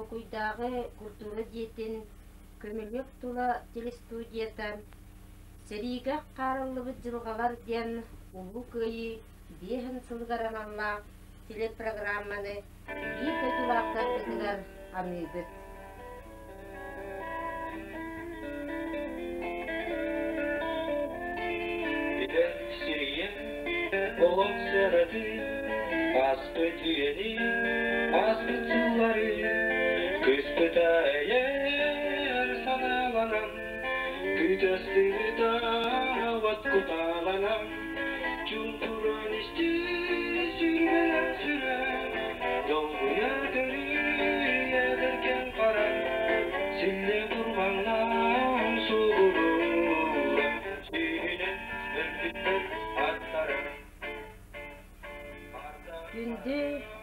Куукуйдааҕы култуура дьиэтин Көмүлүөк тула телестудията «Сэриигэ хаарыллыбыт дьылҕалар» диэн Улуу Кыайыы биэһин сылыгар аналлаах телепрограмманы биир дойдулаахтарбытыгар аныыбыт. Бүтэр сирийэн, олох сыанатын, ааспыт үйэни, ааспыт сыллары, кыспыта эйэр санааланан, күүтэстибит аабат кутааланан, чуҥкуран исти сүрбэлэр сүрэ, долгуйа көрүйэ бэргэн харан, силле курбаннаан субурула, сүүһүнэн өлбүттэр аттара. Күндү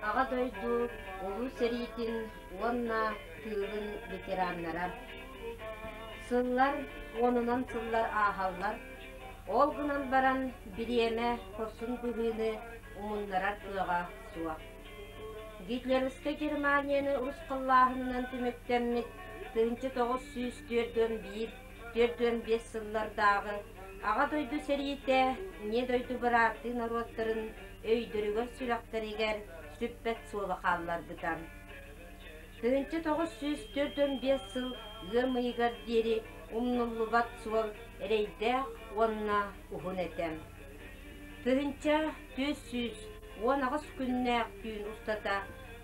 Аҕа дойду Улуу сэриитин уонна тыылын ветераннара! Сыллар уонунан сыллар ааһаллар, ол гынан баран бириэмэ хорсун быһыыны умуннарар кыаҕа суох. Гитлеровскай Германияны урусхаллааһынынан түмүктэммит 1941 45 сыллардааҕы Аҕа дойду сэриитэ Ийэ дойду бырааттыы норуоттарын өйдөрүгэр-сүрэхтэригэр сүппэт суолу хаалларбыта. 1945 сыл ыам ыйыгар диэри умнуллубат суол эрэйдээх уонна уһун этэ. 1418 күннээх түүн устата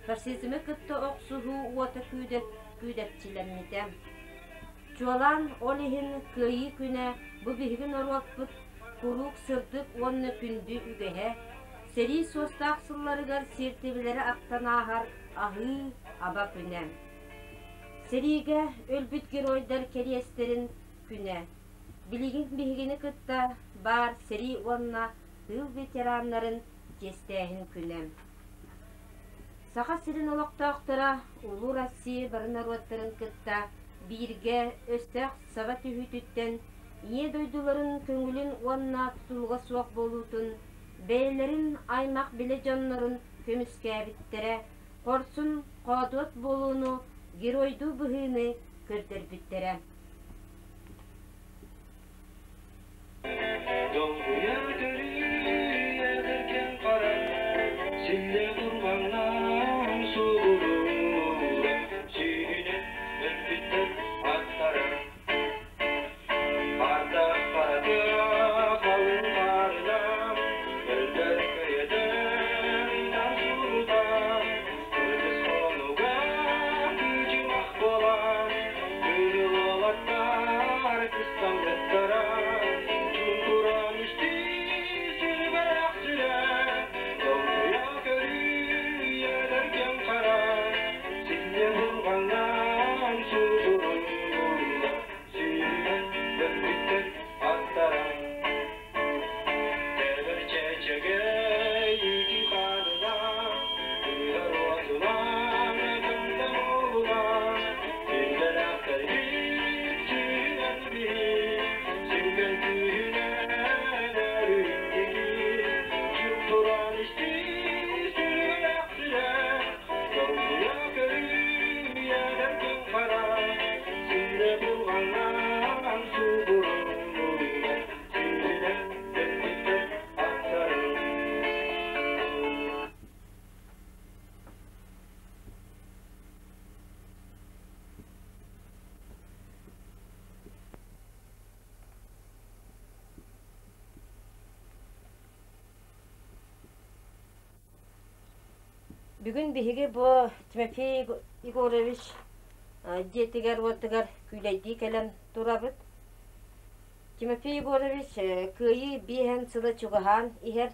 фашизмы кытта охсуһуу уота күүдэпчилэммитэ. Чуолаан ол иһин Кыайыы күнэ бу биһиги норуоппут куруук сырдык уонна күндү үгэһэ, сэрии суостаах сылларыгар сиэртибэлэри ахтан ааһар аһыы-аба күнэ. Сэриигэ өлбүт геройдар кэриэстэрин күнэ. Билигин биһигини кытта баар сэрии уонна тыыл ветераннарын чиэстээһин күнэ. Саха сирин олохтоохторо Улуу Россия бары норуоттарын кытта бииргэ өстөөх саба түһүүтүттэн Ийэ дойдуларын көҥүлүн уонна тутулуга суох буолуутун, бэйэлэрин аймах-билэ дьоннорун көмүскээбиттэрэ, хорсун хоодуот буолууну, геройдуу быһыыны көрдөрбүттэрэ. Долгуйа көрүү эдэркэн хара, силлэ курбаҥнаан субурула, сүүһүнэн өлбүттэр аттара. Ардах харатыа халыҥ хаарынан, өлбөр көйөтөн ыйтан сурутан, кыргыс хонуга кыычымах буолан, кыыл уолаттар кыстаммыттара, чуҥкуран истии сүрбэлэх сүрэ, долгуйа көрүү эдэргэн хара, силле бурҕаҥнаан субуруйла, сүүрэн өлбүттэр аттара. Тэбэр чэчэгэй ити хаанынан, тыар уотунан көмтөн уолунан, сиргэлээхтэрбит сүүнэн биһи, сүҥкэн күүһүнэн өрүттигит, чуптуран истии сүрүлэх сүрэ, долгуйа көрүйэлэр күн хара, силлэ бурҕаҥнаан субуруллар, сүүнэн өлбүттэр аттарын. Бүгүн биһиги бу Тимофей Егорович дьиэтигэр-уотугар күүлэйдии кэлэн турабыт. Тимофей Егорович Кыайыы биэһэн сыла чугаһаан иһэр.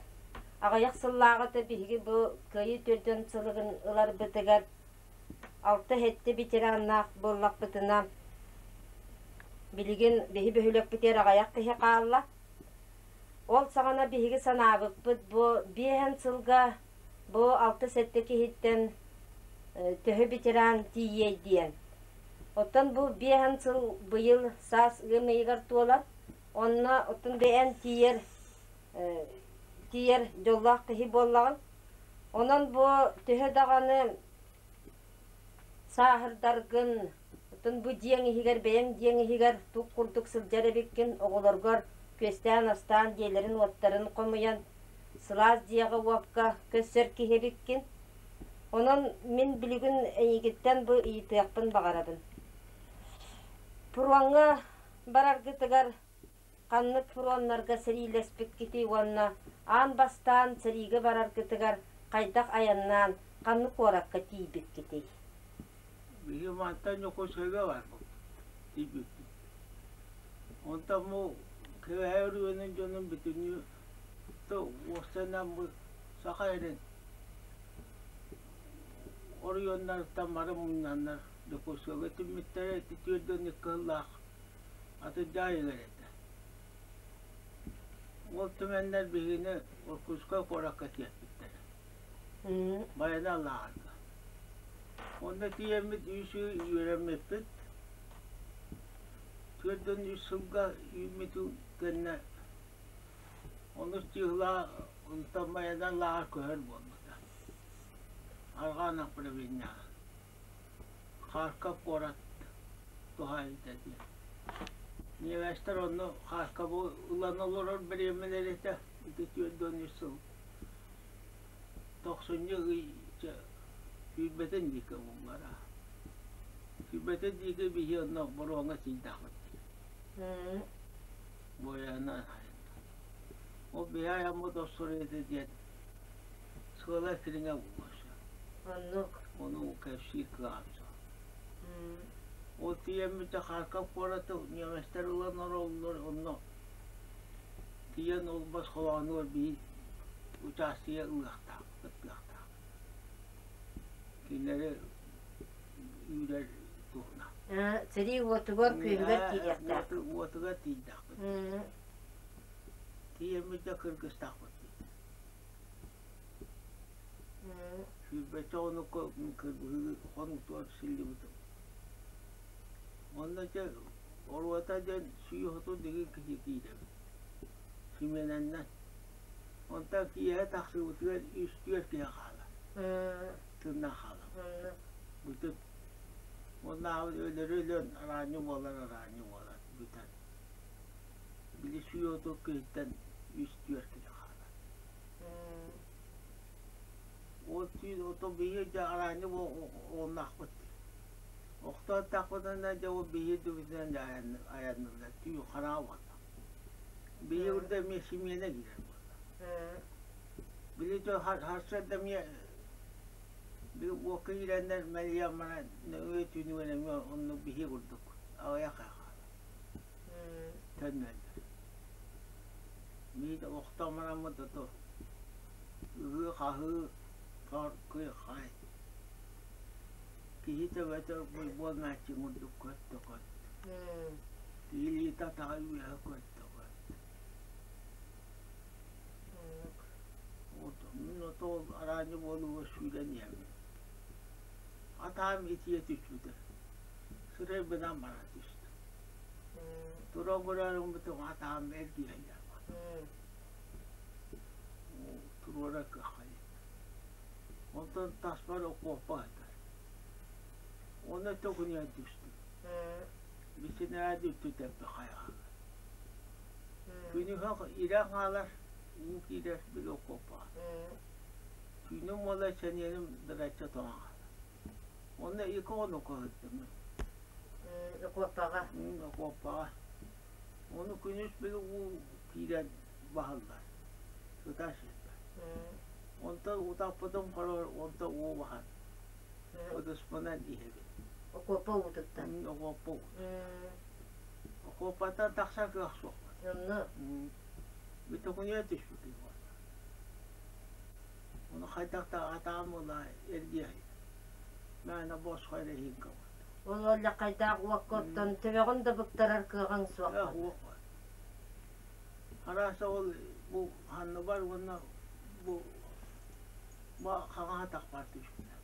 Аҕыйах сыллааҕыта биһиги бу Кыайыы төрдүн сылыгын ыларбытыгар алта-сэттэ ветераннаах буоллахпытына, билигин биһи бөһүөлэкпитигэр аҕыйах киһи хаалла. Ол саҕана биһиги санаабыппыт бу биэһэн сылга бу алта-сэттэ киһиттэн төһө ветеран тиийиэй диэн. Оттон бу биэһэн сыл быйыл саас ыам ыйыгар туолар. Онно оттон бэйэн тиийэр тиийэр дьоллоох киһи буоллаҕын. Онон бу төһө даҕаны Сааһырдаргын, оттон бу дьиэҥ иһигэр, бэйэҥ дьиэҥ иһигэр тук курдук сылдьар эбиккин, оҕолоргор күөстээн-астаан дьиэлэрин-уоттарын хомуйан, сылаас дьиэҕэ-уокка көссөр киһи эбиккин. Онон мин билигин эйигиттэн бу ыйытыахпын баҕарабын. Пуруоҥҥа бараргытыгар ханнык фроннарга сэриилэспиккитий уонна аан бастаан сэриигэ бараргытыгар хайдах айаннаан ханнык куоракка тиийбиккитий? Биһиги мантан Дьокуускайга барбыппыт, тиийбиппит. Онтон бу Кэбээйи оройуонун дьонун бүтүннүү уопсайынан бу Саха сирин оройуоннарыттан бары мунньаннар Дьокуускайга түммүттэрэ ити 42 сыллаах Атырдьах ыйыгар этэ. Ол түмэннэр биһигини Иркутскай куоракка тиэрпиттэрэ. Байана лааҕырга. Онно тиийэммит үс ый үөрэммиппит. 43 сылга үүммүтүн кэннэ онус чыыһылаах онтон Байана лааҕыр көһөр буолбута. Арҕаа направлениеҕа. Харьков куорат туһаайыыта диэн. Ньиэмэстэр онно Харьковы ылан олорор бириэмэлэрэ этэ ити 43 сыл. Тохсунньу ый сүүрбэтин диэки буллара. Сүүрбэтин диэки биһи онно боруоҥҥа тиийдэхпит. Буойана Ол биһи айаммыт остуоруйата диэн сыала кириҥэ буолуо. Оннук. Ону кэпсиир кыаҕым суох. Ол тиийэммит Харьков куораты немецтэр ылан олороллор, онно тиийэн ол бас холоонугар биир учаастыйа ылыахтаах, кыттыахтаах. Кинилэри үүрэр туһунан. Сэрии уотугар, күөһүгэр тиийиэхтээх. Уотугар тиийдэхпит. Тиийэммит да кыргыстаахпыт. Сүүрбэччэ хонукка кыргыһыы хонуктугар силлибитим. Онно дьэ оруота диэн 130 дигин киһи киирэбит. Симиэнэннэн. Онтон киэһэ тахсыбытыгар үс-түөрт киһи хаалар. Тыыннаах хаалар. Бүтүн. Уоннааҕы өлөрү өлөн араанньы буолар араанньы буолар бүтэн. Били 130 киһиттэн үс-түөрт киһи хаалар. Ол түүн ото биһиги дьэ араанньы уоннаахпыт. Охтоотахпытына дьэ ол биһиги дүбүтүнэн дьэ айаннылар. Түүн хараҥа буолла. Биһиги урда эмиэ симиэнэ киирэр буолла. Били дьэ харсыарда эмиэ били уокка киирэннэр мэлийэн баран нөҥүө түүнүгэр эмиэ оннук биһиги курдук аҕыйах хаалла. Төннөллөр. Биир охтон бараммыт ото ыһыы-хаһыы, тор-кый-хай. Киһи төбөтө буолнааччы курдук көттө-көт. Илиитэ атаҕа үөһэ көттө-көт. Мин ото ол араанньы буолууга сүүрэн иһэммин. Атаам итийэ түспүтэ. Сырайбынан бара түстэ. Туран көрөөрүммүтүм атаам эргийэллэр. Туруора кыаххайыт. Онтон таспар окуоппа сытар. Онно төкүнүйэн түстүм. Бисинээди үттү тэппи хайаҕа. Күнүһэ ирэ хаалар, уу киирэр били окуоппаҕа. Түүнүм уола сэниэним дырачча тоҥон хаалар. Онно икки хонукка сыттым. Окуоппаҕа. Окуоппаҕа. Ону күнүс били уу киирэн баһыллар. Сытар сирбэр. Онтон утаппытым хороор, онтон уу баһан. Ытыспынан иһэбин. Окуоппа уутуттан. Окуоппа уутуттан. Окуоппаттан тахсар кыах суох. Онно. Бүтүкүнүө түспүтүм буолла. Ону хайдах да атаҕым буолла эргиэһин. Мээнэ босхо эрэ иһин кабыт. Ол олльаххайдаах уокка оттон төбөҕүн да быктарар кыаҕыҥ суох. Уох бар. Арааса ол бу ханныбар уонна бу хаҥас атахпар түспүтэ.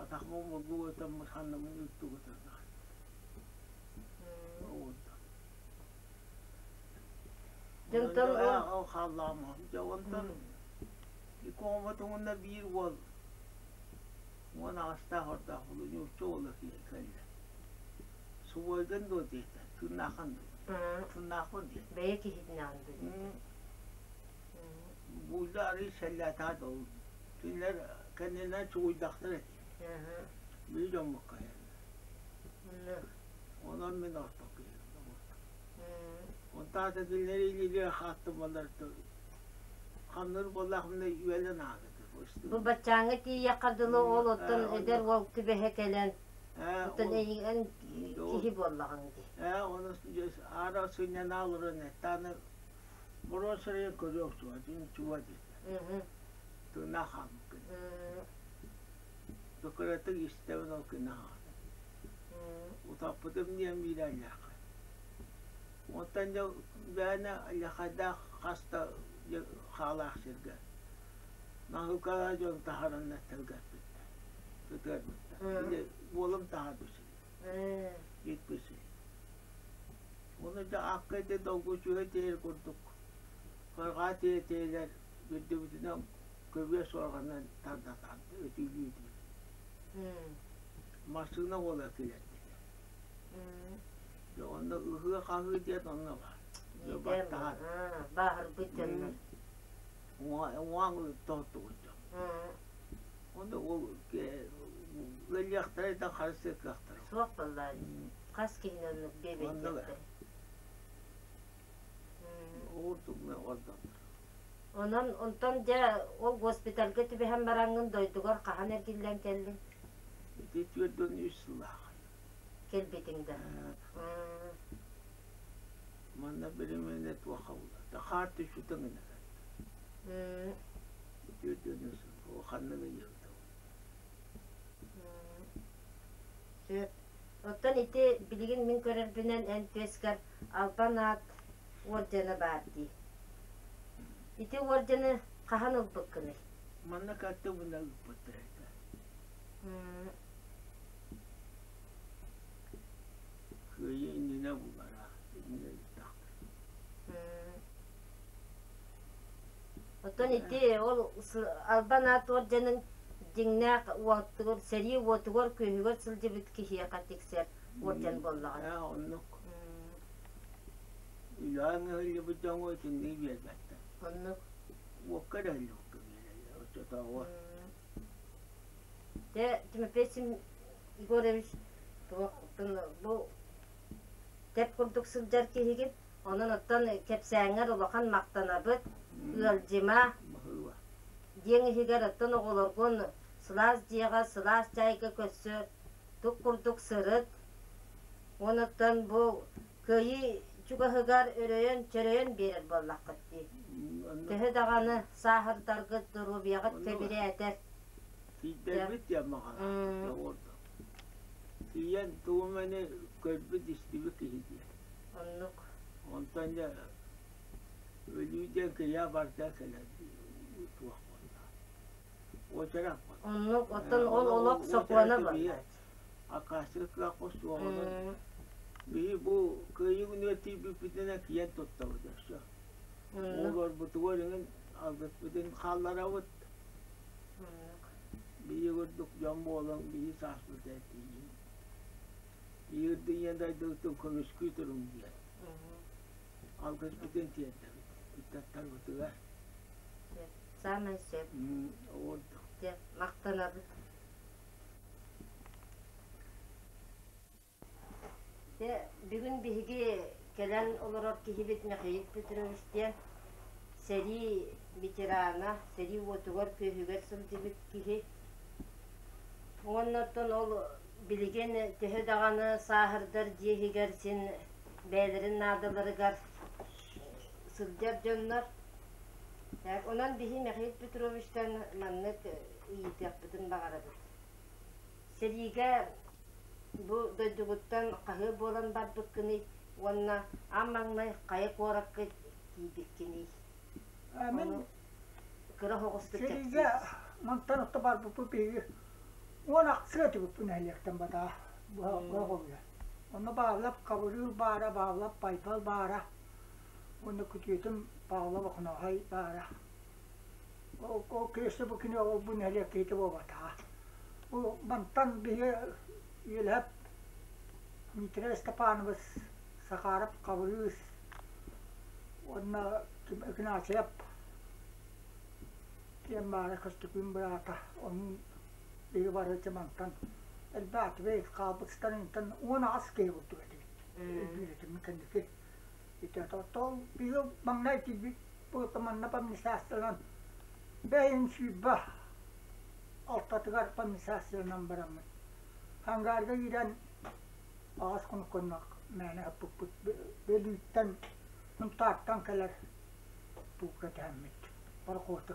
Атахпын булгу өтөммүт ханныбын үлтү көтөрдө. Дьонтон Ол хааллаҕым. Дьэ онтон икки оҕобутуҥунна биир уол. 18-таах ордоох нуучча уола кэллэ. Субуойгын дуо диэтэ, тыыннааххын дуо? Тыыннаахпын диэтэ. Бэйэ киһитинэҕин дуо диэтэ. Буулда арыый сэллээтаҕа да ол. Кинилэр кэннинэн чугуйдахтар этэ. Биир дьоммукка Онон мин ортоку Онтаата кинилэр илиилэрэ хааттымалар ханныр буоллахпына үөлэн ааҕыты. Бу баччааҥҥа тиийиэххэ дылы ол оттон эдэр уол түбэһэ кэлэн оттон эйигин киһи буоллаҕыҥ дии. Ээ, ону аара сынньана олорон эттэҕинэ боруон сырайын көрүөх чуга, чуга диэтэ. Тыыннаах хаалбыккын. Кыратык истэбин ол күнү аҕатын. Утаппытым диэн биирэллээххэ. Онтон дьэ бээнэ лехайдаах хас да хаалаах сиргэ наһыыкалаа дьон таһараннар тэлгэппиттэр, ытыарбыттар. Или уолум таһаарбыт сири, бүппүт сири. Ону дьэ акка ити долгучуһа тиэр курдук кырҕаа тиэтиэлэр үрдүбүтүнэн көбүө суорҕанынан тардатаан өтүүлүү Массыына уола килэрдилэр. Дьэ онно ыһыы-хаһыы диэн онно баар. Баттаһан. Бааһырбыт дьоннор. Уҥаҥ тоһуттубут дьон. Онно ол ыалльахтара да харыстыыр кыахтара. Суох буоллаа. Хас киһини оннук биэбэйдиэхтэрэ. Онон онтон дьэ ол госпитальга түбэһэн бараҥҥын дойдугар хаһан эргиллэн кэллиҥ? Ити 43 сыллаах. Кэлбитиҥ да? Манна биримиэнэ туохха буолла? Хаар түспүтэ гына. 43 сыл. Ханнык ыйыабыта. Сөп. Оттон ити билигин мин көрөрбүнэн эн түөскэр Албан аат уордьана баар дии. Ити уордьаны хаһан ылбыккыный? Манна каттыбына ыыппыттар этэ. Кыайыы иннинэ булара, иннинэ ыыттахтар. Оттон ити ол Албан аат уордьанын дьиҥнээх уотугар, сэрии уотугар-күөһүгэр сылдьыбыт киһиэхэ тиксэр уордьан буоллаҕа. Ээ, оннук. Үлэҕэ ыһыллыбыт дьоҥҥо итинник биэрбэттэр. Оннук. Уокка эрэ ыһыллыбыкка биэрэллэр оччотооҕу. Дьэ, Тимофей Егорович, бу тэп курдук сылдьар киһигин. Онон оттон кэпсээҥҥэр улахан махтанабыт. Ыалдьыма. Диэҥ иһигэр оттон оҕолоргун сылаас дьиэҕэ, сылаас чаайга көрсө тук курдук сырыт. Онуттан бу кыайыы чугаһыгар өрөйөн, чөрөйөн биэрэр буоллаххыт дии. Төһө даҕаны сааһырдаргыт, доруобуйаҕыт кэбирээтэр. Тиийдэрбит диэн баҕалаах. Тиийэн тугу эмэни көрбүт, истибит киһи диэн. Оннук. Онтон дьэ өлүү диэн кыйаа барда кэлэр туох буолла. Уочарат буолла. Оннук, оттон ол олох сокуона буолла. Акаастыыр кыахпыт суоҕунан биһи бу кыайыы күнүгэр тиийбиппитинэн киэн туттабыт өссө. Оҕолорбутугар иҥин алгыспытын хаалларабыт. Биһи курдук дьон буолан биһи сааспытыгар тиийиҥ. Ийирдийэн дойдубутун көмүскүү туруҥ диэн. Алгыспытын тиэрдэбит ыччаттарбытыгар. Саамай сөп. Ордук. Дьэ, махтанабыт. Дьэ, бүгүн биһиги кэлэн олорор киһибит Михаил Петрович диэн сэрии ветерана, сэрии уотугар-күөһүгэр сылдьыбыт киһи. Уонна оттон ол билигин төһө даҕаны сааһырдар дьиэ иһигэр син бэйэлэрин наадаларыгар сылдьар дьоннор. Так, онон биһи Михаил Петровичтан маннык ыйытыахпытын баҕарабыт. Сэриигэ бу дойдугуттан хаһыа буолан барбыккыный уонна аан маҥнай хайа куоракка тиийбиккиний? Мин кыра оҕустук сэриигэ мантан отто барбыппыт биһиги 16 этибиппин нэһилиэктэн батаа быһа Онно Павлов Хабырыыл баара, Павлов Байбал баара уонна күтүөтүм Павлов Охонооһой баара. Ол киэсэ бу кини ол бу нэһилиэк киһитэ буолбатаҕа. Бу мантан биһи үөлэһэп Дмитрий Степанович Сахаров Хабырыыс уонна Игнатьев диэн баара Көстөкүүн быраата оннун биһиги бары мантан элбээтибит хаалбыттарыттан 18 киһи курдук этибит өйдүүр этим кэнники ити ол биһиги маҥнай тиийбит манна помнисаастарынан бэйин 26-тыгар помнисаастарынан бараммыт Хангаарга киирэн аҕыс хонукканнах мээнэ ыппыппыт Бүлүүттэн Сунтаартан кэлэр туукка түһэммит борохуоту.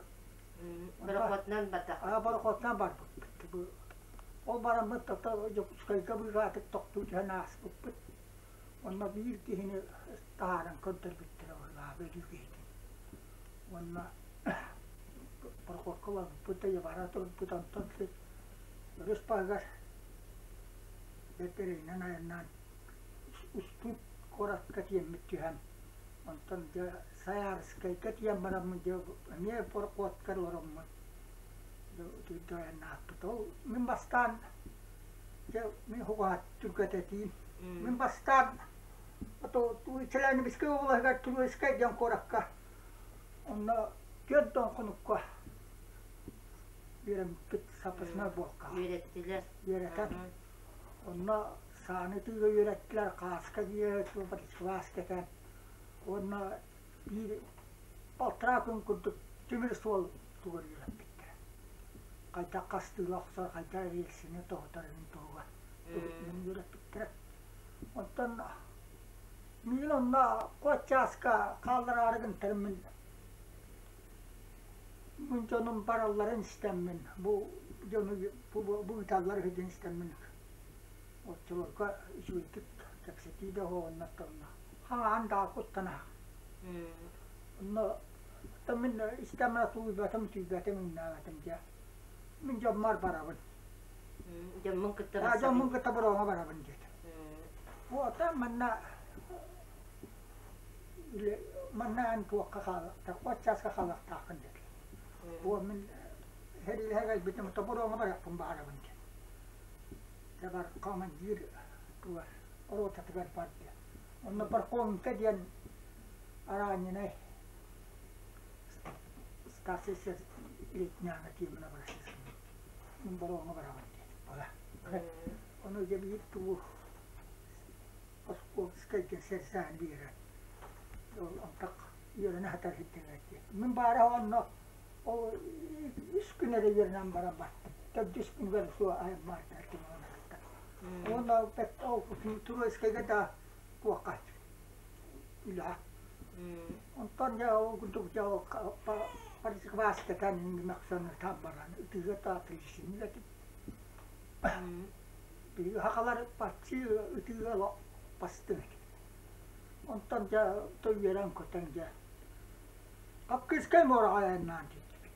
Борохуотунан бардах. Аа борохуотунан барбыппыт. Ол бараммыт тото Дьокуускайга быыһаатык тохтуу түһэн ааспыппыт. Онно биир киһини таһааран көрдөрбүттэрэ быһыылаах өлүү киһитин. Уонна борохуокка барбыппыт да бара турбут онтон өрүс баһыгар бэрт эрэйинэн айаннаан Устуут куоракка тиэммит түһэн, онтон дьэ Сайаарыскайга тиийэн бараммын дьэ эмиэ борохуоткар олороммун дьэ утуйда айаннааппыт. Ол мин бастаан дьэ мин хугаат түргэтэтиим. Мин бастаан ото Челябинскай облаһыгар Троицкай диэн куоракка онно 40 хонукка үөрэммиппит запасной буолка. Үөрэттилэр. Үөрэтэн. Онно сааны тыыга үөрэттилэр, хааска кылаас кэтэн уонна биир балтараа күн курдук тимир суол тугар үөрэппиттэрэ. Хайдах хастыыла охсор, хайдах рельсини тоһутарын туһугар үөрэппиттэрэ. Онтон миигин онно куот чааска хааллараары гынтарым мин дьонум баралларын истэммин, бу дьону бу ыыталлар үһү диэн истэммин оччолорго үчүгэйдик кэпсэтии да оһоҕуннаттаҕына хаҥаан даа куттана. Онно оттон мин истэммин тулуйбатым, түүйбэтим, иҥнээбэтим дьэ. Мин дьоммор барабын. Дьоммун кытта барсабын. Дьоммун кытта бороҥо барабын диэтим. Ота манна манна эн туохха хаалыахтаах, от чааска хаалыахтааххын диэтилэр. Бу мин сэриилэһэ кэлбитим, тобуруоҥа барыахпын баҕарабын диэн. Дьэ бар командир тугар, ротатыгар бар диэн. Онно Пархоменко диэн араанньынай старший лейтенант тиэмэнэ барасыскын. Мин боруоҥа барабын диэн. Бала. Ону дьэ биир тугу Оскуолскайга сэрсээн биэрэн, ол антах үөрэнэ сытар сирдэригэр диэн. Мин баара онно ол үс күн эрэ үөрэнэн баран бардым. Төрдүс күнүгэр суо айаммаатар кытта. Уонна ол Троицкайга да туохха үлэҕэ. Онтон дьэ ол курдук дьэ ол парикмахерскайтан мөхсөн ытаан баран ытыыга таатырыйсыҥҥа Биһиги сахалар баччыы ытыыга олох бастыҥ этибит. Онтон дьэ үөрэн-көтөн дьэ Хапкыыскай муораҕа айаннаан тиийдибит.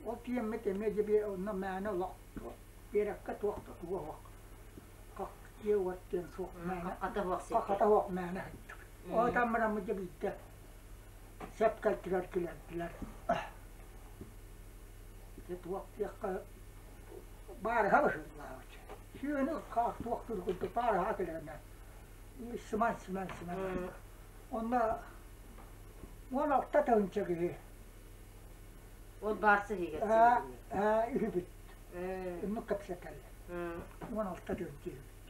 Ол тиийэммит эмиэ дьэ онно мээнэ олох биэрэккэ туох да туга суох хах дьиэ-уот диэн суох мээнэ хахата суох мээнэ сыттыбыт. Ол ытан бараммыт дьэ биирдэ сөп кэлтигэр килэрдилэр. Дьэ туох диэххэ баарыһа быһыылаабыт. Сүүһүнү хаах туохтуур курдук баарыһа кэлэринэ сыман сыман сыман. Онно 16 тыһыынча киһи. Ол баарса иһигэр үһүбүт. Оннук кэпсэтэллэр. 16 тыһыынча үһүбүт.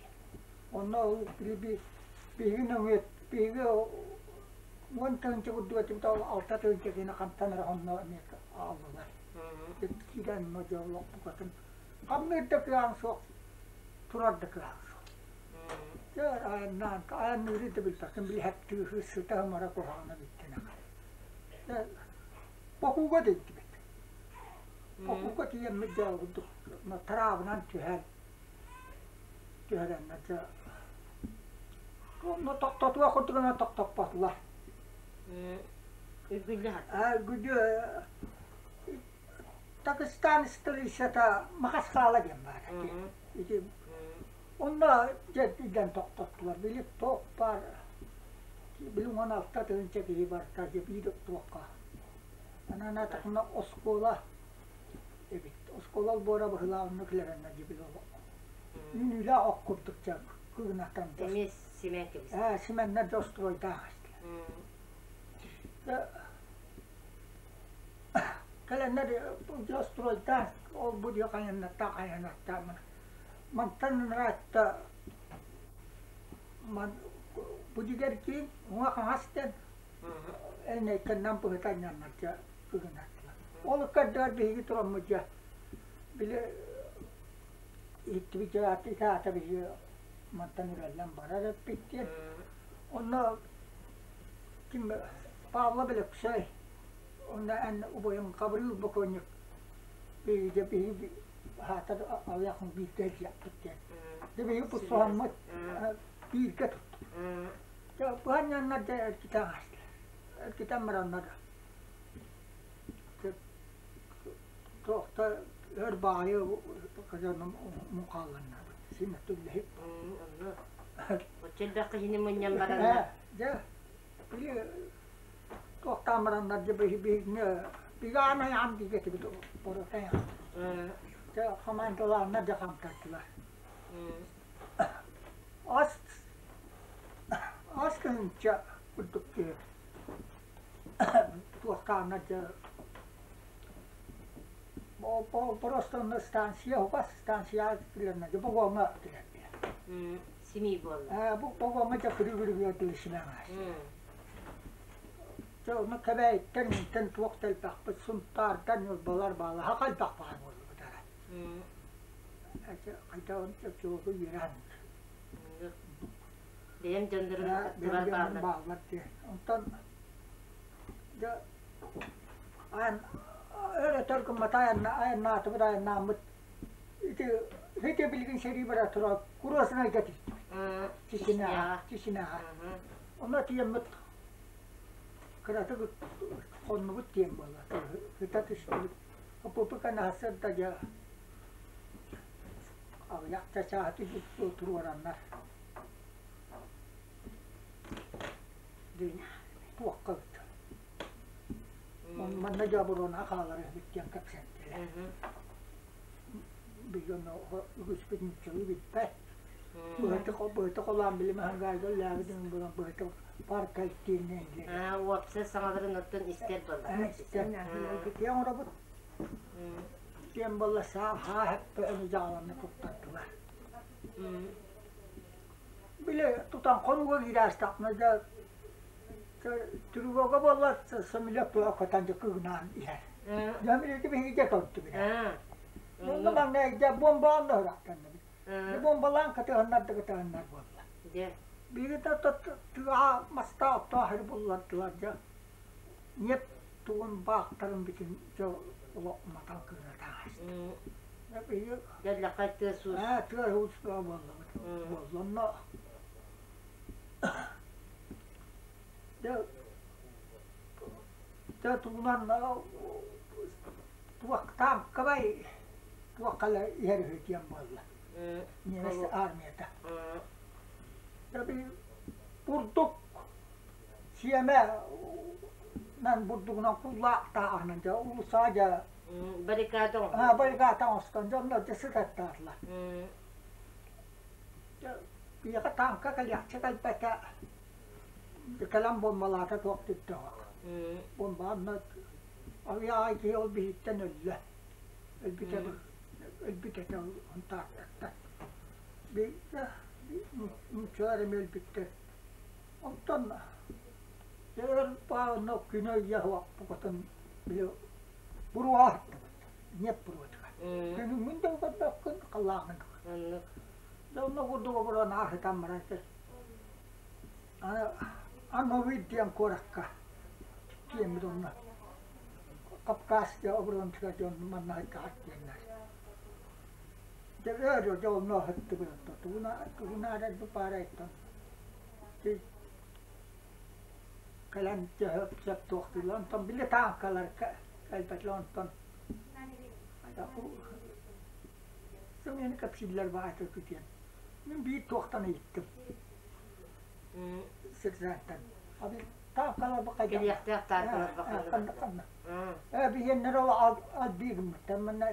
Онно ол биһиги нөҥүө биһиги 10 тыһыынча курдук этибит, ол 6 тыһыынча киһини хантан эрэ онно эмиэ ааллылар. Киирэн модьоллох букатын хамныыр да кыаҕыҥ суох, турар да кыаҕыҥ суох. Дьэ айаннаан айанныыры да билбэккин били хэптыыһы сыта-сымара куһаҕана бүттэн аҕай. Дьэ Бокууга тиийдибит. Бокууга тиийэммит дьэ курдук тыраабынан түһэн түһэрэннэр дьэ онно тохтотуох курдугунан тохтоппотулар. Үргүллэ Үргүлдьү Дагестан столицата Махасхала диэн баар ити. Онно дьэ илдьэн тохтоттулар. Били туох баар били 16 тыһыынча киһи барта дьэ биир туохха. Анан атахына оскуола эбит. Оскуола олбуора быһыылаах онно килэрэннэр дьибил олох. Үүнүүлээх ох курдук дьэ кыгынатан дьэ. Эмиэ симэн кэбис. Ээ, симэннэр дьэ стройдаах истилэр. Кэлэннэр дьэ стройдаах ол бу диэ хайаннаттаах хайаннаттаах мантан ыраатта ман бу дигэр киин уҥа хаҥас диэн эннэйкэннэн быһыта анньаннар дьэ кыгынаттылар. Ол ыккардыгар биһиги тураммыт дьэ били иһиттибит дьэ ити аата биһиги мантан үрэллэн барар эппит диэн. Онно ким Павлов Өлөксөй онно эн убайым Гаврил Боконник биһиги биһиги аһаатар аҕыйах бииргэ илдьиэхпит диэн. Дьэ биһиги тутсуһаммыт бииргэ туттубут. Дьэ быһанньаннар дьэ эргитэн аастылар. Эргитэн бараннар туохта өр баайы муҥхаалланнарбыт. Син түллэһик. Оччо элбэх киһини мунньан бараннар. Дьэ били туохтаан бараннар дьэ биһигини бигаан айаан диэки боротайан. Дьэ хамаандалааннар дьэ хамтардылар. Ас ас кыһынча курдук киһи туохтааннар дьэ просто станция хупас станция билэрнэ дьэ богоҥҥа билэрбиэ. Симии буолла. Бу богоҥҥа дьэ күрү-күрүгүөр дылы симэҥ Дьэ онно Кэбээйиттэн интэн туох да элбэхпит Сунтаартан Ньурбалар бааллар хака элбэх баар буоллубутара. Хайдах чуолку үөрэн. Бэйэм дьоннорум аттыбар бааллар. Бааллар дии. Онтон дьэ айан өр өтөр гыммата айаннаатыбыт айаннааммыт ити ити билигин сэрии бара турар Куруосунайга тиийдибит. Чечняҕа Чечняҕа. Онно тиийэммит кыратык хоннубут диэн буолла. Ыта түстүбүт. Оппупука наһасыр да дьэ аҕыйах чачааһы туруораннар туохха ыт. Манна дьэ оборуонаҕа хаалар үһүбүт диэн кэпсэттилэр. Биһиги онно үгүспүт нууччалыы билбэт. Быһыты холоон били маһангаайга үллээбитин булан быһыты парка итиэннэ Уопсай саҥаларын оттон истэр буолла. Истэр. Киэн оҥоробут. Киэн буолла саа хаа хэппэ өҥү дьааланна туттардылар. Били тутан хонуга киирээстэхпинэ дьэ тревога буолла самолет тула көтөн дьэ кыгынаан иһэр. Дьэ билити биһиги дьэ көрдүбүт. Онно маҥнай дьэ бомбаан да ырааттанныбыт. Бомбалаан кытыһыннар да кытыһыннар буолла. Дьэ. Биһиги да тыаҕа мастаах оттоох сири буллардылар дьэ. Ньиэп тугун баахтарын бүтүн дьэ олох уматан кыыратаҕас. Биһиги Дэллэххэ тыас-уус. Ээ, тыас-уус буоллубут. Буолла. Онно дьэ дьэ тугунан туох танковай туохха эрэ иһэр үһү диэн буолла. Немец армията. Бурдук сиэмэ бурдугунан куллаахтааҕынан дьэ улусаа дьэ Баррикада баррикада оҥостон дьоннор дьэ сытаттаатылар. Биһиэхэ тааҥка кэлиэхчэ кэлбэтэ кэлэн бомбалаата туох түрдээх. Бомба аҕыйах киһи ол биһиттэн өллө. Өлбүтэ өлбүт этэ Тааттаттан. Нууччалар эмиэ өлбүттэр. Онтон өр баҕана күнэ ыйа суохпутун били буруоҕа сыттыбыт. Ньиэп буруотугар. Күнүҥҥүн да көрбөккүн, халлааҥҥын да көрбөккүн. Дьэ онно курдук обороон ааһытан баран аны Ановый диэн куоракка тиэммит онно Кавказ оборонтугар дьон манна сыттаҕат диэннэр. Дьэ өр дьэ онно сыттыбыт тугуна тугуна эрэ баарайтан кэлэн сөп туохтуулар онтон били тааҥкалар кэлбэтилэр онтон сымыйаны кэпсииллэр баҕайы күтүөн мин биир туохтан ыйыттым сержанттан. Тааккалар бу хайдах? Кэлиэхтээх тааккалар баханна. Ханна. Э биһиэннэр ол албыы гыммыттар манна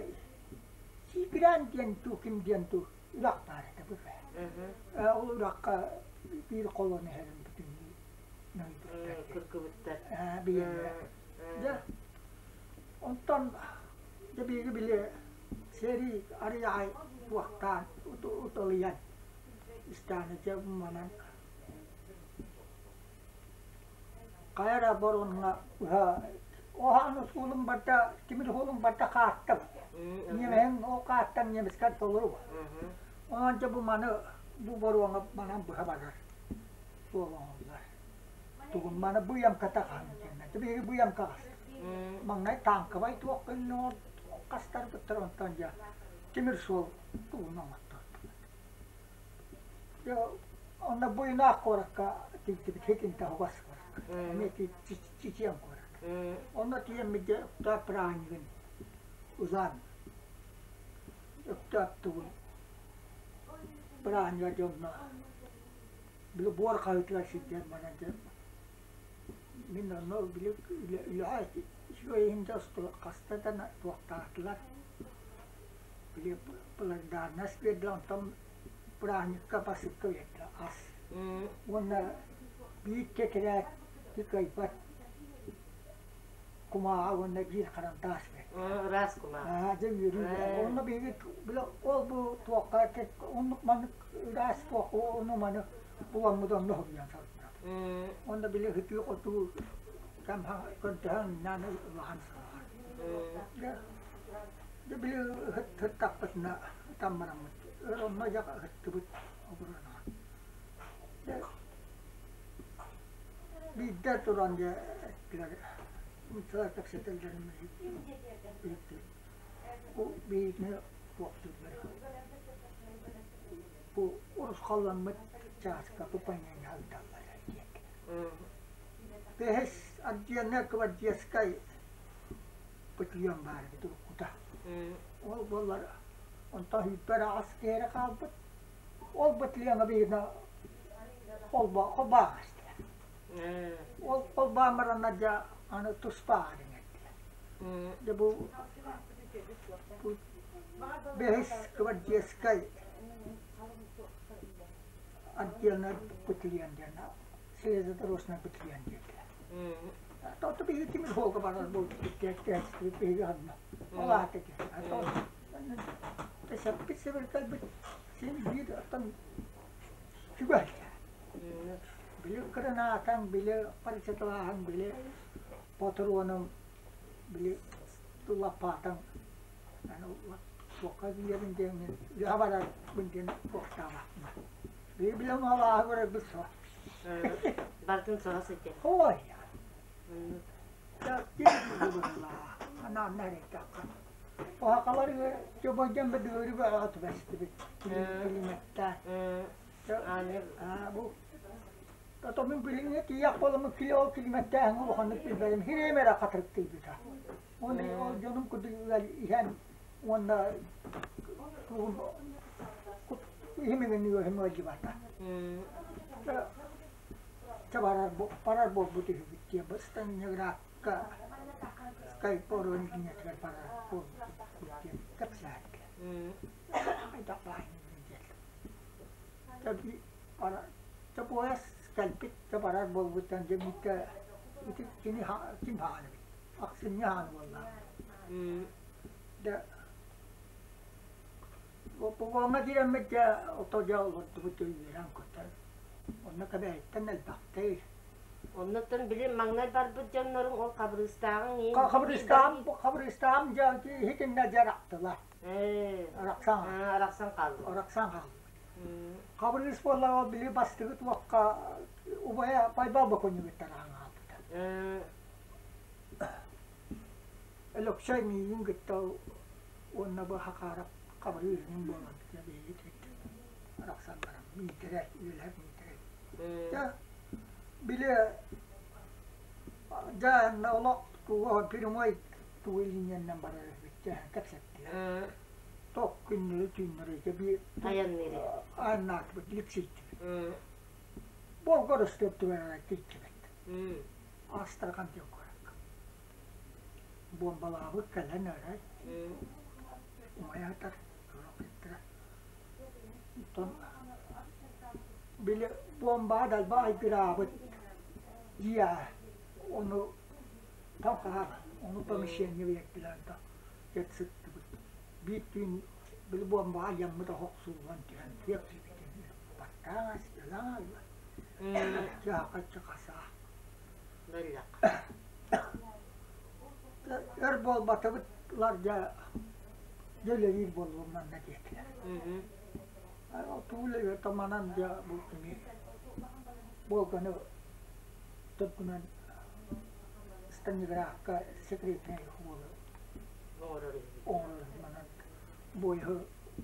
Сиикирээн диэн туу ким диэн туу үрэх баар этэ бу. Ол үрэххэ биир холон иһэрин бүтүннүү нойбуттар. Кыргыбыттар. Биһиэннэрэ. Дьэ онтон дьэ биһиги били сэрии арыйаҕай туохтаан уталыйан истааны дьэ манан хайа эрэ боруонҥа ыһа оһаан суолум барда тимир суолум барда хааттым ньиэмэһиҥ ол хааттан немецкэр толору онон дьэ бу маны бу боруоҥа манан быһа барар суол оҥоһуллар тугун маны быйамката хаһан диэннэр биһиги быйамка хаста маҥнай тааҥкабай туох гынна хастарбыттар онтон дьэ тимир суол тугун оҥотторбут Дьэ, онно Буйнаах куоракка тиийдибит, Хитинтэ Хугас куоракка. Эмиэ Чечен куорат. Онно тиийэммит дьэ Өктөөп бырааһынньыгын узаан Өктөөп тугун бырааһынньыга дьонно били буор хаһыытыгар сылдьан баран дьэ мин онно били үлэҕэ үчүгэй иһин дьэ хаста да туохтаатылар били благодарность биэрдэ онтон бырааһынньыкка бассыкка биэрдэ ас уонна биир тэтэрээт кыайбат кумааҕы уонна биир харандаас биэрдэ ыраас кумааҕы дьэ үөрүү онно биһиги ол бу туохха оннук маннык ыраас туох ону маны буламмыт онно суруйан сылдьар уонна били ытыы-хотуу көрдөһөн улахан сылаҕар Дьэ били ыһыттахпытына ытаммараммыт өр онно дьэ ыһыттыбыт оборонаҕа. Дьэ биирдэ туран дьэ эттилэр нууччалар кэпсэтэллэрин иһиттибит. Бу биһигини туохтууллар бу урусхалламмыт чааска бу паньаҥҥа ыыталлар диэн. Бэһис отдельная гвардейскай Бытыйан баар эбит уруккута. Ол буоллар онтон сүүрбэ аҕыс киһи эрэ хаалбыт. Ол бытыйаҥа биһиги холбоо астыла. Ол холбоон бараннар дьэ аны туспа иҥэрдилэр. Дьэ бу бэһис гвардейскай отдельный бытыйан диэн железнодорожный бытыйан диэтилэр. Тоту биһиги тимир суолга барар буолбут тээччибит биһиги ханна. Ол аата ити. Сэппит сэбиргэлбит син биир оттон чугас. Били кырынаатаҥ, били паричаталааһын, били патронум, били лаппаатаҥ туохха киирэрин диэҥҥин үлэҕэ барарбын диэн туохтаабаппын. Биһиги билэн алааһы көрөрбүт суох. Бардын соһо сылдьар. Ой. Анааннар эттэххэ. Оһақалар дьобойдон бөдүөрү аҕа түбэстибит. Билимэттээн. Бу Тотомун билиҥҥи тиийэх буоламмын кили ол килимэттээһин улаханнык билбэтим. Хириэм эрэ хатырыктыйбыта. Уонна ол дьонум курдук иһэн уонна тугум иһимигин үөһүм ыалдьыбата. Чэ барар, барар буолбут үһүбүт диэн Станиградка скайп оруон киниэтигэр барар буолбут диэн кэпсээтилэр. Хайдах баайын диэн. Чэ поезд кэлбит, чэ барар буолбуттан дьэ биирдэ ити кини ким хаан эбит ахсынньы хаан буоллаҕа. Дьэ Погоҥҥо киирэммит дьэ ото дьэ олордубут үөрэн көтөн. Онно кэбээйиттэн элбэхтэй. Оннуттан били маҥнай барбыт дьонноруҥ ол Хабырыыстааҕыҥ иин Хабырыыстаам Хабырыыстаам дьэ иһитиннэ дьэ арахтылар. Арахсан арахсан хааллыбыт. Арахсан хааллыбыт. Хабырыыс буоллаҕа били бастыгы туохха убайа Байбал боконньугуттан аһаҥаабыта. Өлөксөй миигин кытта уонна бу Хакаарап Хабырыыс иҥин буолан биһиги арахсан баран Миитэрэй үөлэһэр Миитэрэй. Дьэ били дьэ олох тугу прямой тугу линияннан барар үһүбүт дьэ кэпсэттилэр. Ток күннэри түүннэри дьэ биир Айанныыры. айаннаатыбыт липсийтибит. Болгор ыстыап түбэрэ тиийдибит. Астрахань диэн куоракка. Буомбалаабыт кэлэн эрэр, умайа сытар ракеттара. Оттон били буомбаҕа далба айгыраабыт дьиэ ону там хаһар, ону помещение биэрдилэр да дьэ сыттыбыт. Биир түүн били буомбаҕа айаммыт оһох сууллан түһэн тыа киирбитин баттаан ылан дьаакаччы хасаа. Өр буолбатыбыт лар дьэ дьэ үлэлиир буоллум манна диэтилэр. Туу үлэлиир манан дьэ бу кими Волганы төргүнэн Станиградка секретнэй уолу оҥорор манан буойуһу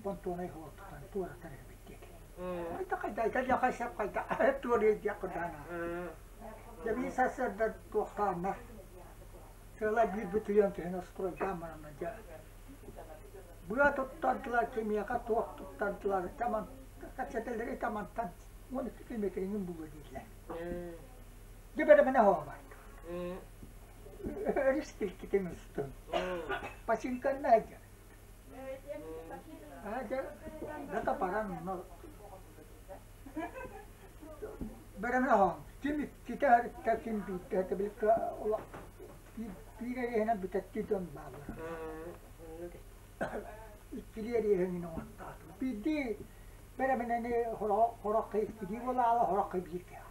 понтонай хуол тутан туоратар эбит диэтилэр. Хайда хайда айда хайсап хайда туорыа диэх курдаана. Дьэ биир сарсыарда туохтааннар сыала биир бүтүйэн түһэн стройдаан баранна дьэ быа туттардылар кимиэхэ туох туттардылар таман кэпсэтэллэри тамантан 12 километрин булуо дииллэр. Дьэ бэрэмэнэ хообат. Өрүс килкитин устун. Пачинканна дьэ. Дьэ дата паран Бэрэмэ оһоон, ким иккитэ өрүттэ, ким биирдэ этэ били биир эриэһинэн бүтэттии дьон бааллара. Иккилии эриэһин оҥортоотум. Биирдии бэрэмэнэни хорох иккилии буолаала, хорох биир киһи.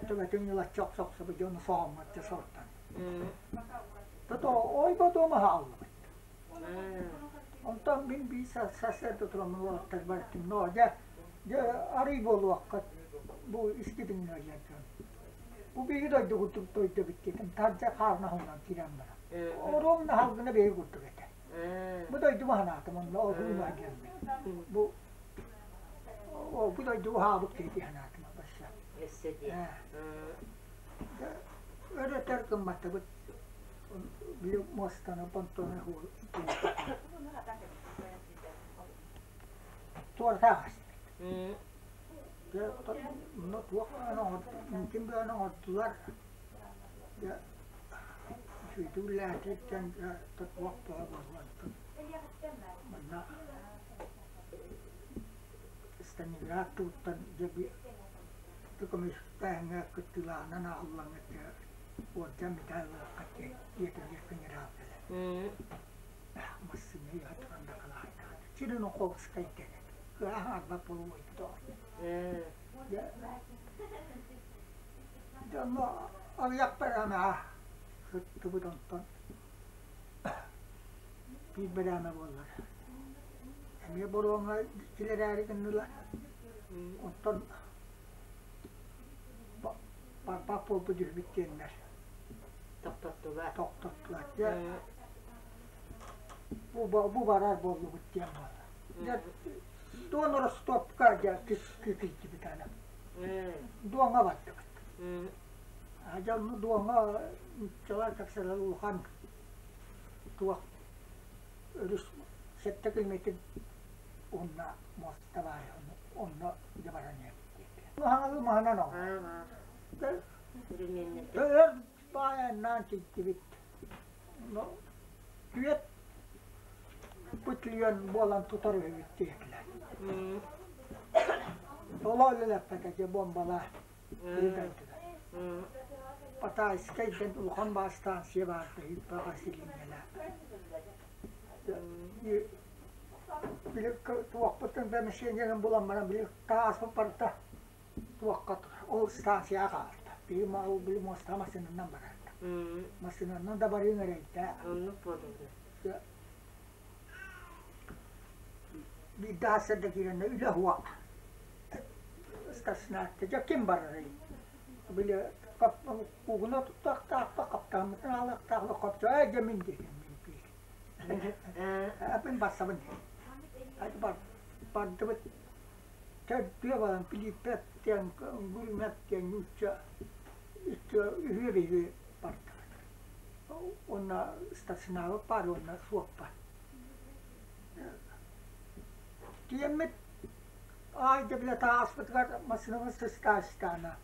Төбөтүн ылаччы охсо-охсо дьону соһоммоччу сортан. Тото ойбо дуома хааллыбыт. Онтон мин биир сарсыарда тураммын уолаттарбар эттим, ноо дьэ, дьэ арый буолуоххут бу искитиҥ ыалдьар дьон. Бу биһиги дойду курдук дойду эбит диэтим, таһырдьа хаарына хоҥнон киирэн баран. Оруом наһалгына биһиги курдук этэ. Бу дойдума санаатым онно оһууна диэммин. Бу бу дойду уһаабыт киһи дии санаатым бачча. Өссө дии. Өр өтөр гымматыбыт били муостаны понтону туората ааспыт. Дьэ, туох ким бөҕөнү оҥордулар. Дьэ, үчүгэйдик туох бөҕө буолуон манна Сталинград туһуттан дьэ көмүстээҥҥэ кыттыылааҕынан ааҕыллаҥҥыт уордьан медаль ылыахха диэн ийэтигэр генерал кэлэн массыына ыйа туран дакылааттаата Черноховскай диэн кыаһа арбат буолуойбут дьэ онно аҕыйах бэрээмэҕэ сыттыбыт онтон биир бэрээмэ буоллар эмиэ боруоҥҥа килэрээри гыннылар оттон барбах буолбут үһүбүт диэннэр тохтоттулар тохтоттулар дьэ бу, бу барар буоллубут диэн буолла дьэ Дон Ростовка дьэ кикийдибит аны Дуоҥа бардыбыт дьэ онно Дуоҥа нууччалар кэпсэлэр улахан туох өрүс сэттэ километр уонна муоста баар онно дьэ баран иһэбит диэтилэр. Хаҥалыы маһынан Өр баайаннаан тиийдибит. Түөрт путильон буолан тутар үһүбүт диэтилэр. Толо үлэлэппэтэ дьэ бомбалаа передайдылар. Патайскай диэн улахан баар станция баар Баҕа силиинньэлээх. Били туохпуттан помещениеҕын булан баран били тааспыт барыта туохха ол станцияҕа хаалта. Биһи ол били муостаҕа массыынанан барарда. Массыынанан да барыаҥ эрэйдээх. Оннук буолуо. Биирдэ сарсыарда киирэннэ үлэ уһуох. Старшина дьэ ким барарый? Били куугуна туттахтаахпа хаптааммытын аалыахтаах хопчо ээ дьэ мин диэтим мин Мин барсабын диэн. Бардыбыт төрдүө баран Пилиппэт диэн Гурмэт диэн нуучча үһүө биһиги бардыбыт. Уонна стационарбыт баар уонна суоппар. Тиэммит аай да билэ тааспытыгар массыынабыт сыстаастаана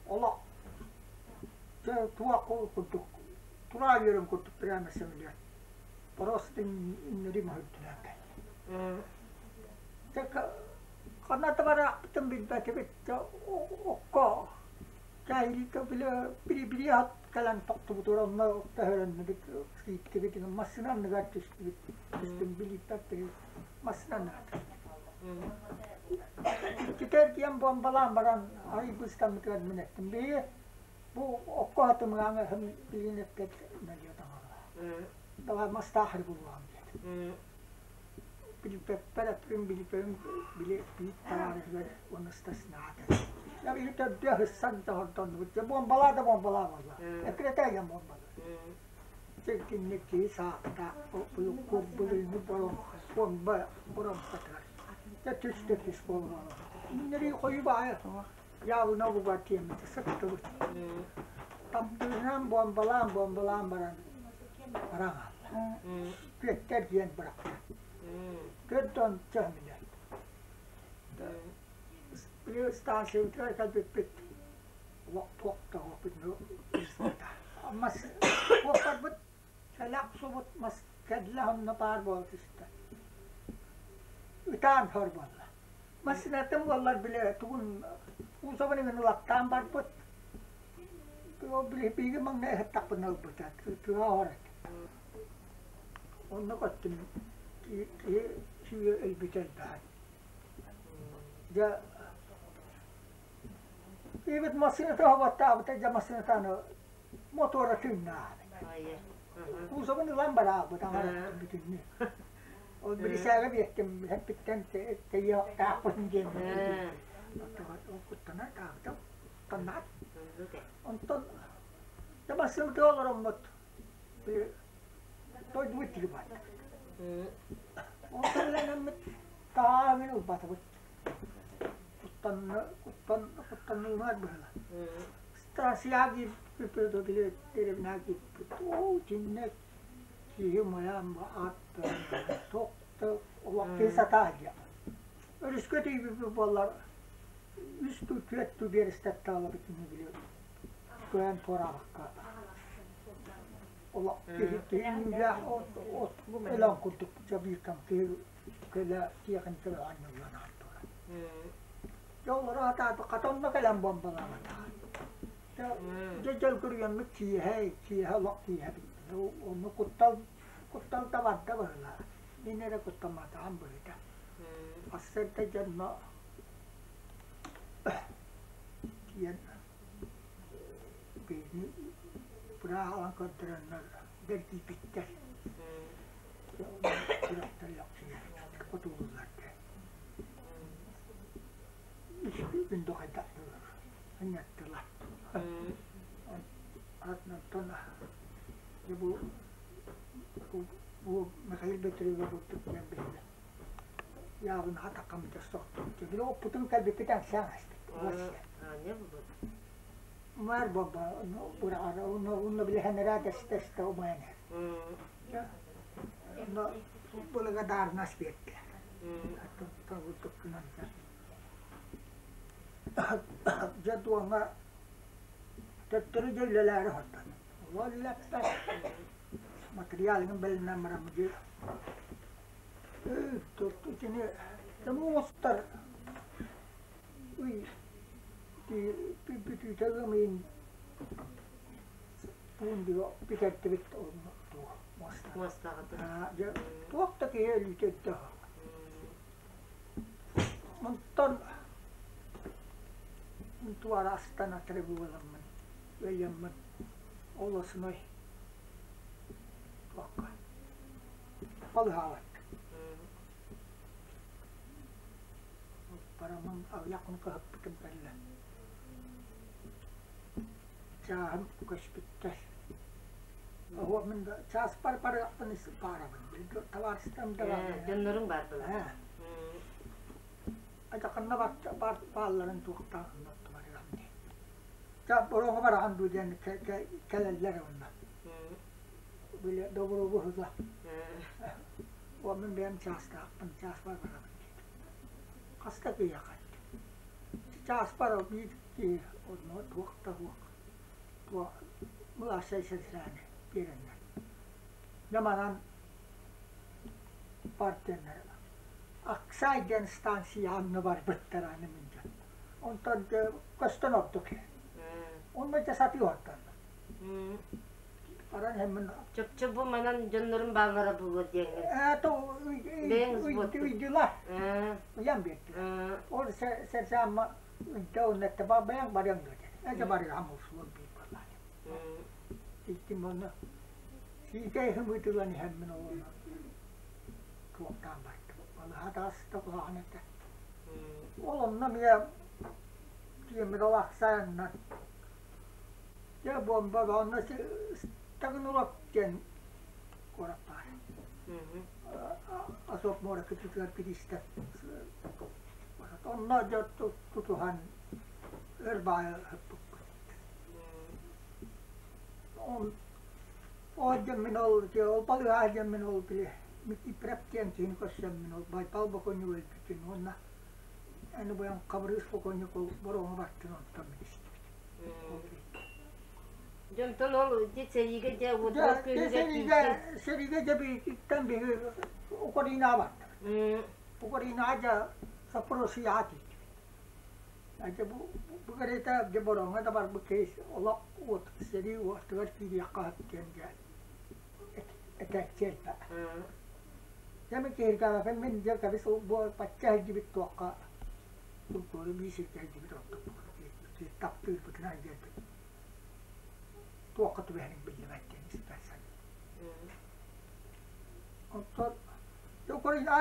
олох. Туох курдук тура үөрэн курдук прямо самолет. Просто иннери мөһүрдүнэн кэллэ. Ханна да бараахпытын билбэтибит окко кээһилиитэ били били кэлэн тохтубутугар онно төһөрөннүбүт киирдибит массыына анныгар түстүбүт түстүм билииппэт массыына анныгар түстүм Иккитэ диэн бомбалаан баран ай быыстаммытыгар мин эттим биһиги бу окко хатымыгаҥа билигин эппэт мөлүйүөн оҥорла давай мастаах булуом диэтим билбэппэр эппин билбэппин били биир табаарыһыгар уонна ыстасынаата я били төрдүө сыссан доһордоннубут дьэ бомбалаа да бомбалаа буолла эккирэтээйэн бомбалаа Сиргинник киһи саахта былыыҥҥы бором бомба боромтатыгар дьэ түс да түс буолла иннэри хойу баайа явно буга тиэммити сыттыбыт таптыынан бомбалаан бомбалаан баран баран хаалла күөттэр диэн бырахта көрдөн чөмүлэ станциябытыгар кэлбиппит Мас куоппарбыт кэлэ охсубут мас кэллэ онно баар буола түстэ. Ытаан хор буолла. Массыынатын буоллар били тугун куусабын иҥин ылаттаан барбыт. Били биһиги маҥнай ыһыттахпына ылбыта. Тыа оһор этэ. Онно көттүм. Киһи сүүө өлбүтэ элбэҕэ. Дьэ Ибит массыыната оһоботтаабыта дьэ массыыната аны мотуора тыыннаабыт. Кузовын ылан бараабыт аҥараттан бүтүннүү. Ол бирисээгэ биэттим эппиттэн тэйиэхтаахпын диэн ол куттана таабыта куттаннаат. Онтон дьэ массыыната олороммут дойдубут тиги бардыбыт. Онтон ыланаммыт таамын ылбатыбыт. Куттанныылар быһыылаах. Станцияҕа киирбиппит, били дэриэбинэҕэ киирбиппит, оо итиннэ киһи умайан аат туох да олох киһи сатаа диэх. Өрүскэ тиийбиппит буоллар үс дуу, түөрт дуу биэрэстэттаалабыт ини били көөн туораабакка олох киһи киһи от от өлөн курдук дьэ биир кэм киһи кэлэ тиэхиньикэ оонньууллан ааттыылар. Дьэ олоро сатаабыт хата онно кэлэн бомбалаабатаҕа. Дьэ дьөлгүрүйэммит киэһэ киэһэ олох киэһэ бүттэ. Онно куттал куттал да барда быһыылаах. Мин эрэ куттамматаҕым быһыыта. Сарсыарда дьонно тиийэн биһигини бырааһалаан көрдөрөннөр бэргийбиттэр. Хотуулууллар үс күн хайдах анньаттылар. Онтон бу бу Михаил Петрович курдук диэн биһиги яабын хатаккамыта сохтум. Били оппутун кэлбиппит ансаан аспыт. Умаар бомба быраҕара уонна билэһэнэрээ дэстэ умайан иһэр. Онно благодарность биэрдэ. Дьэ дуоҥа төттөрү дьэ үлэлээри олордон. Оллэппэт материалын бэлэмнээн баран дьэ итини оҥостор ый бүтүүтэ ыам ыйын пуун бүтэрдибит муостаҕа туох да киһи өлүүтэ өйдөөх онтон туора астана требоваламмын ыйаммын олосной туохха балыһаабат Бараммын аҕыйах хонукка ыһыппытым кэллэ. Чааһым көспүттэр. Оһуох мин да чааспар барыахпын баарабын. Табаарыстарым да бааллар. Дьонноруҥ баар буолар. Адьаканна бар баалларын туохтаах барыам дии. Ча бороҥо бараҕын дуу диэн кэлэллэр онно. Били добробу ыла. Уонна бэйэм чаастаахпын, чааспар барабын диэтим. Хаста киһиэхэ чааспар биир киһи онно туох да суох. Мылассай сэрсээни биэрэннэр. Дьэ манан партияннар Аксай диэн станция анны барбыттар аны мин дьон. Онтон дьэ көстөн ордук. Онно дьэ сатыы ортонно. Баран иһэммин Чопчу бу манан дьоннорум бааллара буолуо диэҥҥин. Это ыйдылар. Ыйан биэрдилэр. Ол сэрсээмма ыйда оннетте бэйэҥ барыаҥ диэтэ. Эдэ барыам усуон биир буоллаан. Иттим онно сиикэй хымыытылан иһэммин олоно туохтаан бардым. Балыһа тааста куһаҕан этэ. Ол онно эмиэ тиэммит ол ахсааннан Дьэ буомба онно Таганрог диэн куорат баар. Азов муора кытыытыгар бириистэ. Онно дьэ тутуһан өр баайы ыппыппыт. Ол дьэммин ол ол балыыһа дьэммин ол били Микипреп диэн киһини көрсөммүн ол Байбал бокуонньук өлбүтүн уонна аны бойон Хабырыыс бокуонньук ол боруоҥа бартын онтон мин истибитим. Дьонтон ол ити сэриигэ дьэ уотугар күһүгэр Сэриигэ сэриигэ дьэ биһиттэн биһи Украинаҕа бардыбыт. Украинаҕа дьэ Запросияҕа тиийдибит. Дьэ бу бу кэриэтэ дьэ бороҥҥо да барбыт киһи олох уот сэрии уотугар киириэххэ сөп диэн дьэ этээччи элбэх. Дьэ мин киһиргээбэппин мин дьэ кэбис бу бачча сылдьыбыт туохха культура биир сиргэ сылдьыбыт ордук таптыырбытынан диэрбит туохха түбэһэрин биллибэт диэн испэр саныыбын. Оттон Украина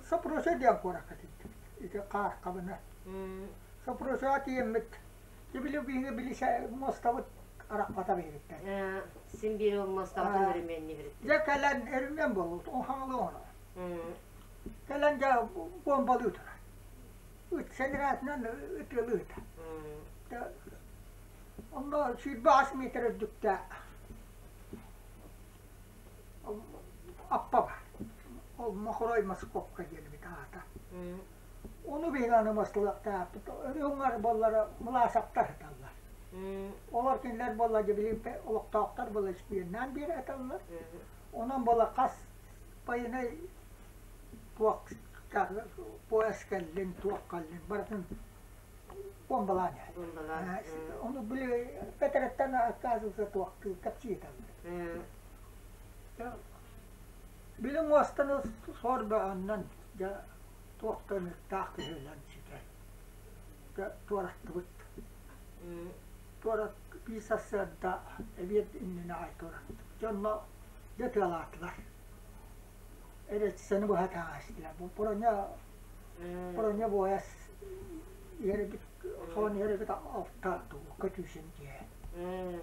Сопросия диэн куоракка тиийдибит. Ити Хааркабына. Сопросияҕа тиийэммит били биһиги били муостабыт арахпата биһигиттэн. Син биир ол муостаҕытын өрөмүөннүүбүт. Дьэ кэлэн өрөмүөн буолбут, хаҥалыы оҥорор. Кэлэн дьэ буомбалыы турар. Ыт сэнэрээтинэн ытыалыыта. Онно 28 метр үрдүктээх аппа бар. Ол Мохорой Московка диэн эбит аата. Ону биһиги аны мастылыахтаахпыт. Өрүһүҥ буоллара мылаасаптар сыталлар. Олор кинилэр буолла дьэ билигин олохтоохтор буолла испиэннээн биэрэ сыталлар. Онон буолла хас байынай туох поезд кэллин, туох кэллин барытын бомбалаан иһэр. Ону били Петереттэн отказываться туохтуу кэпсии ыталлар. Били муостаны сор бөҕөннөн дьэ туохтан ыттаах киһилэн ситэн дьэ туораттыбыт. Туорат биир сарсыарда эбиэт иннинэ аҕай туораттыбыт. Дьонно дьэ тыалаатылар. Эрэччэни быһа таҥастылар. Бу броня броня буойас иһэрбит хон иһэрбит алта туукка түүсэн дьиэ.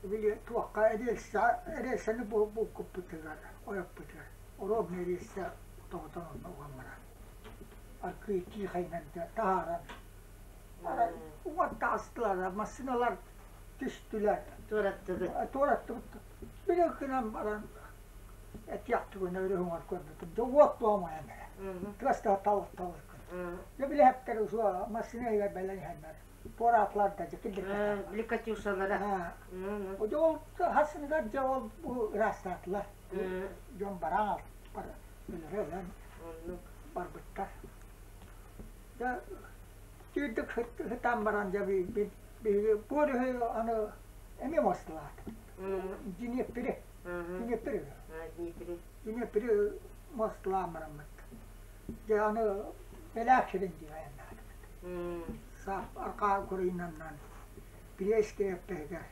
Били туохха эриэлсэ эриэлсэни булкуппутугар ойоппутугар оруобуна эриэлсэ тоҕотон онно уган баран аргыый тиихайынан таһааран арай уҥар таҕыстылар массыыналар түстүлэр туораттыбыт туораттыбыт били гынан баран этиэхтигинэ өрүһүҥэр көрбүтүм дьэ уот туомайан эрэ тыас тал тал дьэ били хэптэр усуо массыына иһигэр бэлэн иһэннэр туораатылар да дьэ киллэрбэтэ били катюшалара дьэ ол хасыныгар дьэ ол бу ыраастаатылар дьон бараан өлөрө өлөн барбыттар дьэ түүрдүк хытан баран дьэ биһиги бу өрүһү аны эмиэ мостулаатыбыт Днепри Днепри Днепри Днепри мостулаан бараммыт дьэ аны Беляк сирин диэн айаннаатыбыт саап арҕаа Украинанан Брестскэй эппэһигэр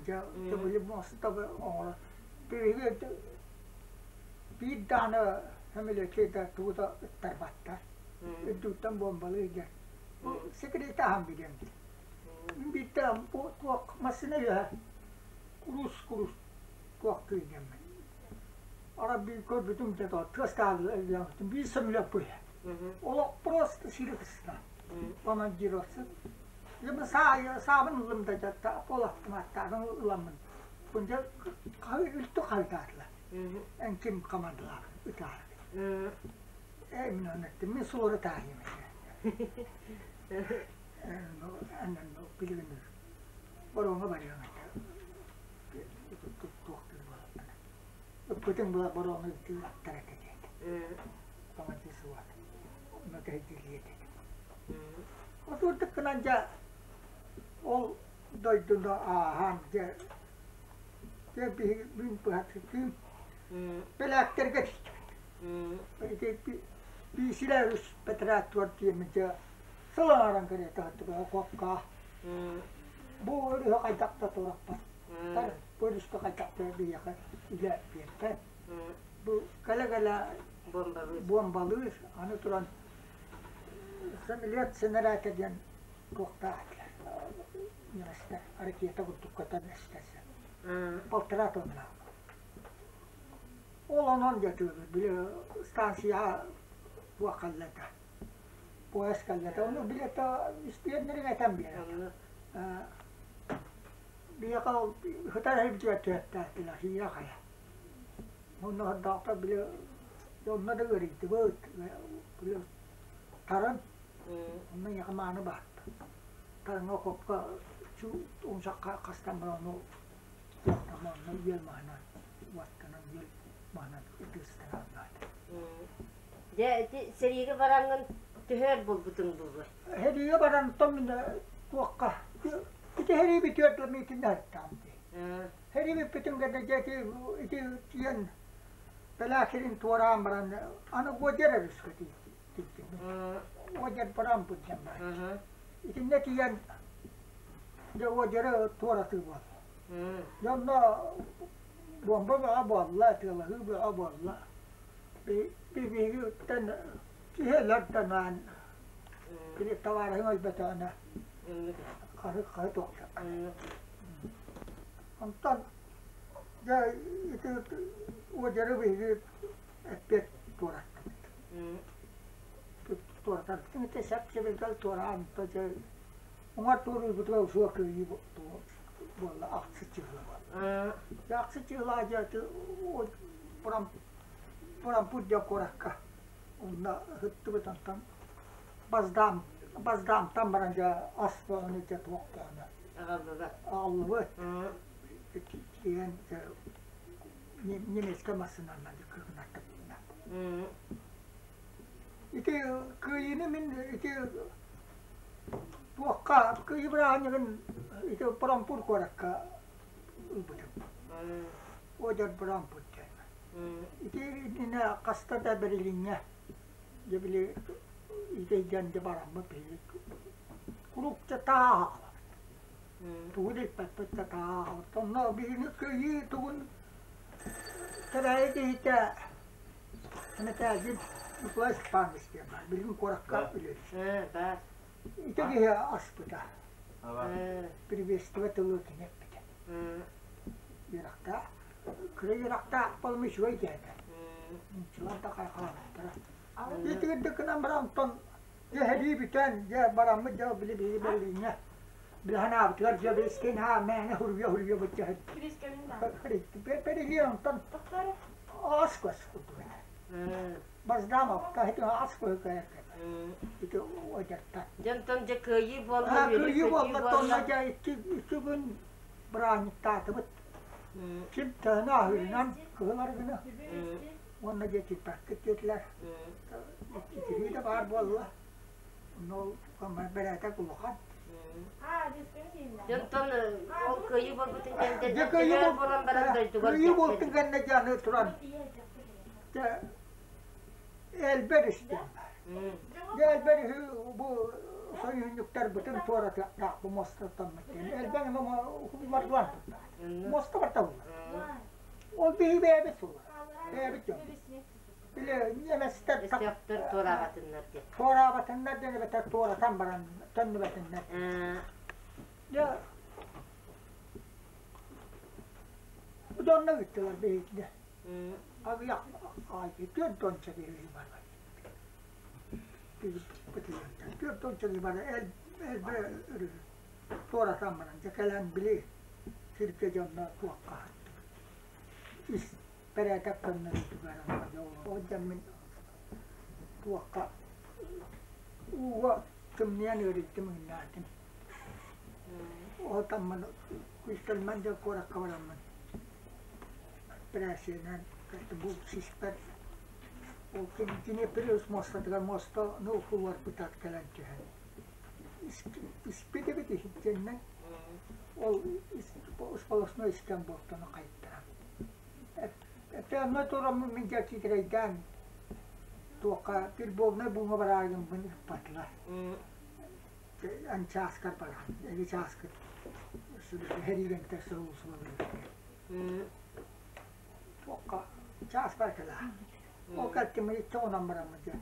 дьэ били мостабы оҥоро биһиги биир даҕаны сөмөлүөтү да тугу да ыттарбаттар үрдүттэн буомбалыы диэн секрети аһан билиэм Мин биирдэ бу туох массыына үөһэ курус курус туох кыынньаммын. Ара биир көрбүтүм дьэ то тыас тааллаабытым биир сөмөлүөт быһа. Олох просто сири кыста. Командировцы. Дьэ саабын ыллым да дьэ полуавтоматтаабын ыламмын. Бу дьэ үлтү хаһыытаатылар. Эн ким командалаах ытаары. Ээ мин оны эттим мин суору таайым этэ. Билигин боруоҥҥа барыаҥ этэ. Ыппытын була борону ыттар этэ диэт. Командир суот. Онно тэһийдилиэ этэ. Отурдук гынан дьэ ол дойдуну ааһан дьэ дьэ биһиги мин быһатытыым бэлээктэргэ тиийдибит. Ити биисилэ үс бэтэрээт туор диэммин дьэ сыл аҥааран кэриэтэ сыттыбыта куопка. Бу өрүһү хайдах да туораппат. Бу өрүскэ хайдах да биһиэхэ үлэ биэрбэт. Бу кэлэ-кэлэ буомбалыыр, аны туран самолет сэнэрээтэ диэн туохтаах этилэр немецтэр ракета курдук көтөн эстэрсэ полтора тонна ол онон дьэ били станция туох кэллэтэ поезд кэллэтэ ону билетэ испиэннэрин этэн биэрэр биһиэхэ ол хытар иһирдьэ түһэттээтилэр сиийэ хайа онно хордоохтор били онно да ыарыйдыбыт били таран онно эйиэхэ мааны баатта тараҥҥа окуопка умсахха хастан баран ону туохтама онно үөл маһынан уоттанан үөл маһынан ытыыстаан баата. Дьэ ити сэриигэ бараҥҥын төһө өр булбутуҥ буолуой? Сэриигэ баран том туохха ити сэрии бүтүөр дылы миитиннэ сыттаҕым дии. Сэрии бүппүтүн кэннэ дьэ ити ити тиийэн Бэлээх сирин туораан баран аны Годер өрүскэ тиийдим. Одер баран диэн баар. Итиннэ тиийэн дьэ Одеры туоратыы буолла. Дьэ онно буомба бөҕө буолла, тыалаһыы бөҕө буолла. Биһигиттэн киһи өлөр-төнөөн били табаарыһыҥ өлбөтөҕүнэ хары хары туохтаах. Онтон дьэ ити Одеры биһиги эппиэт туораттыбыт. Туоратарбытын ити сэп-сэбиргэл туораан дьэ уҥар туоруурбутугар усуо кыайыы буолла ахсы чыһыла буолла. Дьэ ахсы чыһыла дьэ ити Бурампут диэн куоракка онно ыһыттыбыт онтон Баздам Баздамтан баран дьэ ас бөҕөнү дьэ туох бөҕөнү аҕаллыбыт. Тиийэн дьэ немецкэй массыынанан дьэ кыыкынаттыбытына. Ити кыайыыны мин ити туохха кыайыы бырааһынньыгын ити Парампур куоракка ылбытым. Одер Парампур диэн. Ити иннинэ хаста да Берлиҥҥэ дьэ били итэйдэн дьэ бараммыт биһиги куруук дьэ тааһаҕалар. Тугу да иппэппит да тааһаҕалар. Онно биһиги кыайыы тугун кэбээйи киһитэ Мэтээлдьин Николай Степанович диэн баар. Билигин куоракка үлэлиир. Баар. Ити киһи аспыта. Приветствие тылы кини эппитэ. Үөрэхтээх. Кыра үөрэхтээх буолан үчүгэй диэтэ. Нууччалар да хайҕаабыттара. Итигирдик гынан баран онтон дьэ сэрии бүтэн, дьэ бараммыт дьэ били биһиги Берлиҥҥэ билэһэн аабытыгар дьэ билискин аа мээнэ хуруйа-хуруйа быччаһын. Берлин онтон аас-көс курдук этэ. Баздамов таһытын аас-көһү кэйэр ити одьартан. Дьонтон дьэ кыайыы буолла, Кыайыы буолла, тонна дьэ икки күн бырааһынньыктаатыбыт. Ким төһөнү аһыырынан кыһыл арыгыны уонна дьэ типпэккит диэтилэр. Итирии да баар буолла. Онно ол бэрээтэк улахан. Дьонтон ол кыайыы буолбутун кэннэ Дьэ кыайыы буолан баран дойдугар кыайыы буолтун кэннэ дьэ аны туран дьэ элбэр истэн баар. Дьэ элбэр үһү бу союзнуктарбытын туоратыахтаах бу муостаттаммыт диэн. Элбэҥ мардуан туттаат. Муоста барта булла. Ол биһи бэйэбит суола. Бэйэбит дьон. Били немецтэр Өстөөхтөр туораабатыннар диэн. Туораабатыннар диэн эбэтэр туоратан баран төннүбэтиннэр. Дьэ донно ыыттылар биһигини. Аҕыйах аайы түөрт уонча киһи барбат. 40 киһи бары элбэ өрүһү туоратан баран дьэ кэлэн били сиргэ дьонно туохха ис бэрээдэк көннөрүүтүгэр ол дьэммин туохха ууга тымныйан ыарыйдым ыҥнаатым ол таммын Куйкалман диэн куоракка бараммын операциянан. Бу сиспэр ол кини плюс муостатыгар муостаны уһуларбытар кэлэн түһэн испит эбит иһитиннэн ол сполосной искэн буолтаны хайттаран это онно тураммын мин дьэ киитэрэйдээн туохха пербовнай бууҥа барааргыммын ыппатылар ан чааскар баран эги чааскыт хэриигэнтэ сылусулалыы туохха чааспар кэлэ ол кэлтим икки онон бараммыт дьэ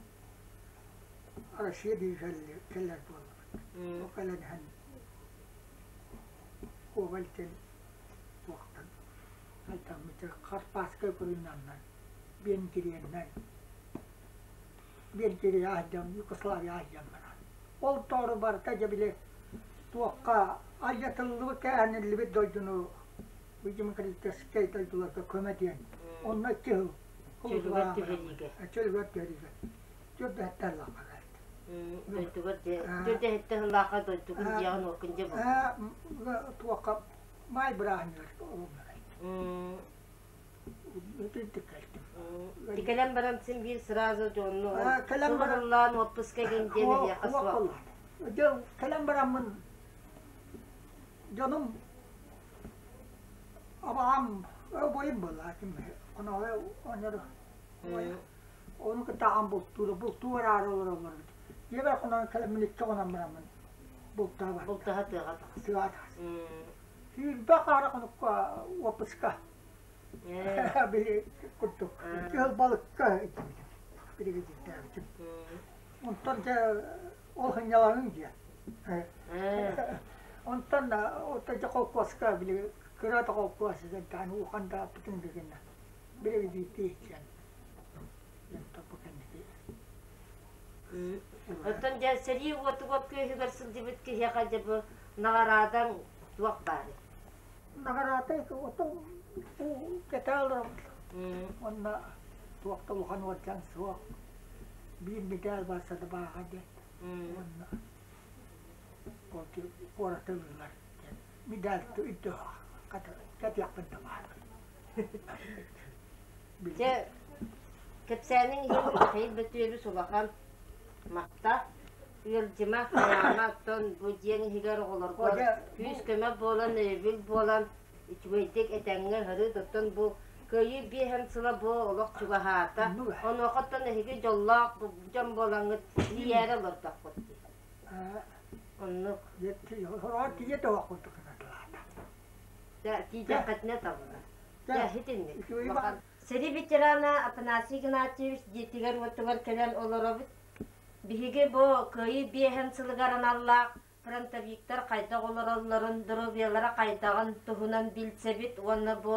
Россия дии кэлэр буоллубут ол кэлэн иһэн Коваль туохтан айтаммыт Карпатскай куруннаннар Венгрияннар Венгрия аһдьан Югославия аһдьан баран ол тоору барыта дьэ били туохха айатыллыбыт кээһэниллибит дойдуну демократическай дойдуларга көмө диэн онно икки сыл Чөлүгэр түһэриигэ. Чөлүгэр түһэриигэ. Түөрдэһиттэн лаахха кэлт. Дойдугар түөрдэһиттэн лаахха дойдугун дьиэҕин уоккун дьэ бу. Туохха маай бырааһынньыгар олунна кэлт. Итинтик кэлтим. Кэлэн баран син биир сразу дьонну кэлэн баран отпуска гин диэн эһиэхэ суох. Кэлэн бараммын Дьонум абаҕам убайым буолла ким оноҕой оҕонньор ону кытта аҕам бултуур бултуу бараары олороллор эбит дьиэбэр хонон кэлэммин икки хонон бараммын бултаһа бардым бултаһа тыаҕа тахс тыаҕа тахс сүүрбэ хаара хонукка уоппуска били курдук кыһыл балыкка иттибитим биригэдьиирдээбитим онтон дьэ ол сынньалаҥыҥ диэн Онтон дьэ холкуоска били кыра да холкуос даҕаны улахан да аппытын гына били биирдии диэн бу кэнники Оттон дьэ сэрии уотугар күөһүгэр сылдьыбыт киһиэхэ дьэ бу наҕараадаҥ туох баарый? Наҕараада отон бу кэтээл уонна туох да улахан уордьан суох биир мэтээл барса да бааҕа диэн уонна куораты ыллылар диэн медаль кэтиэхпин да баар. Дьэ, кэпсээниҥ иһин Михаил Бөтүөбүс улахан махта ыалдьыма, хайаама, оттон бу дьиэҥ иһигэр оҕолорго күүс-көмө буолан, өйөбүл буолан, үчүгэйдик этэҥҥэ ыһырыыт, оттон бу Кыайыы биэһэн сыла бу олох чугаһаата. Онуоха оттон эһиги дьоллоох дьон буолаҥҥыт тиийээри олордоххут дии. Оннук. Тиийэ тоһох курдук гынатылаата. Тиийдэххитинэ табыллар. Дьэ, итинник. Сэрии ветерана Афанасий Игнатьевич дьиэтигэр-уотугар кэлэн олоробут. Биһиги бу Кыайыы биэһэн сылыгар аналлаах фронтовиктар хайдах олороллорун, доруобуйалара хайдаҕын туһунан билсэбит уонна бу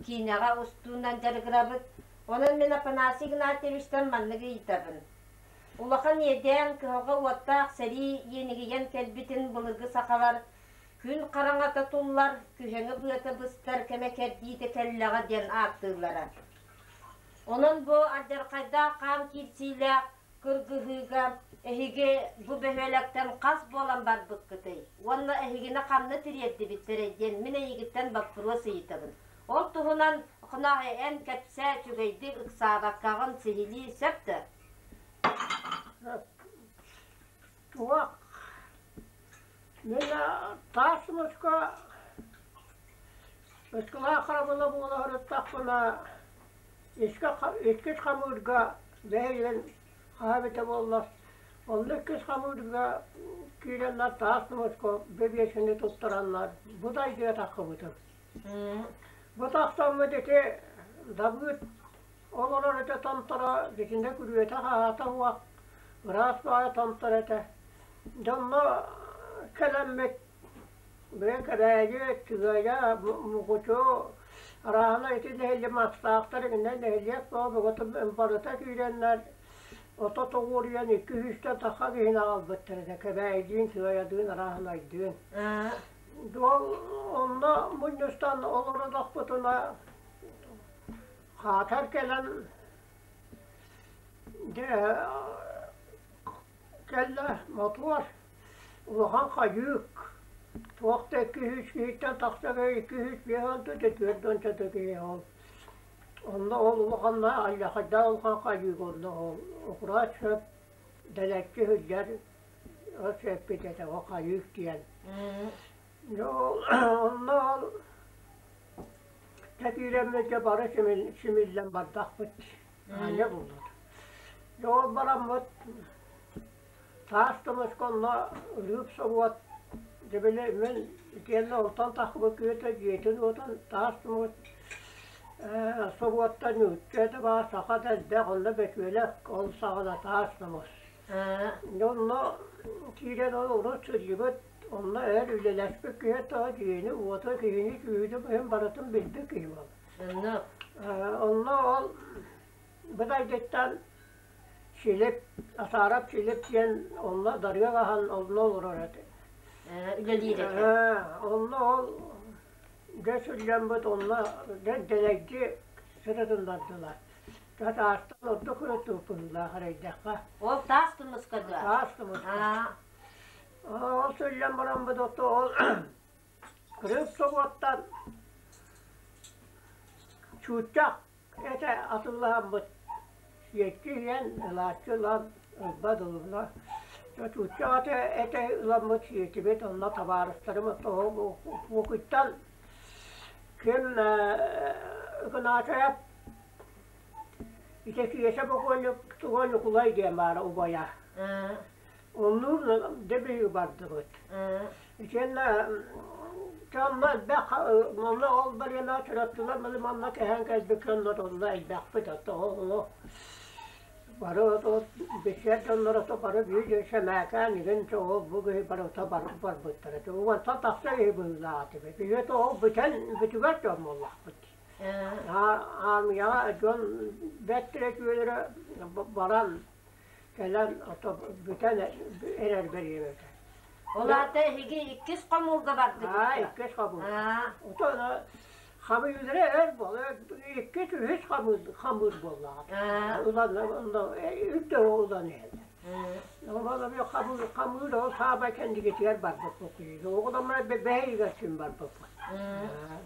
киинэҕэ устуунан дьарыгырабыт. Онон мин Афанасий Игнатьевичтан маннык ыйытабын. Улахан иэдээн кыһалҕа уоттаах сэрии иэнигийэн кэлбитин былыргы сахалар күн хараҥата туллар, күһэҥи быата быстар кэмэ кэрдиитэ кэллэҕэ диэн ааттыыллара. Онон бу алдьархайдаах хаан киирсиилээх кыргыһыыга эһиги бу бөһүөлэктэн хас буолан барбыккытый уонна эһигини ханна тириэрдибиттэрэй диэн мин эйигиттэн боппуруос ыйытабын. Ол туһунан Хонооһой эн кэпсээ үчүгэйдик ыксаабаккаҕын сиһилии сөп да? Туох мин таас муска ыскылаа харабыла буола сырыттахпына иккис хамыырга бэйэлэрин хаһа эбитэ буоллар онно иккис хамыырга киирэннэр таас муска бэбиэскэни туттараннар бу дайдыга таххыбытым. Бу тахсаммыт ити Дабыыт олорор этэ томторо итиннэ күрүөтэ-хаһаата уох ыраас баҕайы томтор этэ. Дьонно кэлэммит бэйэ Кэбээйи, Тыгайа, Мукучу арааһына ити нэһилиэк мастаахтар иннэ нэһилиэк бөҕө барыта киирэннэр ото тоҕуоруйан икки сүүстэн тахса киһини аҕалбыттар этэ Кэбээйидиин, Сыайадыын, арааһынайдыын. Дуол онно мунньустан олордохпутуна хаатар кэлэн дьэ кэллэ мотуор улахан хайыык туох да икки сүүс киһиттэн тахса икки сүүс биэс уон түөрт уонча киһи ол. Онно ол улаханна алдьархайдаах улахан хайыыга онно ол окураат сөп дэлэччи сылдьар ол сөппүт этэ ол хайыык диэн. Дьэ ол онно ол кэтиирэммит дьэ бары симиллэн бардахпыт аанньа буллут. Дьэ ол бараммыт таас тумуска онно ырыып собуот дьэ били мин итиэннэ онтон тахсыбыт киһитэ дьиэтин-уотун таас тумус собуоттан нуучча да баар, саха да элбэх, онно бөтүөлэк ол саҕана таас тумус. Дьэ онно киирэн ол урут сылдьыбыт, онно эр үлэлэспит киһи тоҕо дьиэни-уоту, киһини сүүһүнү барытын билбит киһи буолла. Онно Онно ол быдайдыттан Силип, Асаарап Силип диэн онно дарыак аһан онно олорор этэ. Үлэлиир этэ. Онно ол дьэ сүллэммит онно дьэ дэлэйди сырытыннардылар. Дьэ таастан ордук ырытыыппыһыылаах эрэйдэххэ. Ол таас тумуска дуо? Таас тумуска. Ол сүллэн бараммыт ото ол Крым собуоттан чууччах этэ атыллаһаммыт сиэччи иһэн ылааччы ылан ылбат ылына чууччах этэ этэ ыламмыт сиэтибит онно табаарыстарым Куокуйтан ким Ыкынаачайап ити Киэсэ бокуонньук Туга Ньукулай диэн баара убайа Оннук дьэ биһиги бардыбыт. Итиэннэ дьонно элбэх манна ол барыана чурапчылар маны манна кэһэн кэлбит дьоннор онно элбэхпит ото ону бары ото бисиэр дьоннор ото бары биир сэмээкээн игин ол бу киһи барыта барбыттара. Уонтан тахса киһи быһыылаах этибит. Биһиги ол бүтэн бүтүгэр дьон буоллахпыт. Аармыйаҕа дьон бэрт эрэ үчүгэйлэрэ баран кэлэн ото бүтэн эрэр бэриэбэтэ. Ол аата эһиги иккис хомуурга бардыгыт Аа, иккис хомуур. Ото хамыылара өр буола, иккис, үһүс хамыыр, хамыыр буоллаҕа. Ылан, үрдэ ылан иһэллэр. Ол хамыыр, хамыыр ол саабай кэннигитигэр барбыппыт. Оҕоломмор бэһигэр син барбыппыт.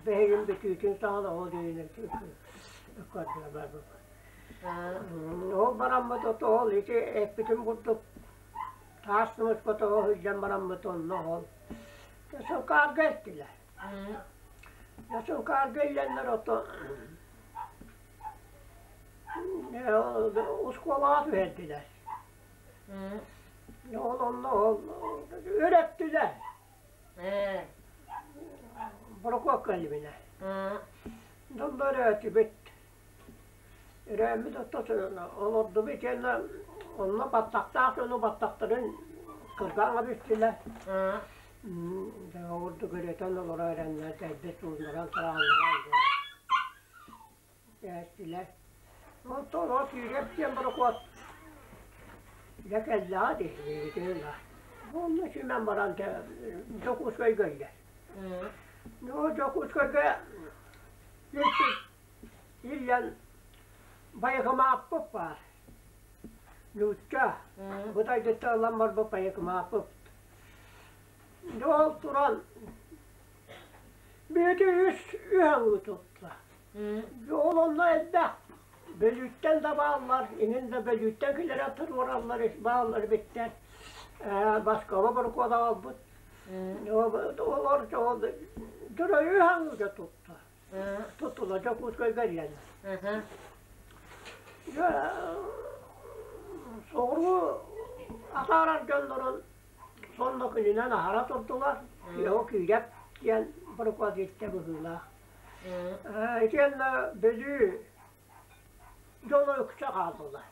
Бэһигин бүтүүтүн саҕана ол диэни көрдө барбыппыт. Ол бараммыт ото ол ити эппитим курдук таас тумуска тоҕо сылдьан бараммыт онно ол Сылкаарга эттилэр. Сылкаарга иллэннэр ото оскуолаҕа түһэрдилэр. Ол онно ол үөрэттилэр. Борокуокка кэллибинэ. Донно өрөөтүбүт. Өрөөммүт ортотунан олордубут итиэннэ онно баттахтаах дьону баттахтарын кыргаан кэбистилэр. Ордук өрөтөн олоро эрэннэр дэлби сууннаран тарааннаран кээстилэр. Онтон ол киириэп диэн борокуот дьэ кэллэҕэ дии биһигитин ыла. Онно симэн баран Дьокуускайга кэллэ. Дьокуускайга Иллэн байыкымааппыт баар. Нуучча бытайдыттан ылан барбыт байыкымааппыт. Ол туран биһиги үс үһэҥҥи тутта. Ол онно элбэх. Бөлүүттэн да бааллар, иҥин да бөлүүттэн килэрэ туруораллар, бааллар эбиттэр. Москва борокуода аҕалбыт. Олор дьоро үһэҥҥи тутта. Тутула Дьокуускайга иһэн. Дьэ, соҕуруу атаарар дьоннорун сонно күнүнэн аһара турдулар. Киэһэ киирэп диэн борокуот быһыылаах. Итиэннэ Бүлүү дьоно үксэ хааллылар.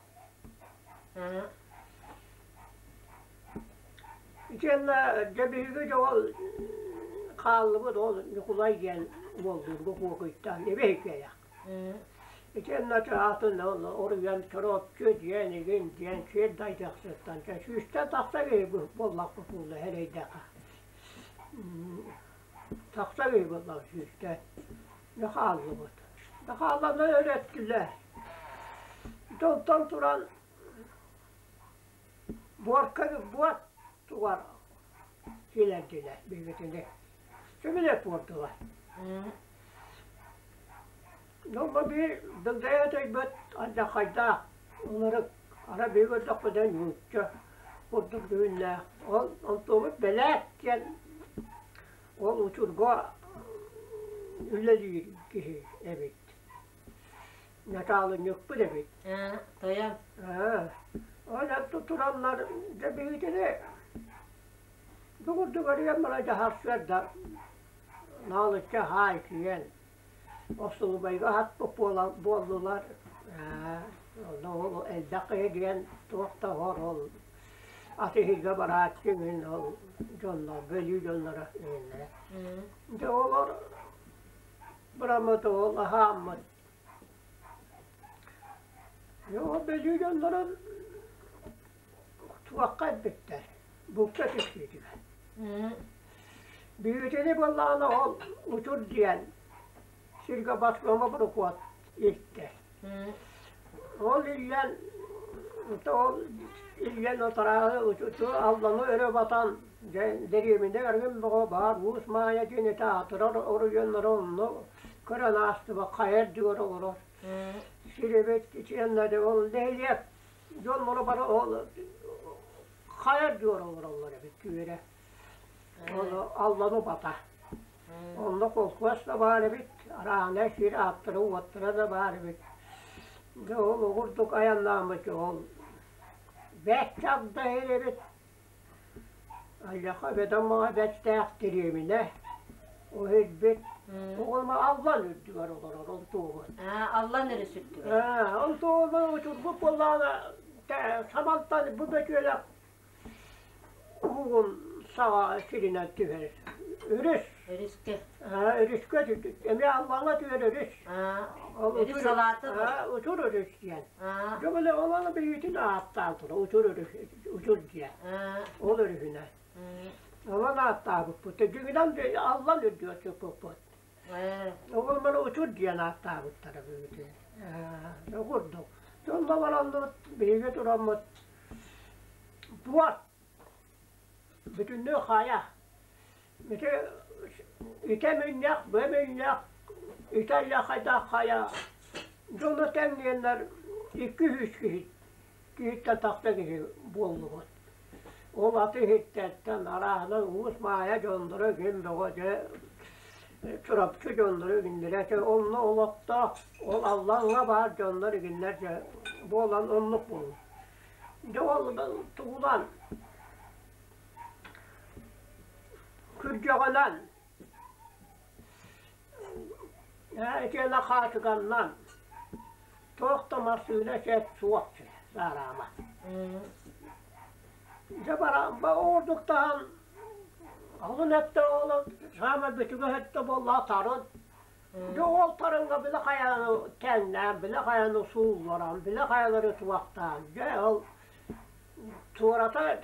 Итиэннэ дьэ биһиги дьоҕол хааллыбыт ол Ньукулай диэн уоллуурга Куокуйтан эбэһикэйэх. Итиэннэ чаатын ол оруйан Чороччу диэн игин диэн сиэр дайдахсыттан чэ сүүстэн тахса киһи буоллахпыт буолла эрэйдэхэ. Тахса киһи буоллах сүүстэн. Дьэ хааллыбыт. Дьэ хаалланна өрөттүлэр. Дьонтон туран Буорка буот тугар Онно биир дыгдайа төйбөт алдьархайдаах ынырык ара биһиги көрдөхпүтүнэ нуучча курдук дьүһүннээх. Ол онтуобут Бэлээт диэн ол учурга үлэлиир киһи эбит. Натаалынньыкпыт эбит. Тойон. Ол тураннар дьэ биһигитини бу курдук эрийэн баран дьаһарсыар да наалычча хаай киирэн Остолобуойга аһаппыт буоллулар онно ол элбэх киһи диэн туох да оһор ол ат иһигэ барааччы мин ол дьоннор бөлүү дьонноро иҥиннэрэ. Дьэ олор бараммыт ол аһааммыт. Дьэ ол бөлүү дьонноро туохха элбиттэр булка түспүтүгэр. Бүөтүнү буоллаҕына ол учур диэн сиргэ баскыма борукуот илтэ. Ол иллэн ол иллэн отарааһы учуту алланы өрө батан дэриэбинэ эргин бөҕө баар Уус Маайа диэн этэ аатырар оройуоннара онно көрөн аастыба хайа үрдүгэр олорор. Сирибит итиэннэ ол нэһилиэк Дьон бары ол хайа үрдүгэр олороллор эбит түөрэ. Ол Алланы бата. Онно колхуос да баар эбит, араана сир ааттара уоттара да баар эбит. Дьэ ол оҕурдук айаннааммыт ол бэт чагда эбит. Аллаха бөдөҥ бэттээх тириэминэ уһуйбут. Оҕоломо Аллан үрдүгэр олорор ол туоһун. Аллан өрүс үрдүгэр. Ол туоһун учурбут буоллаҕына самалтан бу бөтүөлэх уһугун саҕа сиринэн түһэр. Өрүс. Өрүскэ. Өрүскэ эмиэ Аллаҥа түһэр өрүс. Өрүс салаата. Учур өрүс диэн. Дьэ били ол аны бэйэтин ааттаан турар учур өрүс учур диэн. Ол өрүһүнэн. Онон ааттаабыппыт. Дьиҥинэн Аллан үрдүгэр сыппыппыт. Ол маны учур диэн ааттаабыттара бүгүтү. Ол курдук. Дьонно баранныбыт, биһиги тураммыт буор бүтүннүү хайа. Ити итэ мүнньэх, бу мүнньэх, италия хайдах хайа дьону тэҥниэннэр 200 киһи киһиттэн тахса киһи буоллубут. Ол аты иһиттэртэн арааһынан Уус Маайа дьонноро ким бөҕө дьэ Чурапчы дьонноро игиннэрэ дьэ онно олохтоох ол Аллаҥҥа баар дьоннор игиннэр дьэ буолан оннук буолла. Дьэ ол тугунан күрдьэҕинэн итиэнэ хаачыганнан туох да массыына сөп суох саараама. Дьэ баран ордуктаһан алын өттө ол саамай бүтүгэ өттө буолла тарын. Дьэ ол тарыҥҥа били хайаны тэҥнээн, били хайаны суулларан, били хайалары туохтаан, дьэ ол Туората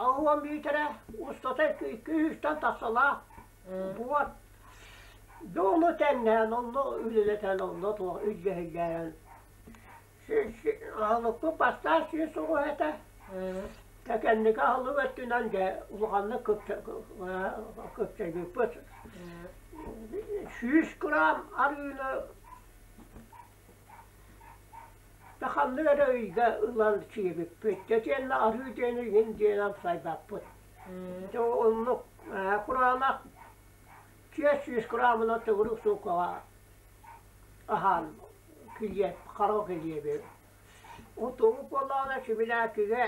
80 миэтэрэ, устата 200-тэн тахсалаах буор. Дьэ ону тэҥнээн, онно үлэлэтэн, онно туох үллэһиллээн аһылыкпыт бастаан сир соҕус этэ. Кэнники аһылык өттүнэн дьэ улаханнык кыпчайбыппыт. 100 грамм арыыны Ханнык эрэ ыйга ылан сиэбиппит. Итиэннэ арыы диэни иҥин диэн амсайбаппыт. Дьэ оннук кураанах 400 граммынан төгүрүк сууккаҕа аһаан килиэп, хара килиэби. Отуобут буоллаҕына сибилээкигэ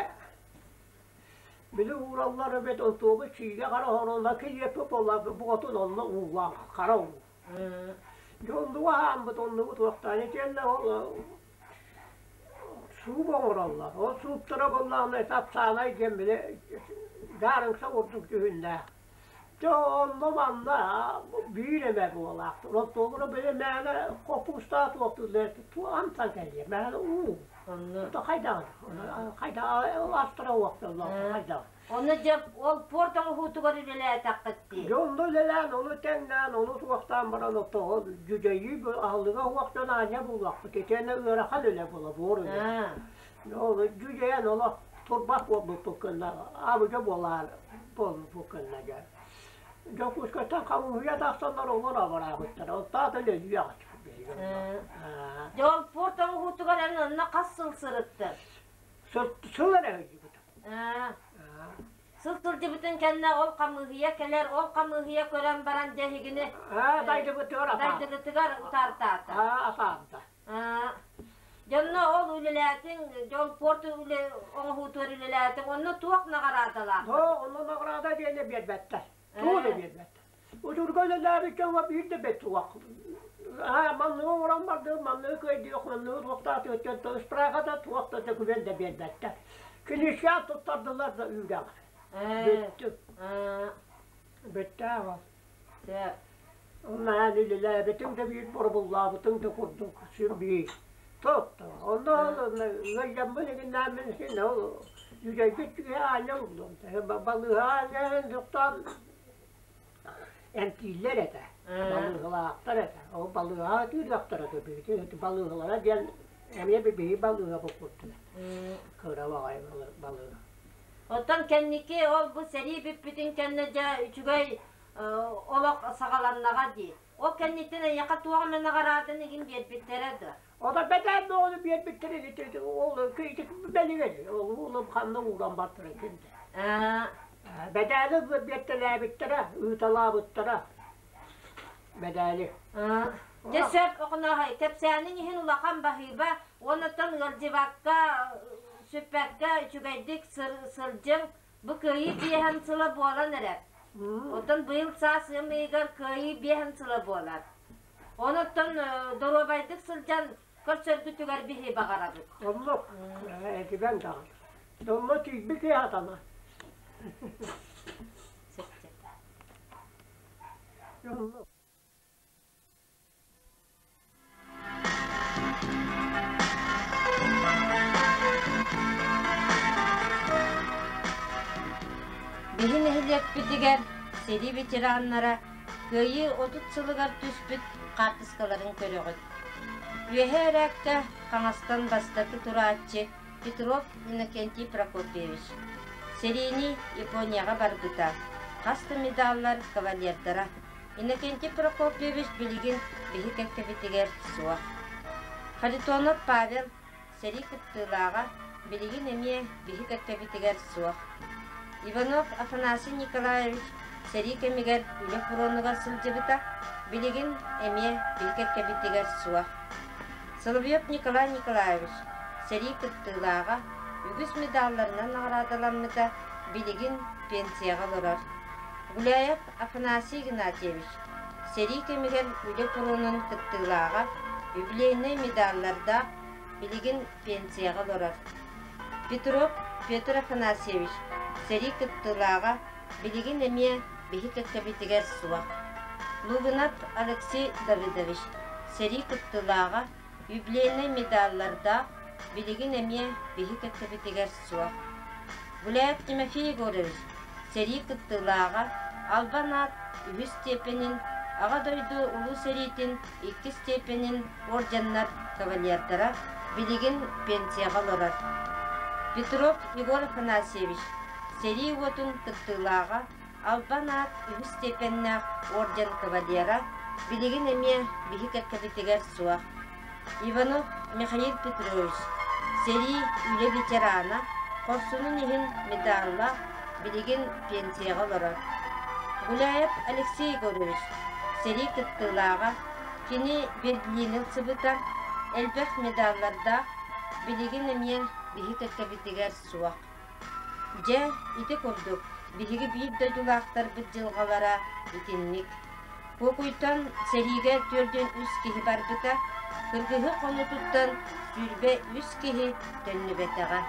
били уураллар эбит отуобут сиигэ хара оһороллор килиэппит буоллаҕына буотун онно уулаах хара уу. Дьэ оннугу аһааммыт, оннугу туохтаан итиэннэ ол сууп оҥороллор. Ол сууптара буоллаҕына тапсаанай диэн били даарыҥса курдук дьүһүннээх. Дьэ онно манна биир эмэ буолаах. Оттуобура били мээнэ хоппуустаах туохтууллар амтан кэлиэ мээнэ уу. Хайдаҕын хайда астара уохталлар хайдаҕын. Онно дьэ ол пуорт оҥоһуутугар үлэлээтэххит дии. Дьэ онно үлэлээн, ону тэҥнээн, ону суохтаан баран оттоҕо дьүдьэйии аһылыга суохтан аанньа буллахпыт. Итиэннэ ыарахан үлэ буола, буор үлэ. Ол дьүдьэйэн олох турбат буолбуппут гынна, абыдьа буолаар буолбуппут гынна дьэ. Дьокуускайтан хамыыһыйа тахсаннар олор абыраабыттара. Оттоото өлүйэҕит. биһиги онно. Дьэ ол порт оҥоһуутугар эн онно хас сыл сырыттыҥ? Сыл эрэ сылдьыбытым. Сыл сылдьыбытын кэннэ ол хамыыһыйа кэлэр, ол хамыыһыйа көрөн баран дьэ эһигини дайдыбытыгар дайдыгытыгар утаартаата. Атаарда. Дьонно ол үлэлээтиҥ, дьон порт үлэ оҥоһуутугар үлэлээтиҥ, онно туох наҕараадалаах? Онно наҕараада диэни биэрбэттэр. Тугу да биэрбэттэр. Утурга үлэлээбит дьоҥҥо биир да бэт суох. Аа, манныгы оҥорон бардым, манныгы кыайдыах, манныгы туохтаатыгыттан справка да туох да документ да биэрбэттэр. Киниискэ туттардылар да үүрэҕ. Бүттүм. Бүттэ ол. Онно үлэлээбитим да биир боробуллаабытым да курдук син биир. Тотто. Онно ыалдьаммын игиннээммин син ол үчэйбит киһи аанньа уллум. Балыыһа аанньа тохтоон эмтииллэр этэ. Балыыһалаахтар этэ. Ол балыыһаҕа киириэхтэрэ этэ. Биһиги балыыһалара диэн эмиэ биһиги балыыһа курдук. Кыра баҕайы балыыһа. Оттон кэнники ол бу сэрии бүппүтүн кэннэ дьэ үчүгэй олох саҕаланнаҕа дии. Ол кэнниттэн эйиэхэ туох эмэ наҕарааданы игин биэрбиттэрэ да? Ота бэтээн бөҕөнү биэрбиттэрэ ити ол ити бэлигэ ол уулум ханна ууран бартара кинде. Бэдээли биэртэлээбиттэрэ, ыыталаабыттара. Бэдээли. Дьэ сөп Охоноһой, кэпсээниҥ иһин улахан баһыыба, уоннаттан ыалдьыбакка, сүппэккэ үчүгэйдик сылдьыҥ. Бу кыайыы биэһэн сыла буолан эрэр. Оттон быйыл саас ыам ыйыгар кыайыы биэһэн сыла буолар. Онуттан доруобайдык сылдьан көрсөргүтүгэр биһи баҕарабыт. Оннук, этибэн даҕаны. Онно тиийбит киһи атана. Биһи нэһилиэкпитигэр сэрии ветераннара Кыайыы 30 сылыгар түспүт хаартыскаларын көрөҕүт. Үөһээ эрээккэ хаҥастан бастакы турааччы Петров Иннокентий Прокопьевич. Сэриини Японияҕа барбыта, хас да медаллар кавалердара. Иннокентий Прокопьевич билигин биһи кэккэбитигэр суох. Харитонов Павел сэрии кыттыылааҕа билигин эмиэ биһи кэккэбитигэр суох. Иванов Афанасий Николаевич сэрии кэмигэр үлэ фронугар сылдьыбыта, билигин эмиэ биһи кэккэбитигэр суох. Соловьев Николай Николаевич сэрии кыттыылааҕа, үгүс медалларынан наҕараадаламмыта, билигин пенсияҕа олорор. Гуляев Афанасий Игнатьевич сэрии кэмигэр үлэ фронун кыттыылааҕа, юбилейнай медаллардаах, билигин пенсияҕа олорор. Петров Петр Афанасьевич сэрии кыттыылааҕа, билигин эмиэ биһи кэккэбитигэр суох. Лугинов Алексей Давыдович сэрии кыттыылааҕа, юбилейнай медаллардаах, билигин эмиэ биһи кэккэбитигэр суох. Гуляев Тимофей Егорович сэрии кыттыылааҕа, Албан аат үһүс степенин, Аҕа дойду Улуу сэриитин иккис степенин орденнар кавалердара, билигин пенсияҕа олорор. Петров Егор Афанасьевич сэрии уотун кыттыылааҕа, Албан аат үһүс степеннээх орден кавалера, билигин эмиэ биһи кэккэбитигэр суох. Иванов Михаил Петрович, сэрии үлэ ветерана, хорсунун иһин медаллаах, билигин пенсияҕа олорор. Гуляев Алексей Егорович, сэрии кыттыылааҕа, кини Берлини ылсыбыта, элбэх медаллардаах, билигин эмиэ биһи кэккэбитигэр суох. Дьэ, ити курдук, биһиги биир дойдулаахтарбыт дьылҕалара итинник. Куокуйтан сэриигэ 43 киһи барбыта, кыргыһыы хонуутуттан 23 киһи төннүбэтэҕэ.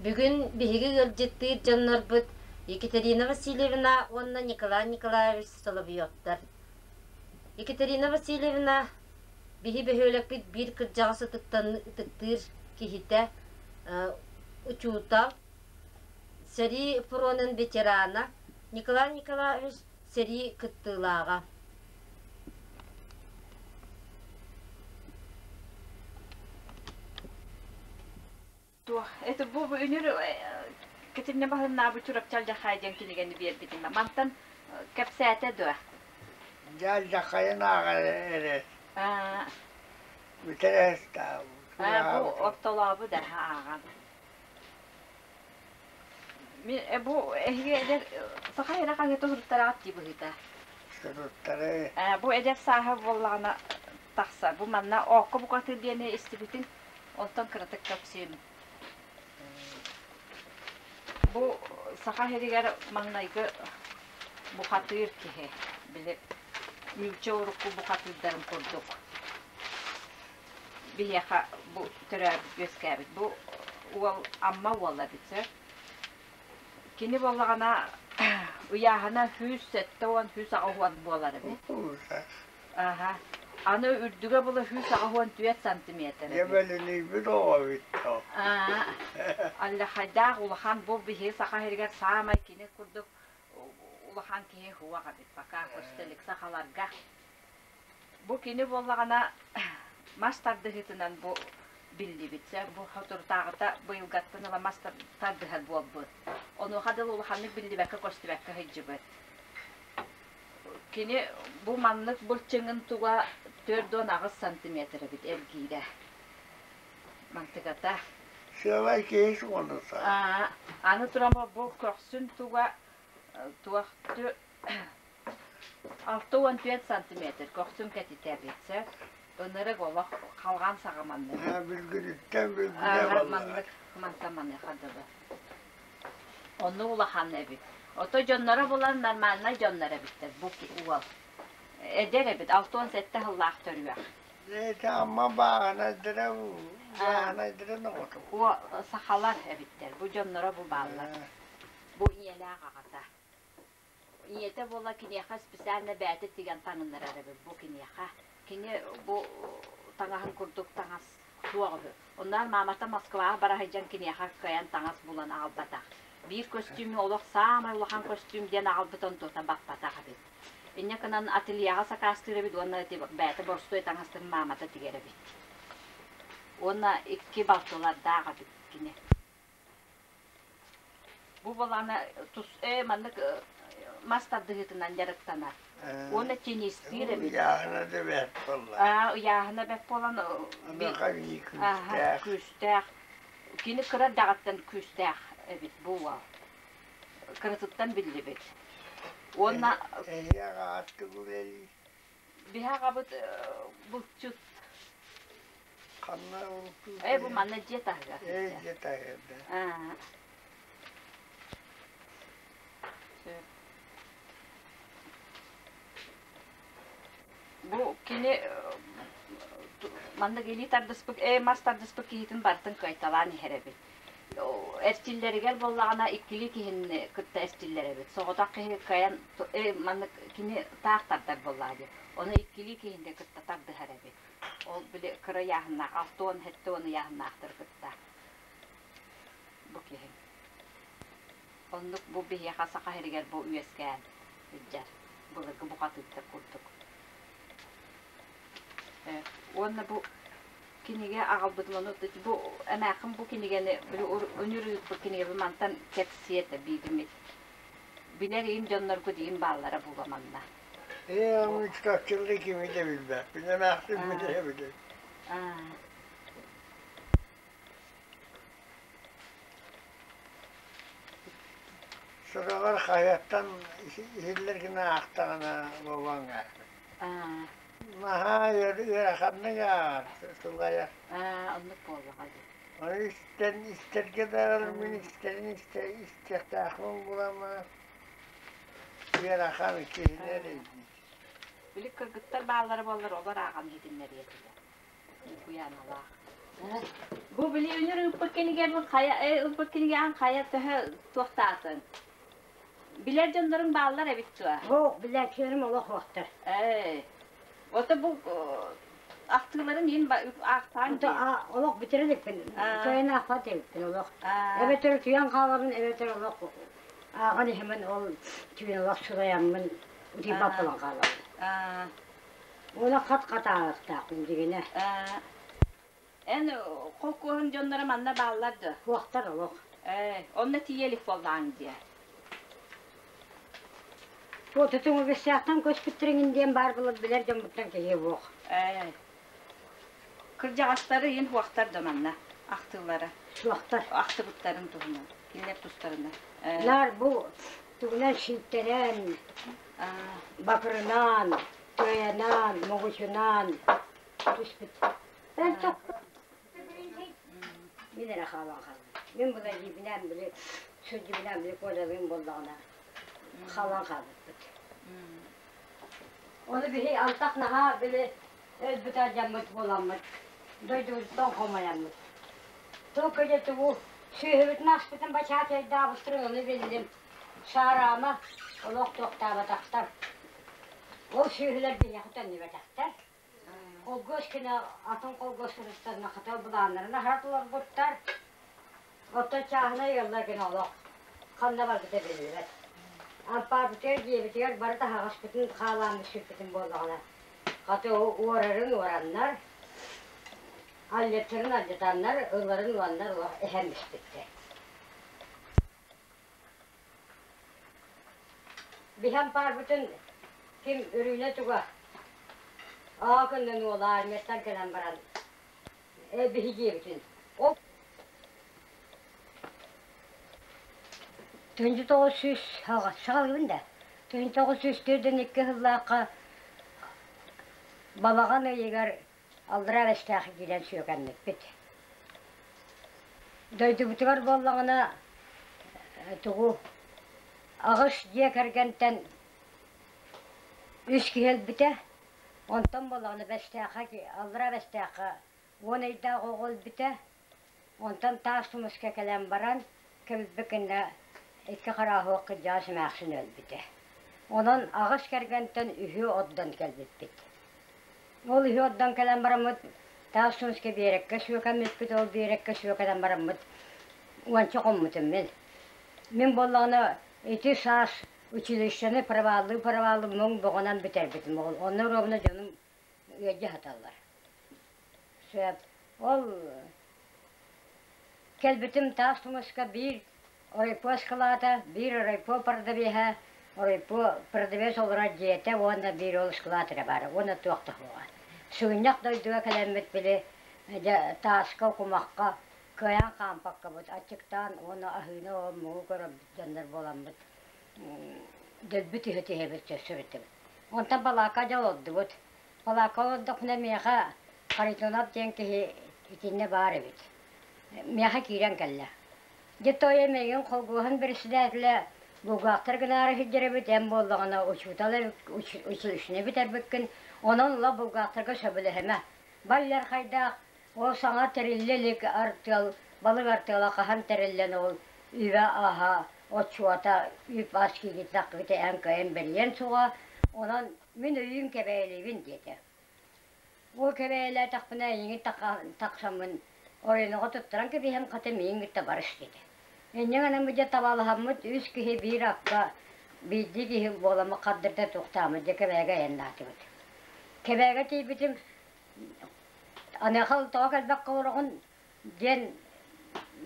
Бүгүн биһиги ыалдьыттыыр дьоннорбут Екатерина Васильевна уонна Николай Николаевич Соловьевтар. Екатерина Васильевна биһи бөһүөлэкпит биир кырдьаҕас ытыктыыр киһитэ, учуутал, сэрии фронун ветерана Николай Николаевич сэрии кыттыылааҕа. Туох, это бу үнүр Кэтинне баһыннаабы Чурапчы алдьархай диэн кинигэни биэрбитим. Мантан кэпсээтэ дуо? Дьэ алдьархайын ааҕар эрэ. Бүтэр Бу ортолообу да ааҕан. Мин бу эһиги эдэр саха эрэ хаһыата суруттараҕыт дии быһыыта. Суруттары. Бу эдэр сааһа буоллаҕына тахсар. Бу манна оокко букатыыр диэни истибитин онтон кыратык кэпсиэм. Бу саха сиригэр маҥнайгы бухатыыр киһи, били нуучча урукку бухатыырдарын курдук биһиэхэ бу төрөөбүт үөскээбит. Бу уол Амма уола эбит сөп. Кини буоллаҕына ыйааһына 170 180 буолар эбит. Аха. Аны үрдүгэ була 184 сантиметр Дьэ эбит. бэлэнийбит оҕо эбит то. Аа, Аллахайдаах улахан бу биһиги саха сиригэр саамай кини курдук улахан киһи суох эбит пока көстө илик сахаларга. Бу кини буоллаҕына мас тардыһыытынан бу биллибит. Бу соторутааҕыта быйылгаттан ыла мас тардыһар буолбут. Онуоха дылы улаханнык биллибэккэ-көстүбэккэ сылдьыбыт. Кини бу маннык былчыҥын туга 48 сантиметр эбит эргиирэ. Мантыгата. Сыалай киһи суолуса. Аны туран бу көхсүн туга туох 64 сантиметр көхсүн кэтитэ эбит сөп. Ынырык олох халҕан саҕа маннык. Бүлгүнүттэн бүлгүнэ буолла. Маннык мантан маныаха дылы. Оннук улахан эбит. Ото дьонноро булан нормальнай дьоннор эбиттэр бу уол. Эдэр эбит, 67 сыллаах төрүөх. Это Амма бааһынайдара бааһынайдарын оҕото. Сахалар эбиттэр, бу дьонноро бу бааллар. Бу ийэлээх аҕата. Ийэтэ буола киниэхэ специально бэйэтэ тигэн таҥыннарар эбит бу киниэхэ. Кини бу таҥаһын курдук таҥас суох үһү. Онноор маамата Москваҕа бара сылдьан киниэхэ кыайан таҥас булан аҕалбатах. Биир көстүүмү олох саамай улахан көстүүм диэн аҕалбыт онтуота баппатах эбит. Инньэ гынан ательеҕа сакаастыыр эбит уонна ити бэйэтэ боростуой таҥастарын маамата тигэр эбит. Уонна икки балтылардаах эбит кини. Бу балаана тус маннык мас тардыһыытынан дьарыктанар. Уонна теннистиир эбит. Ыйааһына да бэрт буолла. Аа, ыйааһына бэрт буолан Аныаха күүстээх. Күүстээх. Кини кыра эрдэҕиттэн күүстээх эбит бу уол. Кыратыттан биллибит. Уонна Эһиэхэ аттык үлэлиир. Биһи аҕабыт булчут. Ханна урукку Э, бу манна дьиэ таһыгар. Э, дьиэ таһыгар да. Аа. Сөп. Бу кини маннык илии тардыспыт, э, мас тардыспыт киһитин барытын кыайталаан иһэр эбит. Эрчиллэригэр буоллаҕына иккилии киһини кытта эрчиллэр эбит. Соҕотох киһи кыайан маннык кини таах тардар буоллаҕа дии. Ону иккилии киһини кытта тардыһар эбит. Ол били кыра ыйааһыннаах, 60, 70 ыйааһыннаахтары кытта бу киһи. Оннук бу биһиэхэ Саха сиригэр бу үөскээн сылдьар былыргы бухатыырдар курдук. Уонна бу кинигэ аҕалбытым ону бу эмээххин бу кинигэни били үнүр ыыппыт кинигэбин мантан кэпсиэ этэ бииримит. Билэр иим дьонноргут иим бааллара буолуо манна. Ээ, мучтаччылы кими да билбэппин, эмээхсин билэ билэр. Сороҕор хаһыаттан иһиллэр гына аахтаҕына буолуоҥ ээ. Наһаа ыараханнык ааҕар, сылайар. Оннук буоллаҕа дии. Ону истэн, истэргэ даҕаны мин истэрин истиэхтээхпин буламмын ыарахан киһини эрэйдиир. Били кыргыттар бааллара буоллар олор ааҕан иһитиннэриэ этилэр. Куйааналаах. Бу били үнүр ыыппыт кинигэбин хайа ылбыт кинигэҕин хайа төһө туохтаатын? Билэр дьонноруҥ бааллар эбит дуо? Суох, билээччилэрим олох суохтар. Ээ. Ото бу ахтыыларын иһин аахтаан дии. Олох бүтэрэ иликпин. Кыайан аахпат эбиппин олох. Эбэтэр утуйан хаалабын, эбэтэр олох ааҕан иһэммин ол түүн олох сылайаммын утуйбат буолан хаалабын. Уола хат-хат ааҕыахтаахпын дьигинэ. Эн холкуоһун дьонноро манна бааллар дуо? Суохтар олох. Ээ, онно тиийэ илик буоллаҕыҥ дии. Туотутуҥ үгэстээхтэн көспүттэриҥин диэн баар буолар билэр дьоммуттан киһи суох. Ээ, кырдьаҕастары иһин суохтар да манна ахтыылара. Суохтар. Ахтыбыттарын туһунан, кинилэр тустарынан. Ээ. Наар бу тугунан сииттэрэн, бакырынан, тыайанан, моҕучунаан түспүт. Мин эрэ хаалан хааллым. Мин былайыыбынан били сүрдьүбүнэн били куодалыым буоллаҕына хаалан хаалбыппыт. Ону биһи антах наһаа били өлбүт алдьаммыт буоламмыт, дойдубутуттан хомойоммут. Тыл көдьө тугу сүөһүбүтүн аспытын бачаачайдаабыттарын ону биллим. Саараама олох туохтаабатахтар. Ол сүөһүлэр биһиэхэ төннүбэтэхтэр. Холгуос күнэ атын холгуос сырыттарына хата былааннарын аһара толорбуттар. Оттон чааһынай ыаллар гына олох ханна барбыта биллибэт. Ампаарбытыгар дьиэбитигэр бары таһаҕаспытын хаалааммыт сүппүтүн буоллаҕына, хата уорарын уораннар, алдьаттарын алдьатаннар, ылларын ыланнар олох эһэн испиттэр. Биһи ампаарбытын ким Өрүүнэ туга аа көннөн уола армияттан кэлэн баран биһи дьиэбитин ол 1900 саҕалыыбын да 1942 сыллаахха балаҕан ыйыгар Аллараа Бэстээххэ киирэн сүөкэммиппит. Дойдубутугар буоллаҕына тугу аҕыс дьиэ кэргэнтэн үс киһи өлбүтэ. Онтон буоллаҕына Бэстээххэ Аллараа Бэстээххэ уон ыйдаах оҕо өлбүтэ. Онтон таас тумуска кэлэн баран кэлбит гэннэ икки харааһыах кырдьаҕас эмээхсин өлбүтэ. Онон аҕыс кэргэнтэн үһү ордон кэлбиппит. Ол үһү ордон кэлэн бараммыт таас тумуска биэрэккэ сүөкэммиппит, ол биэрэккэ сүөкэнэн бараммыт уонча хоммутум мин. Мин буоллаҕына ити саас училищены проваллыы-проваллыы муҥ боҕунан бүтэрбитим. Ол онно ровно дьонум ыалдьа сыталлар. Сөп. Ол кэлбитим таас тумуска биир райпо ыскылаата, биир райпо продавеһа, райпо продавец олорор дьиэтэ уонна биир ол ыскылаат эрэ баара уонна туох да суоҕа. Сыгынньах дойдуга кэлэммит били дьэ тааска, кумахха кыайан хаампаккабыт аччыктаан уонна аһыыны муҥу көрөрбүт дьоннор буоламмыт дөлбү түһэ-түһэбит сөрүттүбүт. Онтон балаакка дьэ олордубут. Балаакка олордохпуна миэхэ Харитонов диэн киһи итиннэ баар эбит. Миэхэ киирэн кэллэ. Дьэ тоойо миигин холгуоһун председателэ булгаахтар гынаары сылдьар эбит, эн буоллаҕына учуутал училищены бүтэрбиккин, онон ыла булгаахтарга сөбүлэһимэ. Баллар хайдаах, ол саҥа тэриллэ илик артыал, балык артыала хаһан тэриллэн ол үбэ-аһа, отчуота, үп-ас киирбэтэхпитэ эн кыайан бэрийэн суоҕа, онон мин өйүүн кэбээйилиибин диэтэ. Ол кэбээйилээтэхпинэ эйигин тахсаммын оройуоҥҥа туттаран кэбиһэн хата миигин кытта барыс диэтэ. Инньэ гынан дьэ табалаһаммыт үс киһи биир акка биирдии киһи буоламмыт хардырда туохтааммыт дьэ Кэбээгэ айаннаатыбыт. Кэбээгэ тиийбитим аныаха тоҕо кэлбэккэ олороҕун диэн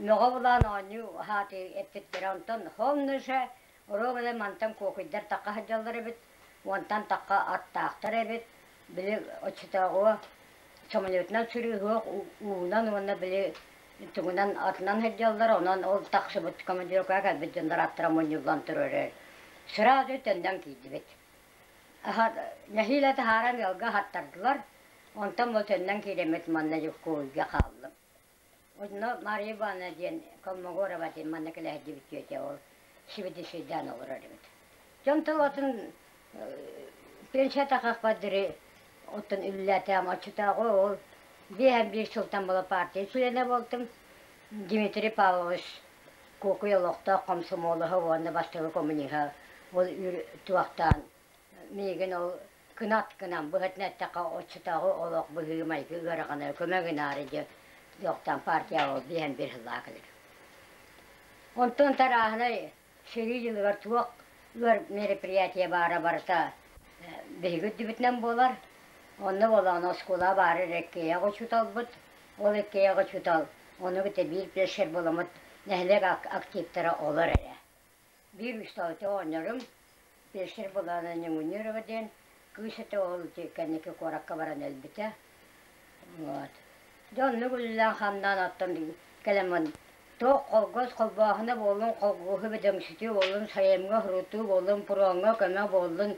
мөҕө булаан оонньуу аһааты эппиттэрэ. Онтон хомнуша Оруобуна мантан куокуйдар тахха сылдьаллар эбит, уонтан тахха аттаахтар эбит, били оччотооҕу самолетунан сырыыһыах уунан уонна били тугунан атынан сылдьаллар, онон ол тахсыбыт командировкаҕа кэлбит дьоннор аттара мунньуллан турар. Сразу төннөн киирдибит. Нэһиилэ таһааран ыалга аһаттардылар, онтон бу төннөн киирэммит манна Дьокуускайга хааллым. Онно Мария Ивановна диэн Колмогорова диэн манна кэлэ сылдьыбыт тетя ол сибидиссэйдээн олорор эбит. Дьон тыл атын пенсия тахахпадыры оттон үллээтэм оччотооҕу ол 51 сылтан була партия чилиэнэ буолтум. Дмитрий Павлович Куокуй олохтоох комсомолоһа уонна бастакы коммуниһа ол туохтаан миигин ол кынат гынан быһатын эттэххэ оччотооҕу олох быһыы-майгы ыарахана көмө гынаары дьэ туохтаан партияҕа ол биэһэн биир сыллаах кэлэр. Онтон тарааһынай сэрии дьылыгар туох ыар мероприятие баара барыта биһиги үрдүбүтүнэн буолар. Онно буоллаҕына оскуола баара эрэ иккиэйэх учууталбыт. Ол иккиэйэх учуутал ону кытта биир фельдшер буоламмыт нэһилиэк активтара олор эрэ. Биир үсталты оҕонньорум фельдшер буолаана Ньуҥунньурова диэн кыыс этэ ол кэнники куоракка баран өлбүтэ. Вот. Дьэ оннук үлэлээн-хамнаан оттон кэлэммин туох холкуос холбооһуна буоллун, холкуоһу бөдөҥсүтүү буоллун, сайымҥа уһурутуу буоллун, пуруоҥҥа көмө буоллун,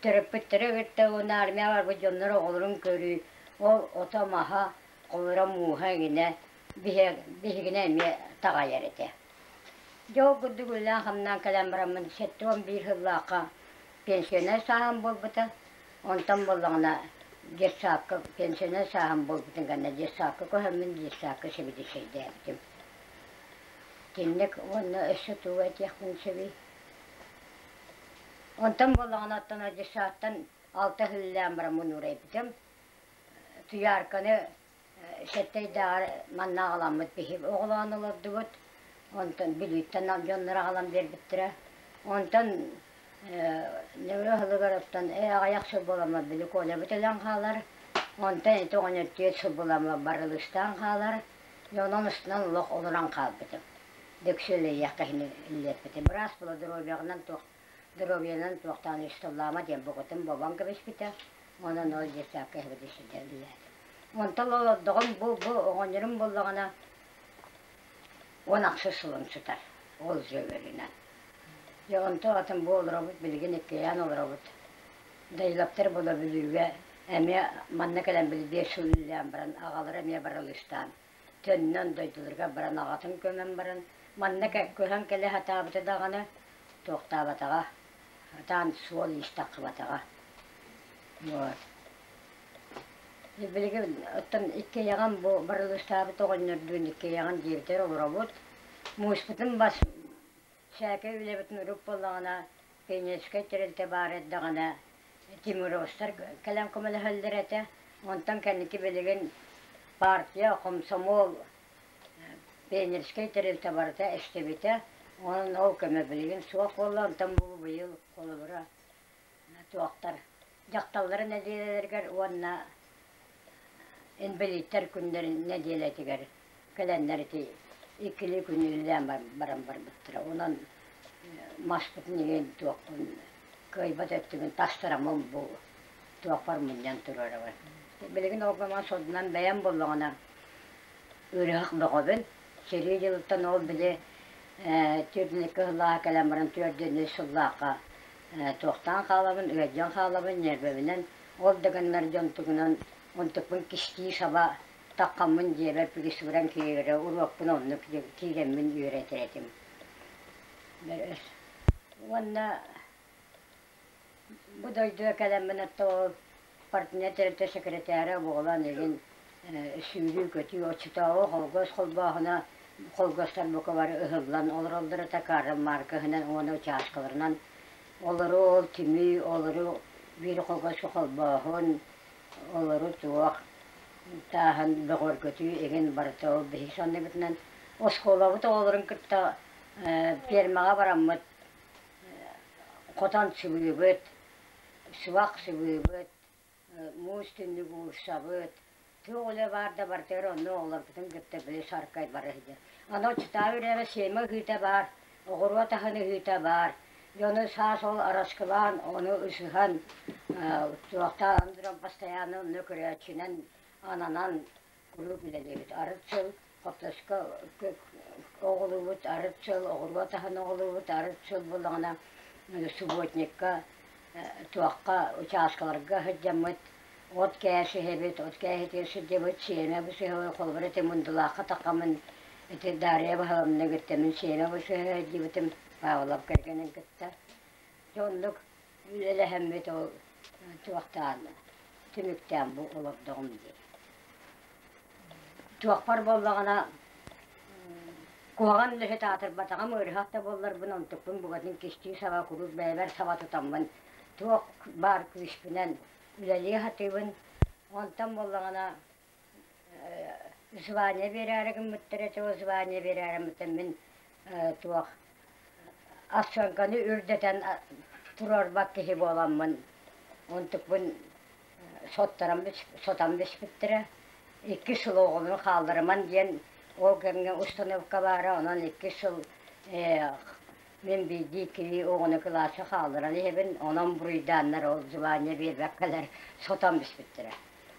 төрөппүттэри кытта уонна армия барбыт дьоннор оҕолорун көрүү, ол ото-маһа, холоро мууһа эҥинэ биһигинэ эмиэ таҕайар этэ. Дьэ ол курдук үлэлээн-хамнаан кэлэн бараммын 71 сыллаахха пенсионер сааһым буолбута. Онтон буоллаҕына детсадка пенсионер сааһым буолбутун кэннэ детсадка көһөммүн детсадка сэбиэдиссэйдээбитим. Итинник уонна өссө тугу этиэхпин сөбүй? Онтон буоллаҕына оттон детсадтан алта сыллаан бараммын уурайбытым. Туйаарканы сэттэ ыйдааҕар манна аҕаламмыт биһи оҕолоон олордубут. Онтон Бүлүүттэн дьоннор аҕалан биэрбиттэрэ. Онтон нөҥүө сылыгар оттон аҕыйах сыл буоламмыт били Колябыт өлөн хаалар. Онтон ити оҕонньор түөрт сыл буоламмыт барылыстаан хаалар. Дьэ онон устунан олох олорон хаалбытым. Дөксө үлэлиэххэ иһин үлэлэппитим. Быраас буола доруобуйаҕынан туох доруобуйанан туохтаан үс сыллаама диэн букатын бобон кэбиспитэ. Онон ол детсадка эһэбит сылдьан үлэлээтим. Онтон олордоҕум бу бу оҕонньорум буоллаҕына 16 сылым сытар ол дьүөгэринэн. Дьэ онтон атын бу олоробут билигин иккиэйээн олоробут. Дайылаптар була Бүлүүгэ эмиэ манна кэлэн били биэс сыл үлэлээн баран аҕалара эмиэ баралыыстаан төннөн дойдуларыгар баран аҕатын көмөн баран манна көһөн кэлэ сатаабыта даҕаны туохтаабатаҕа сатаан суол-иис таххыбатаҕа. Вот. Билигин оттон иккиэйэҕин бу барылыстаабыт оҕонньордуун иккиэйэҕин диэбитигэр олоробут. Мууспутун бас сээкэй үлэбитин урут буоллаҕына пионерскай тэрилтэ баар эрдэҕинэ тимуровцтар кэлэн көмөлөһөллөр этэ. Онтон кэнники билигин партия, хомсомуол, пионерскай тэрилтэ барыта эстибитэ. Онон ол көмө билигин суох буолла. Онтон бу быйыл холобура туохтар дьахталлар нэдиэлэлэригэр уонна инбэлииттэр күннэрин нэдиэлэтигэр кэлэннэр ити иккилии күн үлэлээн баран барбыттара. Онон маспытын игин туохпун кыайбат өттүбүн тастараммын бу туохпар мунньан туруорабын. Билигин ол гынан содунан бэйэм буоллаҕына ыарыһах бөҕөбүн. Сэрии дьылыттан ол били түөртүнүккэ сыллааҕа кэлэн баран түөрт сыллаахха туохтаан хаалабын, ыалдьан хаалабын, ньиэрбэбинэн ол да гыннар дьон тугунан онтукпун кистии саба таххаммын дьиэбэр пигисуран киирэрэ уруокпун оннук киирэммин үөрэтэр этим. Уонна бу дойдуга кэлэммин оттоо партнер тэрилтэ секретаря буолан игин сүүрүү-көтүү оччотооҕу холкуос холбооһуна холкуостар бука бары ыһыллан олороллор этэ Карл Маркыһынан уонна учааскаларынан олору ол түмүү олору биир холкуоска холбооһун олору туох тааһын бөҕөргөтүү игин барыта ол биһиги санныыбытынан оскуолабыт оҕолорун кытта фермаҕа бараммыт хотон сыбыыбыт сыбах сыбыыбыт муус түннүк уурсабыт, туох үлэ баар да барытыгар онно оҕолорбутун кытта били саркай бара сылдьар. Аны оччотооҕу үрэҕи сиэмэ ыһыыта баар, оҕуруот аһын ыһыыта баар. Дьону саас ол араскылаан, ону ысыһан, туохтаан туран постоянно онно көрөөччүнэн ананан куруук үлэлиибит. Арыт сыл хортуоска оҕолуубут, арыт сыл оҕуруот аһын оҕолуубут, арыт сыл буоллаҕына субботникка туохха учааскаларга сылдьаммыт от кээсиһэбит, от кээһитигэр сылдьабыт, сиэмэ бысыһабыт, холобур ити Мундулаахха таххаммын ити Дарья Баһыловна кытта мин сиэмэ бысыһа сылдьыбытым Павлов кэргэнин кытта. Дьэ оннук үлэлэһэммит ол туохтаан түмүктээн бу олордоҕум дии. Туохпар буоллаҕына куһаҕан үлэһит аатырбатаҕым, ыарыһах да буолларбын онтукпун букатын кистии саба куруук бэйэбэр саба тутаммын туох баар күүспүнэн үлэлии сатыыбын. Онтон буоллаҕына звание биэрээри гыммыттар этэ, ол звание биэрээри гыммыттар мин туох овсянканы үрдэтэн туруорбат киһи буоламмын онтукпун соттаран сотон биспиттэрэ. Икки сыл оҕолору хаалларыман диэн ол кэмҥэ установка баара, онон икки сыл мин биирдии иккилии оҕону кылааска хаалларан иһэбин, онон буруйдааннар ол звание биэрбэккэлэр сотон биспиттэрэ.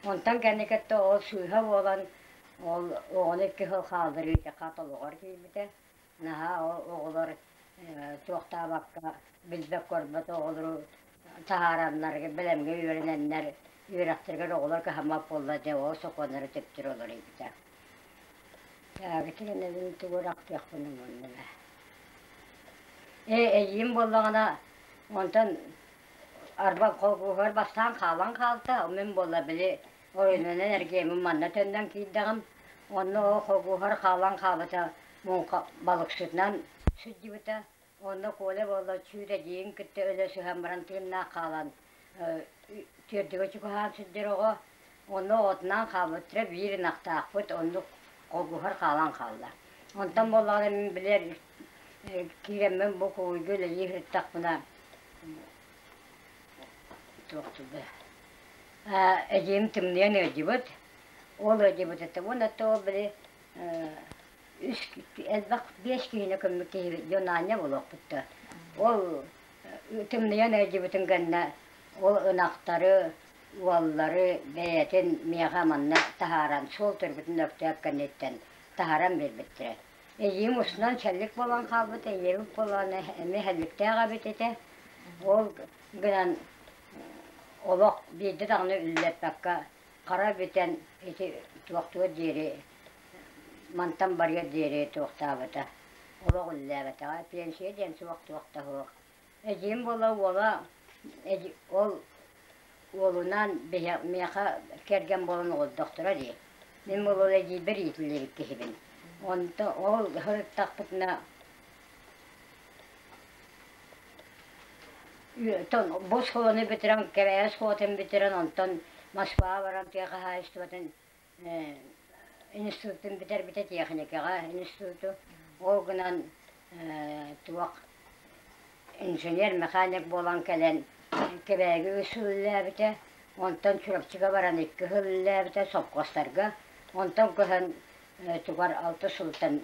Онтон кэнникэттэ ол сыыһа буолан ол оҕону икки сыл хаалларыы хат олоҕор киирбитэ. Наһаа оҕолор туохтаабакка билбэт-көрбөт оҕолору таһаараннар, бэлэмҥэ үөрэнэннэр үөрэхтэригэр оҕолор кыһаммат буолла дьэ ол сокуоннары төптөрү олоруйбута. Таагытыгынабын тугу эрэ ахтыахпын умуннум ээ. Ээ эйиим буоллаҕына онтон арба холкуһугар бастаан хаалан хаалта, мин буолла били оройунан эргиэмин манна төннөн киирдэҕим. Онно ол холкуһугар хаалан хаалбыта муҥха балыксытынан сылдьыбыта. Онно Коля буолла чүүрэдьийин кытта өлө сыһан баран тыыннаах хаалан түөрдүгэ чугаһаан сылдьар оҕо. Онно оҕотунаан хаалбыттара биир ынахтаахпыт, оннук холбуһар хаалан хаалла. Онтон буоллаҕына мин билэр киирэммин бу кууйга үлэлии сырыттахпына туох эдьиийим тымныйан ыалдьыбыт. Ол ыалдьыбытыттан уонна ол били үс элбэх биэс киһини көммүт киһи дьон аанньа буолуохпут да. Ол тымныйан ыалдьыбытын кэннэ ол ынахтары, уоллары бэйэтин миэхэ манна таһааран суол төрбүтүн Өктөөп кэнниттэн таһааран биэрбиттэрэ. Эдьиийим устунан сэллик буолан хаалбыт, эйиэбит буолан эмиэ сэлликтээх эбит этэ. Ол гынан олох биирдэ даҕаны үллэппэккэ хара бүтэн ити туохтугар диэри мантан барыар диэри туохтаабыта. Олох үллээбэтэҕэ. Пенсия диэн суох туох да суох. Эдьиийим буола уола ол уолунаан миэхэ кэргэн буолан оҕолдохторо дии. Мин буолуо эдьиийбэр иитиллибит киһибин. Онто ол сырыттахпытына бу оскуоланы бүтэрэн, Кэбээйи оскуолатын бүтэрэн, онтон Москваҕа баран тыа хаһаайыстыбатын институтун бүтэрбитэ техникаҕа институту. Ол гынан туох инженер-механик буолан кэлэн Кэбээйигэ үс сыл үлэлээбитэ, онтон Чурапчыга баран икки сыл үлэлээбитэ сопхуостарга, онтон көһөн тугар алта сылтан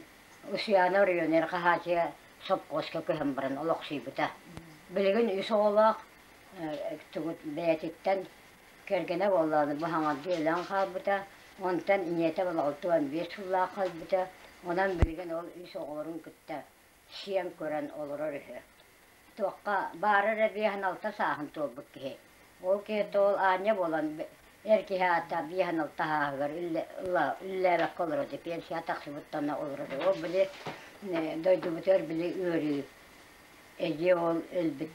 Усуйаана оройуонугар хаһааччыга сопхуоска көһөн баран олохсуйбута. Билигин үс оҕолоох тугут бэйэтиттэн кэргэнэ буоллаҕына бу хаҥардыы өлөн хаалбыта, онтон ийэтэ балаҕалтыан биэс сыллаах хаалбыта, онон билигин ол үс оҕолорун кытта сиэн көрөн олорор үһү. Туохха баара эрэ биэһин алта сааһын туолбут киһи. Ол киһи ол аанньа буолан эр киһи аата биэһин алта сааһыгар үллээбэккэ олорор пенсия тахсыбыттан олорор. Ол били дойдубутугар били ыарыы эдьиэ ол өлбүт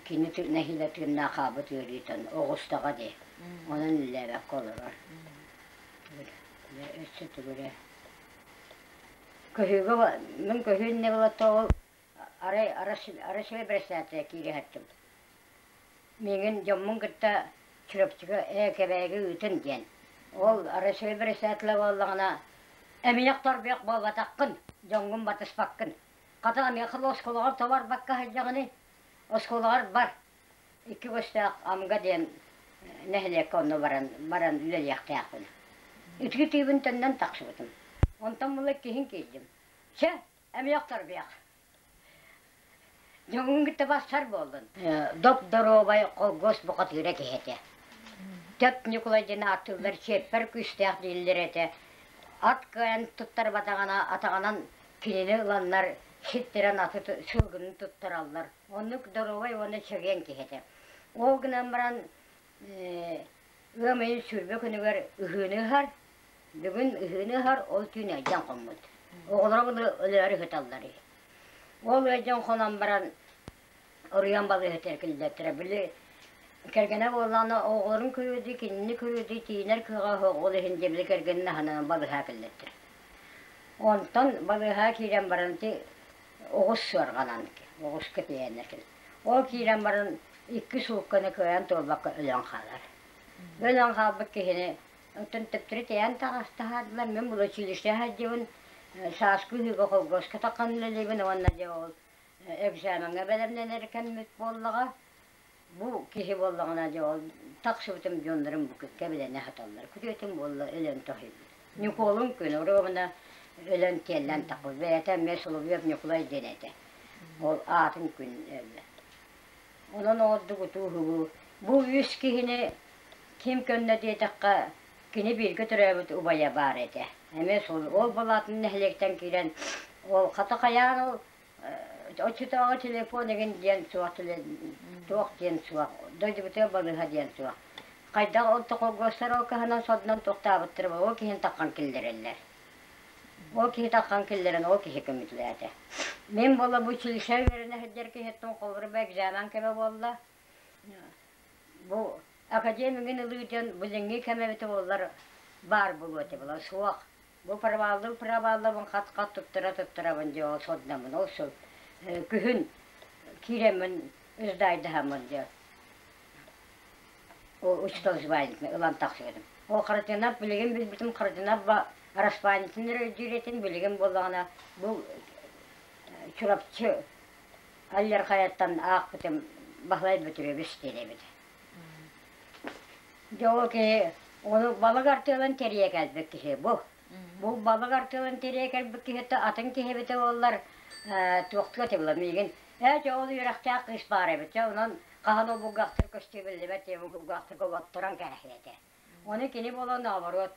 кини нэһиилэ тыыннаах хаалбыт ыарыытын оҕустаҕа дии. Онон үллээбэккэ олорор. Өссө тугу эрэ Көһүүгэ мин көһүү иннэ буолла ол арай Россия бэрэссэдээтэлэ киириһэттим. Миигин дьоммун кытта Чурапчыга ээ Кэбээйигэ ыытын диэн. Ол Россия бэрэссэдээтэлэ буоллаҕына эмиэх торбуйах буолбатаххын, дьоҥҥун батыспаккын. Хата миэхэ оскуолаҕар тобарбакка сылдьаҕыный, оскуолаҕар бар. Икки көстөөх Амга диэн нэһилиэккэ онно баран баран үлэлиэхтээхпин. Үтүгү тыыбын төннөн тахсыбытым. Онтон була иккиһин киирдим. Чэ, эмиэх торбуйах. Дьоҥҥун кытта барсар буоллун. Доп-доруобай холкуос бухатыыра киһи этэ. Төп Ньукулай диэн ааттыыллар чиэппэр күүстээх дииллэр этэ. Ат кыайан туттарбатаҕына атаҕынан кинини ыланнар ситтэрэн аты сылгыны туттараллар. Оннук доруобай уонна чэгиэн киһи этэ. Ол гынан баран ыам ыйын сүүрбэ күнүгэр ыһыыны ыһар. Бүгүн ыһыыны ыһар, ол түүн ыалдьан хоммут. Оҕолоро өлөөрү ыһыталлар үһү. Ол ыалдьан хонон баран оруйан балыыһатыгар киллэртэрэ. Били Кэргэнэ буоллаҕына оҕолорун көрүөдүү, кинини көрүөдүү тиийинэр кыаҕа суох, ол иһин дьэ били кэргэнин аһынан балыыһаҕа киллэрдилэр. Онтон балыыһаҕа киирэн баран ити оҕус сыарҕанан, оҕуска тиэйэннэр кэлэн. Ол киирэн баран икки суукканы кыайан туолбакка өлөн хаалар. Өлөн хаалбыт киһини оттон төптөрү тэйэн таҕыстаһаардылар, мин бұл училище сылдьыбын, сааскы ыһыыга холкуоска таххан үлэлиибин уонна дьэ ол экзамеҥҥа бэлэмнэнэр кэммит буоллаҕа. Бу киһи буоллаҕына дьэ ол тахсыбытым дьоннорум бу кэбилэнэ сыталлар. Күтүөтүм буолла өлөн тоһуйбут. Ньукуолун күн оруобуна өлөн тиэллэн тахпыт. Бэйэтэ эмиэ Соловьев Ньукулай диэн этэ. Ол аатын күн өллө. Онон оҕордук утуу-уһугу бу үс киһини ким көннө диэтэххэ, кини бииргэ төрөөбүт убайа баар этэ. Эмиэ сол ол балаатын нэһилиэктэн киирэн ол хата хайаан ол Оччотооҕу телефон игин диэн суох, туох диэн суох, дойдубутугар балыыһа диэн суох. Хайдах ол токолгостор ол кыһанан содунан тохтообуттара ол киһини таххан киллэрэллэр. Ол киһи таххан киллэрэн ол киһи көмүтлээтэ. Мин буола бу училище үөрэнэ сылдьар киһиттэн холобура бу экзамен кэмэ буолла. Бу академигын ылыы диэн билиҥҥи кэм эбитэ буоллар баар буолуо этэ була суох. Бу проваллыы проваллабын хат-хат туттара-туттарабын дьэ ол сордонмун ол сыл күһүн киирэммин ырдаайдаһаммын дьэ ол учуутал званиетын ылан тахсыбытым. Ол Харатынап билигин билбитим Харатынап араспаанньатын эрэ өйдүүр этим билигин буоллаҕына бу Чурапчы Аллар хайаттан аахпытым Баһылай Бөтүрүөбүс диэн эбит. Дьэ ол киһи ону балык артыалын тэрийэ кэлбит киһи бу. Бу балык артыалын тэрийэ кэлбит киһи атын киһи эбитэ буоллар туохтуга этэ буолар миигин ээ дьэ ол үөрэхтээх кыыс баар эбит дьэ онон хаһан ол булгахтар көстүө биллибэт диэн булгахтарга олотторон кээһиэ этэ. Ону кини буолан наоборот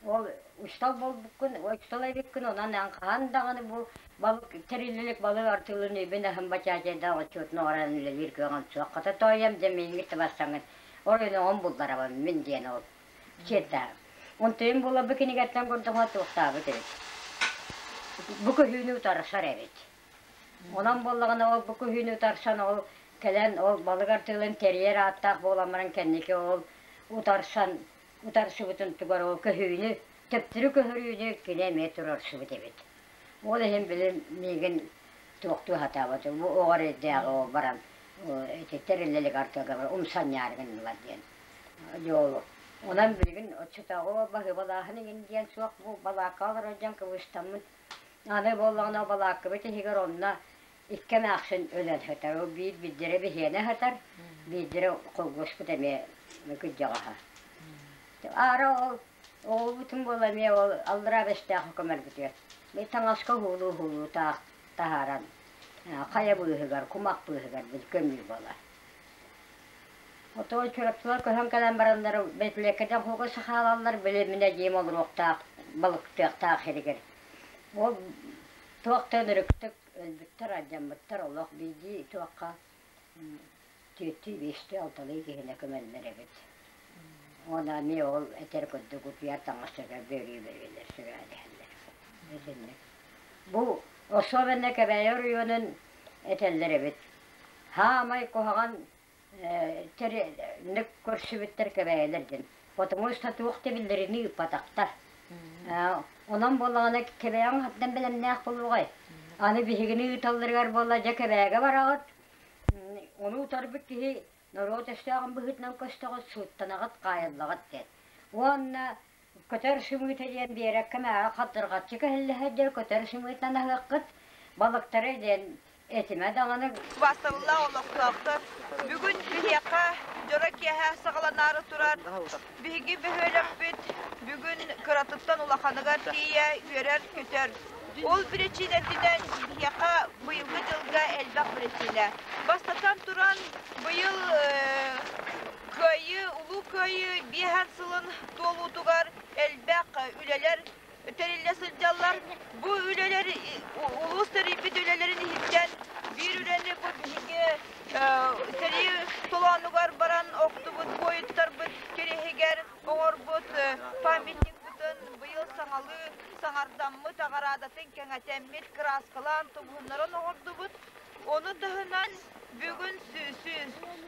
ол устал буолбуккун, устал эбиккин, онон эн хаһан даҕаны бу балык тэриллилик балык артыылын үбүн аһын бачаачайдаах отчуотун оҥорон үлэлиир кыаҕым суох. Хата тоойом дьэ миигин табассаҥын оройуоҥун булларабын мин диэн ол сиэрдээх. Онтуйум буола бу кинигэттэн көрдөҕүнэ туохтаабыт эбит. Бу көһүүнү утарсар эбит. Онон буоллаҕына ол бу көһүүнү утарсан ол кэлэн ол балык артыылын тэрийэр ааттаах буолан баран кэнники ол утарсан утарсыбытын тугар ол көһүүнү, төптөрү көһөрүүнү кини эмиэ туруорсубут эбит. Ол иһин били миигин туохтуу сатаабат, бу оҕо эрэйдээҕи ол баран ити тэриллэлик артыга бар умсанньаары гыннылар диэн. Дьолу. Онон билигин оччотооҕу баһыыбалааһын иҥин диэн суох бу балаакка олорор дьон кыбыстаммыт. Аны буоллаҕына балааккабыт иһигэр онно икки эмээхсин өлөн сытар. Ол биир биирдэрэ биһиэнэ сытар, биирдэрэ холбоспут эмиэ кырдьаҕаһа. Аара ол оҕобутун буола эмиэ ол аллараа бэстээх көмөрбүтүгэр таҥаска уһуулуу-уһуулуу таһааран хайа быыһыгар, кумах быыһыгар били көмүү буолар. Отоо Чурапчылар көһөн кэлэн бараннар бэтилиэккэтэн хууга сахаалаллар, били мин эдьиийим олоруохтаах, балыктыахтаах сиригэр. Ол туох да ынырыктык Өлбүттэр, алдьаммыттар олох биирдии туохха түөртүү, биэстии, алталыы киһини көмөллөр эбит. Уонна эмиэ ол этэр курдук утуйар таҥастарыгар бөрүү бөрүөлэр сүрээдэһэллэр. Итинник. Бу особенно Кэбээйи оройуонун этэллэр эбит. Хаамай куһаҕан тэрилник көрсүбүттэр кэбээйилэр диэн. Потому что туох да биллэрини ыыппатахтар. Онон буоллаҕына кэбээҕиҥ хантан бэлэмнээх буолуоҕай? Аны биһигини ыыталларыгар буолла дьэ кэбээгэ бараҕыт. Ону утарбыт киһи норуот өстөөҕүн быһыытынан көстөҕүт, сууттанаҕыт, хаайыллаҕыт диэн. Уонна көтөр сымыыта диэн биэрэккэ мээҕэ хардырҕаччы кэһиллэһэр диэн көтөр сымыытынан аһыаххыт, балыктары диэн этимэ даҕаны. Убаастабыллаах олохтоохтор, бүгүн биһиэхэ дьоро киэһэ саҕаланаары турар. Биһиги бөһүөлэкпит бүгүн кыратыттан улаханыгар тиийэ үөрэр-көтөр. Ол биричиинэтинэн биһиэхэ быйылгы дьылга элбэх биричиинэ. Бастатан туран, быйыл Кыайыы, Улуу Кыайыы биэһэн сылын туолуутугар элбэх үлэлэр тэриллэ сылдьаллар. Бу үлэлэр улуус тэрийбит үлэлэрин иһиттэн биир үлэни бу биһиги сэрии толоонугар баран охтубут буойуттарбыт кириэһигэр оҥорбут памятникпытын быйыл саҥалыы саҥардаммыт, аҕараадатын кэҥэтэммит, кырааскалаан тубуһуннаран оҥордубут. Ону таһынан бүгүн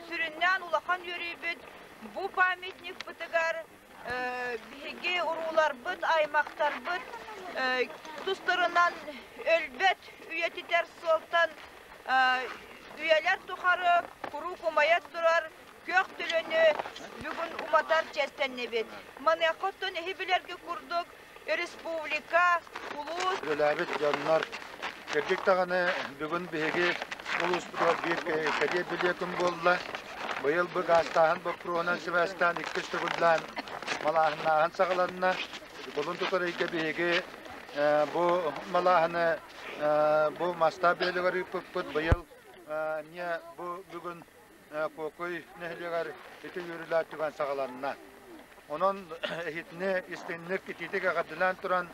сүрүннээн улахан Улахан үөрүүбүт бу памятникпытыгар биһиги урууларбыт, аймахтарбыт тустарынан өлбөт үйэтитэр суолтан үйэлэр тухары куруук умайа турар күөх төлөнү бүгүн уматар чиэстэннибит. Маныаха оттон эһи билэргэ курдук республика, улуус Үлэлээбит дьоннор кырдьык даҕаны бүгүн биһиги улууспутугар биир кэриэ билиэ күн буолла. Быйыл бу гаастааһын боппуруоһунан сибээстээн иккис төгүллээн малааһыннааһын саҕаланна. Кулун тутар ыйга биһиги бу малааһыны бу мастаах бөһүөлэгэр ыыппыппыт. Быйыл эмиэ бу бүгүн Куокуй нэһилиэгэр ити үөрүүлээх түгэн саҕаланна. Онон эһитини истиҥник итиитик эҕэрдэлээн туран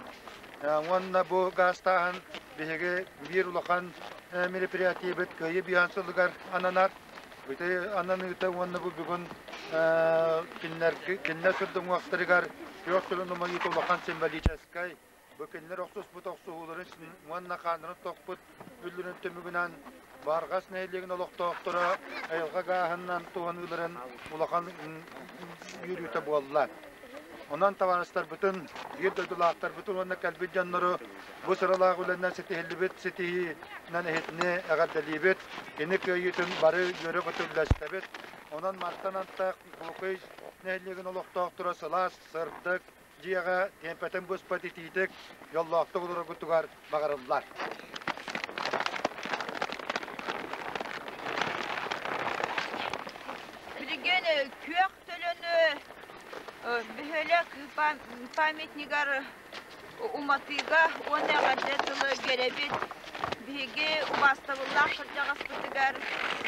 уонна бу гаастааһын биһиги биир улахан мероприятиебыт Кыайыы биһан сылыгар ананар. Ити ананыыта уонна бу бүгүн кинилэр кинилэр сырдыҥуохтарыгар күөх төлөн умайыыта улахан символическай. Бу кинилэр охсуспут охсуһууларын уонна хааннарын тохпут үллэрин түмүгүнэн Барҕас нэһилиэгин олохтоохторо айылҕа гааһынан туһаныыларын улахан үөрүүтэ буолла. Онон табаарыстарбытын, биир дойдулаахтарбытын уонна кэлбит дьоннору бу сыралаах үлэнэн ситиһиллибит ситиһиинэн эһитини эҕэрдэлиибит, кини кыайыытын бары үөрэ-көтө үллэстэбит. Онон мантан антах Куокуй нэһилиэгин олохтоохторо сылаас, сырдык дьиэҕэ тиэмпэтин быспат итиитик, дьоллоохтук олороргутугар баҕарыллар. Билигин күөх төлөнү бөһүөлэк памятнигар уматыыга уонна эҕэрдэ тылы биэрэбит. Биһиги убаастабыллаах кырдьаҕаспытыгар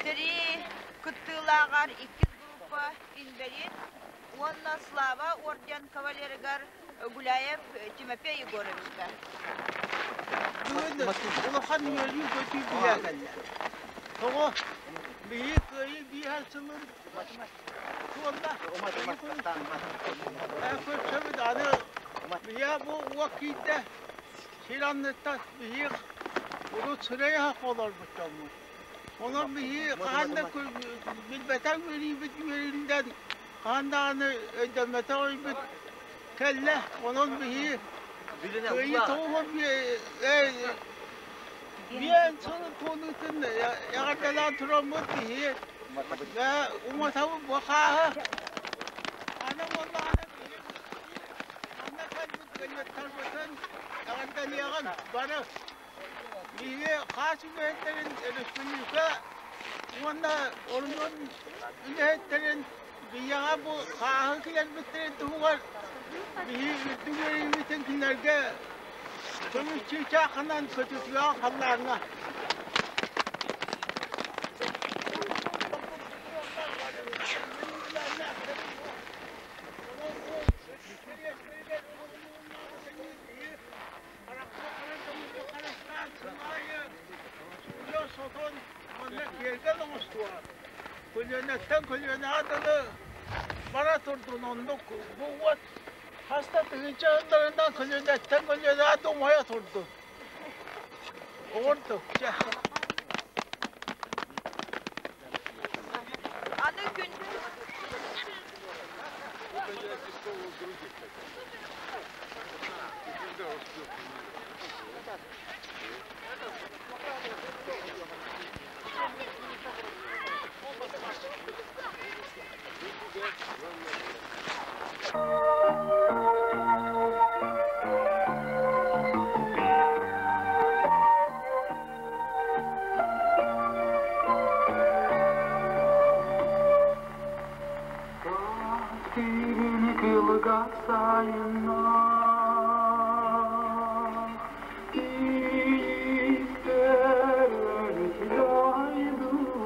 сэрии кыттыылааҕар иккис группа инбэлиит уонна Слава орден кавалерыгар Гуляев Тимофей Егоровичка. Бүгүн улахан үөрүү көтүү биһэ кэллэ. Тоҕо биһи кыайыы биир сылын туолла. Көрсөбүт аны биһиэ бу уот киирдэ. Сир анныттан биһи урут сырайа олорбут дьоммут. Онон биһи хаһан да билбэтэх үөрүүбүт үөрүүнэн хаһан даҕаны өйдөммөтөх өйбүт кэллэ. Онон биһи кыайыы тоҕуһун биэн сылын туолуутун эҕэрдэлээн тураммыт биһи уматабыт бу хааһы. Аны буоллаҕына биһи манна кэлбит ыанньыттарбытын эҕэрдэлиэҕин бары. Биһиги хаас үлэһиттэрин өрөспүүбүлүкэ уонна оройуон үлэһиттэрин биһиэхэ бу хааһы килэрбиттэрин туһугар биһи үрдүк үөрүүбүтүн кинилэргэ көмүс чыычаахынан көтүтүөҕүҥ халлааҥҥа. Көлүөнэттэн көлүөнэҕэ дылы бара турдун оннук бу уот хас да тыһыынча сылларынан көлүөнэттэн көлүөнэҕэ да умайа турдун. Оҕурдук чэ. Аны күн Кылгас сайыннар Тиистэр дойдубун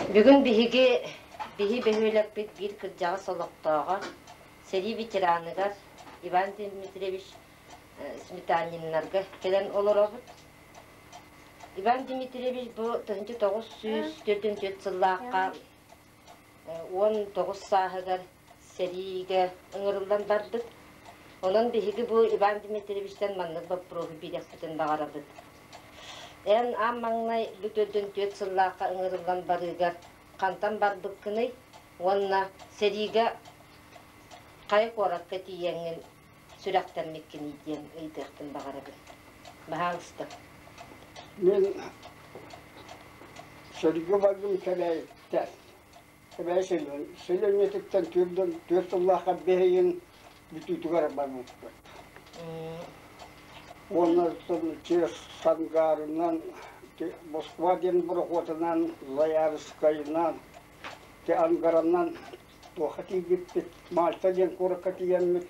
Бүгүн биһиги биһи бөһүөлэкпит биир кырдьаҕас олохтооҕо, сэрии ветераныгар Иван Дмитриевич Сметаниннарга кэлэн олоробут. Иван Дмитриевич бу 1944 сыллаахха 19 сааһыгар сэриигэ ыҥырыллан барбыт. Онон биһиги бу Иван Дмитриевичтэн маннык боппуруоһу биэриэхпитин баҕарабыт. Эн аан маҥнай бу 44 сыллаахха ыҥырыллан барыыгар хантан барбыккыный уонна сэриигэ хайа куоракка тиийэҥҥин сүрэхтэммиккиний диэн ыйытыахпын баҕарабын. Баһаалыста. Мин сэриигэ бардым Кэбээйиттэн. Кэбээйи сэлиэнньэтиттэн түөрт сыллаахха бэһиин бүтүүтүгэр барбыппыт. Уонна Сангаарынан, Москва диэн борохуотунан, Заярскайынан, Ангаранан туохха тиийбиппит, Мальта диэн куоракка тиийэммит,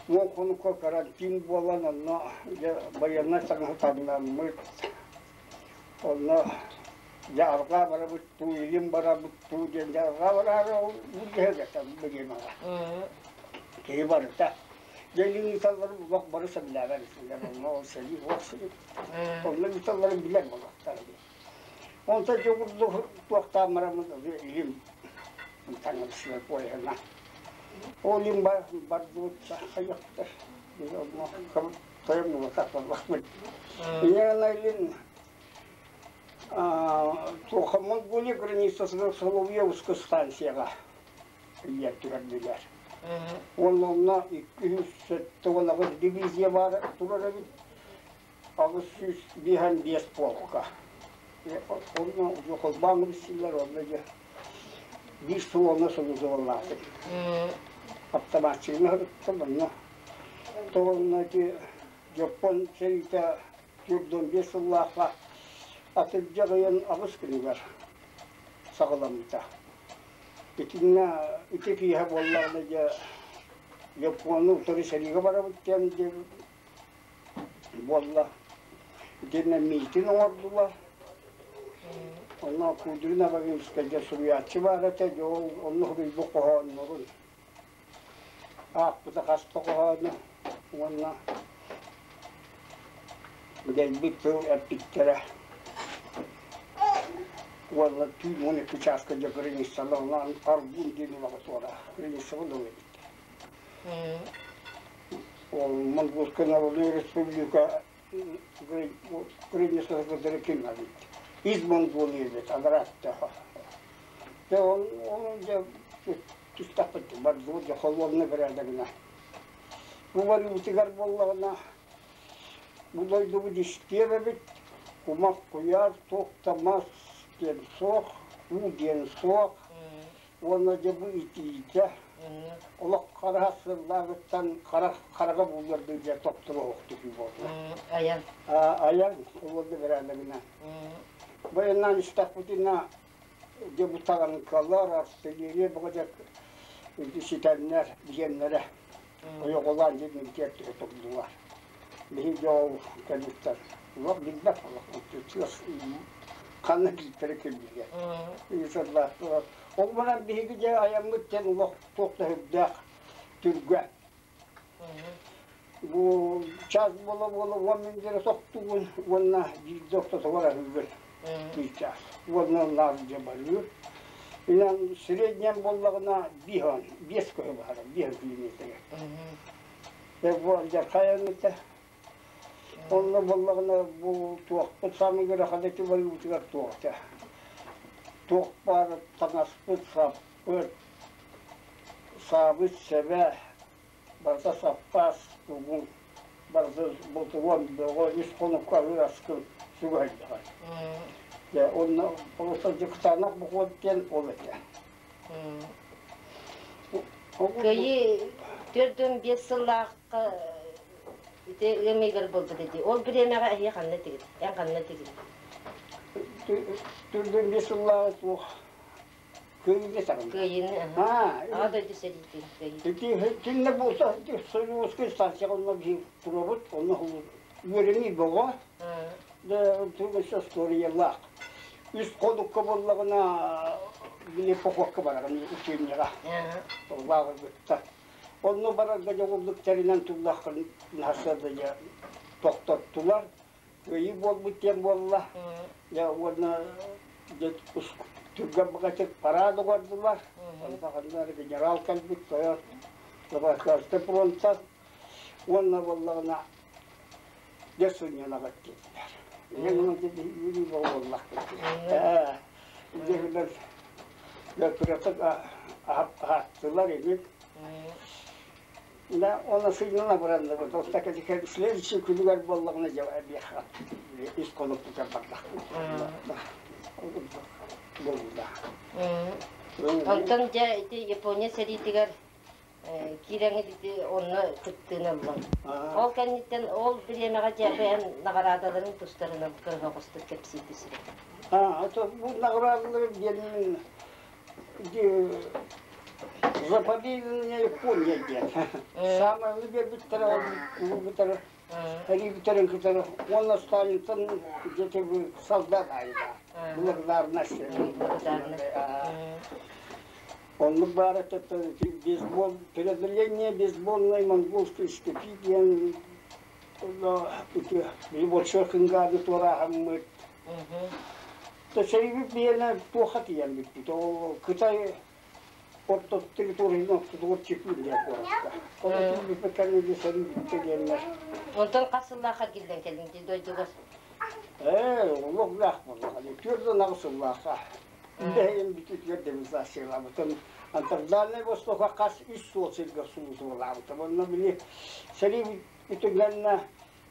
уон хонукка карантин буолан, онно дьэ байыаннай таҥаһы таҥнаммыт, онно дьэ арҕаа барабыт дуу, илин барабыт дуу диэн дьэ арҕаа бараары ол былдьаһыгата бириэмэҕэ. Киһи барыта. Дьэ илин ыыталларын олох бары сөбүлээбэт этилэр, онно ол сэрии суох сирин. Онно ыыталларын билэр буолуохтара дии. Онтон дьэ курдук туохтаан бараммыт илим таҥарсыгар поеһынан. Ол илим бардыбыт хайыахтар. Тойон буолбатах буоллахпыт. Инньэ илин туоха Монголия границасыгар Соловьевскай станцияҕа ийэр түһэрдилэр. Уонна онно 278 дивизия баар турар эбит. 855 полка. Онно холбоон билсиллэр, онно дьэ биир сыл онно сылдьыбаллаатым. Автоматчигын ыһыттым онно. Тоҕонно ити Дьоппон сэриитэ 45 сыллаахха атырдьах ыйын аҕыс күнүгэр саҕаламмыта. Итиннэ ити киэһэ буоллаҕына дьэ Дьоппуону утары сэриигэ барабыт диэн буолла. Итиннэ миитин оҥордулар. Онно Кудрин Абагинскайга суруйааччы баар этэ, дьэ ол онно суруйбут хоһооннорун аахпыта хас да хоһоону уонна дэлби тыл эппиттэрэ. Уонна түүн 12 чааска дьэ границаларынан Аргун диэн улаҕа туора границаҕа дылы эбит. Монгольская Народная Республика границасыгар ким эбит. Из Монголии эбит, анараа Дьэ ол ол дьэ түстэхпит бардыбыт дьэ холуобунай бэрээдэгинэ. Бу барыыбытыгар буоллаҕына бу дойдубут истиэп эбит, кумах куйаар, туох да мас диэн суох, уу диэн суох. Уонна дьэ бу итиитэ олох хара сыллааҕыттан хара хараҕа бууллардыы дьэ тохтуруох түһүү буолла. Айан. Айан олорду бэрээдэгинэн. Байаннаан истэхпитинэ дьэ бу таҥкалар, артиллерия бөҕө дьэ ситэннэр, биһиэннэрэ ойоҕолоон дьэ милитиэр түһэ турдулар. Биһиги дьэ ол кэлбиттэр олох билбэт олох ханна кииртэрэ ким билиэ. Ол баран биһиги дьэ айаммыт диэн олох туох да үрдээх түргэн. Бу час буола-буола уон минутера тохтугун уонна биирдэ ортотугар аһыыгын биир час. Уонна наар дьэ барыы. Инэн среднем буоллаҕына биэс биэс көһө баһара, биэс километры. Бу алдьархай этэ. Онно буоллаҕына бу туохпут саамай ыарахан ити барыыбытыгар туох этэ. Туох баар таҥаспыт, саппыт, саабыт сэбэ, барыта саппаас тугун, барыта ботуруон бөҕө үс хонукка аһыыр аскын сүгэһэрдэҕэ. Дьэ, онно просто дьыктаанах бохуот диэн ол этэ. Кыайыы 45 сыллаахха ити ыам ыйыгар буолбут ити. Ол бириэмэҕэ эһиги ханна этигит? Эн ханна этигит? 45 сыллааҕы туох кыайыыга саҕана. Кыайыыны, аҕа дойду сэриитин кыайыы. Ити кинне буолса Союзскай станцияҕа онно биһи туруобут, онно үөрэнии бөҕө. Да, тугу историялаах. Үс ходукка буоллаҕына били похуокка бараҕын учениеҕа. Лааҕыргытта. Онно барарга дьоҕурдук тэринэн турдаххын наһасыарда дьэ тохтоттулар. Кыайыы буолбут диэн буолла. Дьэ уонна дьэ түргэн баҕатык парад оҥордулар. Онно ханна эрэ генерал кэлбит тойон Забайкальскай фронтан уонна буоллаҕына дьэ сынньанаҕыт диэтилэр. Ийэ гынан үөрүү буоллахпыт. Ээ, дьэ гынан дьэ кыратык аһаттылар эбит. Да, оны сынньана баранныбыт. Ол так следующий күнүгэр буоллаҕына дьэ эбиэхэ үс хонукпутар бардах. Буолла. Онтон дьэ ити Япония сэриитигэр киирэҥҥит ити онно кыттыыны ыллыҥ. Ол кэнниттэн ол бириэмэҕэ дьэ бэйэм наҕараадаларын тустарынан кыһоҕостук кэпсии түсүрэ. А, это бу наҕараадалары диэн За победение Япония диэн. Саамай биэрбиттэрэ ол бүтэр эрийбиттэрин кытары уонна Сталинтан где-то солдат айда. Благодарность. Оннук баар этэ бейсбол, преодоление бейсбольной монгольской степи диэн большой хыҥгааны туорааһыммыт. Сэриибит биһиэнэ туохха тиийэн бүппүт. Ол Кытай орто территориятын ортотугар Чекюр диэн куоракка. Ол бүппүт кэнники сэрии бүттэ диэннэр. Онтон хас сыллаахха киллэн кэллиҥ дии дойдугар? Ээ, олох лаах буоллаҕа. 48 сыллаахха. Үлэһин бүтүүтүгэр демонстрациялаабытым. Антардальнай Востока хас үс суол сиргэ сулуусубалаабытым. Онно били сэрии бүтүгэннэ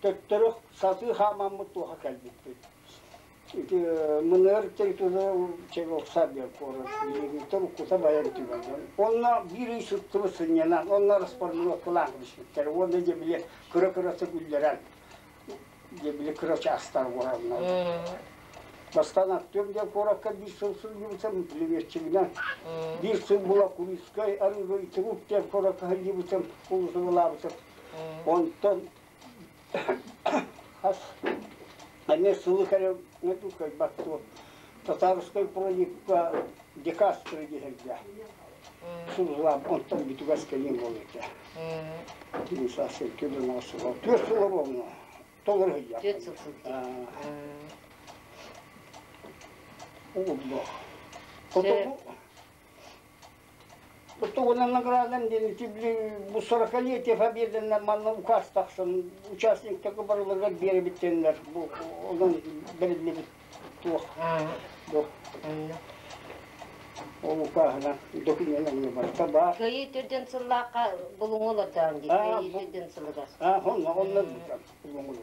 төттөрү сатыы хаамаммыт туоха кэлбиппит. Ити мыныар территория Чебоксар диэн куорат билиҥҥиттэн уккута байан түгэн. Онно биир ый сыттыбыт сынньанан, онно расформировкалаан кэбиспиттэр. Уонна дьэ били кыра-кыратык үллэрэн дьэ били кыра чаастар уораннар. Бастаан Артем диэн куоракка биир сыл сылдьыбытым, пулеметчигинэн. Биир сыл була Курицкай арыыга Итирук диэн куоракка сылдьыбытым, улусугалаабытым. Онтон хас эмиэ сылы кэлэ кыайбат Татарскай проливка Декастро диһэргэ сыллаам онтон бүтүгэс кэлиэн буолуо этэ. Мисасы түөрт сыл түөрт сыл ровно толору сылдьар. Түөрт сыл сылдьар. Угуллуох. Тугунан наградан диэн ити бу сорокалетие победанан манна указ тахсан участниктарга барыларыгар биэрэбиттэннэр бу онон бэриллибит туох бу ол укааһынан документ барыта баар. Кыайыы төрдүн сыллаахха булуҥу олордоон дии кыайыы төрдүн сылыгар. А, онно онно булуҥу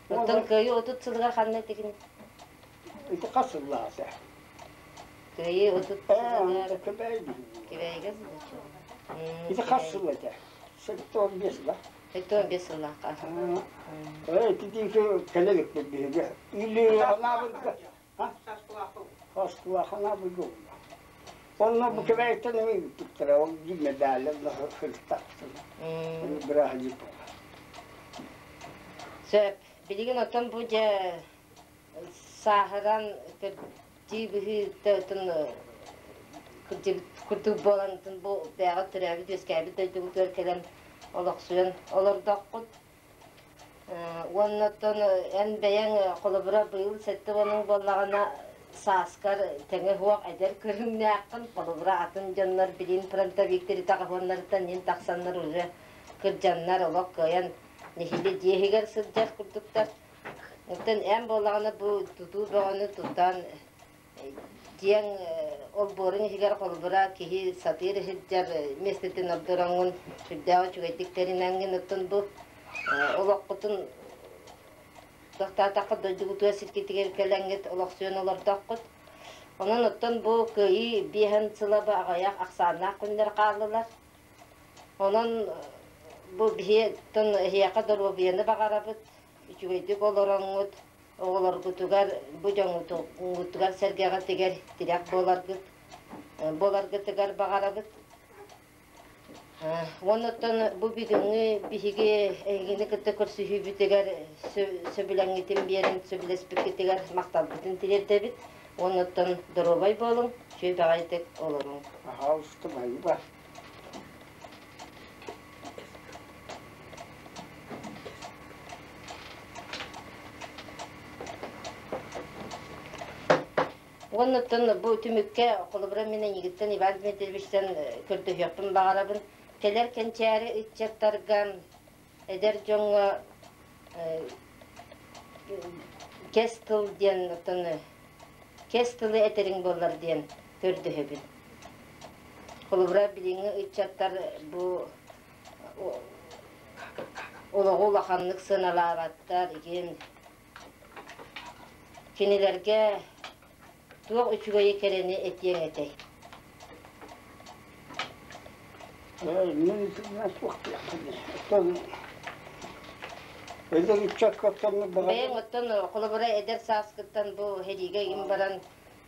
Оттон кыайыы 30 сылыгар ханна этигин? Ити хас сыллаата? Кыайыы 30 сылыгар Кэбээйигэ Ити хас сыл этэ? 75 сыла. 75 сыллаахха. Э, ити диэки кэлэ иликпит биһиги. Или анаабырга. Хаскылаах анаабырга буолла. Онно бу Кэбээйиттэн эмиэ ыыппыттара. Ол биир медаль сырыттахтына. Бырааһынньык буолла. Сөп. Билигин оттон бу дьэ сааһыран кырдьыы быһыытын курдук буолан бу бэйэҕит төрөөбүт үөскээбит дойдугутугар кэлэн олохсуйан олордоххут. Уонна оттон эн бэйэҥ холобура быйыл 70 буоллаҕына сааскар тэҥэ суох эдэр көрүҥнээххин, холобура атын дьоннор билин фронтовиктар итаҕаһуоннарыттан иһин тахсаннар уже кырдьаннар олох кыайан нэһилиэ дьиэ иһигэр сылдьар курдуктар. Оттон эн буоллаҕына бу тутуу бөҕөнү тутан дьиэҥ олбуорун иһигэр холобура киһи сатыыр сылдьар миэстэтин ордороҥҥун сүрдээх үчүгэйдик тэринэҥҥин оттон бу олоххутун тохтоотоххут дойдугутугар сиргитигэр кэлэҥҥит олохсуйан олордоххут. Онон оттон бу кыайыы биэһэн сыла бу аҕыйах ахсааннаах күннэр хааллылар. Онон бу биһи эһиэхэ доруобуйаны баҕарабыт, үчүгэйдик олороҥҥут, оҕолоргутугар, бу дьоҥҥутугар сэргэҕитигэр тирэх буоларгыт, буоларгытыгар баҕарабыт. Оннуттан бу бүгүҥҥү биһиги эһигини кытта көрсүһүүбүтүгэр сөбүлэҥҥитин биэрэн сөбүлэспиккитигэр махталбытын тириэрдэбит. Оннуттан доруобай буолуҥ, үчүгэй баҕайытык олоруҥ. Пожалуйста, спасибо. Уоннаттан бу түмүккэ холобура мин эйигиттэн Иван Дмитриевичтэн көрдөһүөхпүн баҕарабын. Кэлэр кэнчээри ыччаттарга, эдэр дьоҥҥо кэс тыл диэн оттон кэс тылы этэриҥ буоллар диэн көрдөһөбүн. Холобура билиҥҥи ыччаттар бу олоҕу улаханнык сыаналаабаттар, игин Кинилэргэ туох үчүгэйи кэрэни этиэҥ этэй? Мин туох диэхпиний? Эдэр ыччаккаттан Бэйэҥ оттон холобура эдэр сааскыттан бу сэриигэ им баран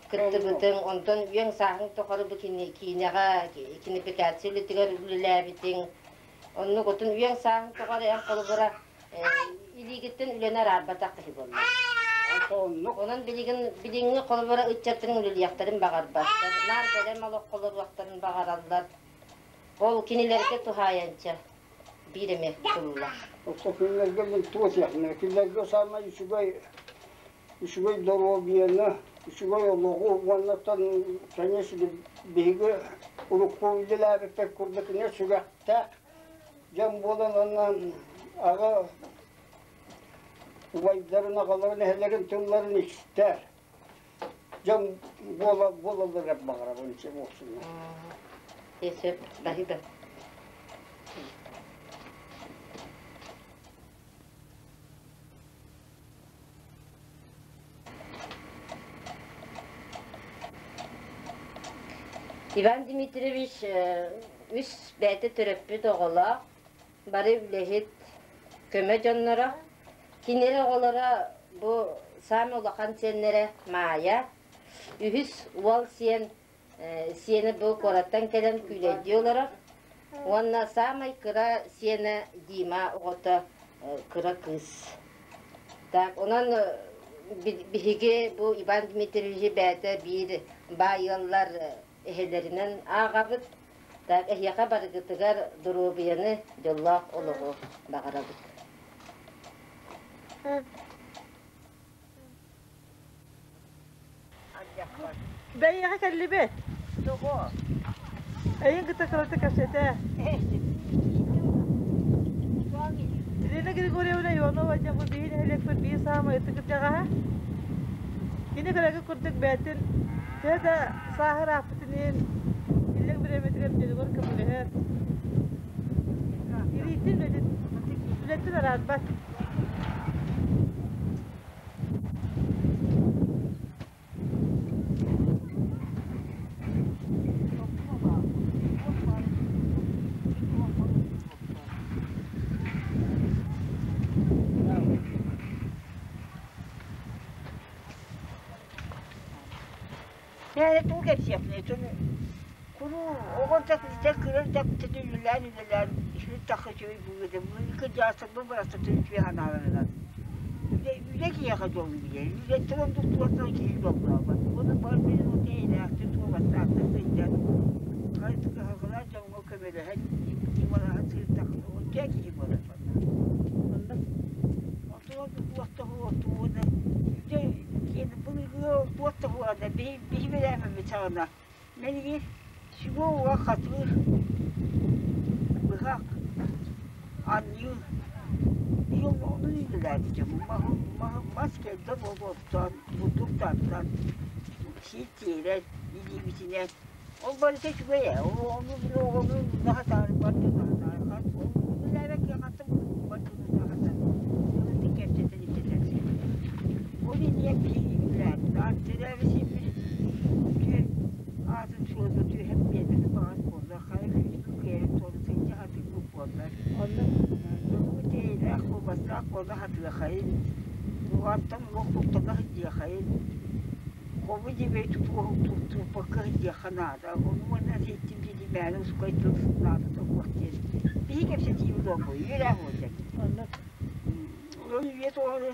кыттыбытыҥ, онтон үйэҥ сааһыҥ тухары бу киинэҕэ кинопикация үлэтигэр үлэлээбитиҥ, оннук отун үйэҥ сааһыҥ тухары эн холобура илиигиттэн үлэни араарбатах киһи буолла. Онон билигин билиҥҥи холобура ыччаттарын үлэлиэхтэрин баҕарбаттар, наар бэлэм олоххо олоруохтарын баҕараллар. Ол кинилэргэ туһаайанча биир эмэ тылла. Отто кинилэргэ мин туох диэхпиний? Кинилэргэ саамай үчүгэй үчүгэй доруобуйаны, үчүгэй олоҕу уонна конечно биһиги урукку үлэлээбиппит курдук эмиэ сүрэхтээх дьон буолан уонна аҕа убайдарын, аҕаларын, эһэлэрин тылларын истэр дьон буола буолалларыгар баҕарабын буолсуннар. Сөп, спасибо. Иван Дмитриевич үс бэйэтэ төрөппүт оҕолоох, бары үлэһит, көмө дьонноро. Кинилэр оҕолоро бу саамай улахан сиэннэрэ Маайа, үһүс уол сиэн сиэнэ бу куораттан кэлэн күүлэйдии олорор уонна саамай кыра сиэнэ Дима оҕото кыра кыыс. Так, онон биһиги бу Иван Дмитриевичи бэйэтэ биир баай ыаллар эһэлэринэн ааҕабыт. Так, эһиэхэ барыгытыгар доруобуйаны, дьоллоох олоҕу баҕарабыт. Бэйэҕэ кэллибит. Тоҕо? Эйин кытта кырата кэпсэтэ. Елена Григорьевна Иванова диэн бу биһи нэһилиэкпит биир саамай ытык кырдьаҕаһа. Кини кыракый курдук бэйэтин төһө да сааһыраахпытын иһин иллэҥ бириэмэтигэр дьонугар көмөлөһөр. Илиитин үлэтин, үлэттэн араарбат. Бэйэ тугу кэпсиэхпиний куруу оҕо да кыра да үлэлээн үлэлээн үчүгэй тахха үчүгэй быһыыта кырдьаҕастарбын барахсаттан үчүгэй санааларынан үлэ үлэ киһиэхэ дьолу биэрэр үлэттэн ордук туохтан киһи дьоллообот уонна бары бэйэм эйэлээхтик суобастаахтык сылдьан кыһалҕалаах дьоҥҥо көмөлөһөн ньымалаһан сырыттаххына оччо киһи буолар Ол барыта үчүгэй ээ, ону оҕону наһатаары бар наһатаары ол үлэлээбэт киһи бар наһатан кэпсэтэн итэтэн Ол иннигэр биһиги үлэлээбит төрөөбүт сирбит үтүө аатын суолга түһэн биэрбэтэ баҕас буоллар хайа күүскү кыайан туолу сылдьа сатыырбыт буоллар дьонугу тэйэлээх куобастаах буола сатыахайын уһааттан уох куттана сылдьыахайын Хобу дьиэбэй тутуоһу туппакка сылдьыахха наада. Ону уонна сиэттим дии Мээнэ ускай тыл наадата суох диэн. Биһи кэпсэтиибит ол буолуо, үөрэх буолла. Онон үйэ тухары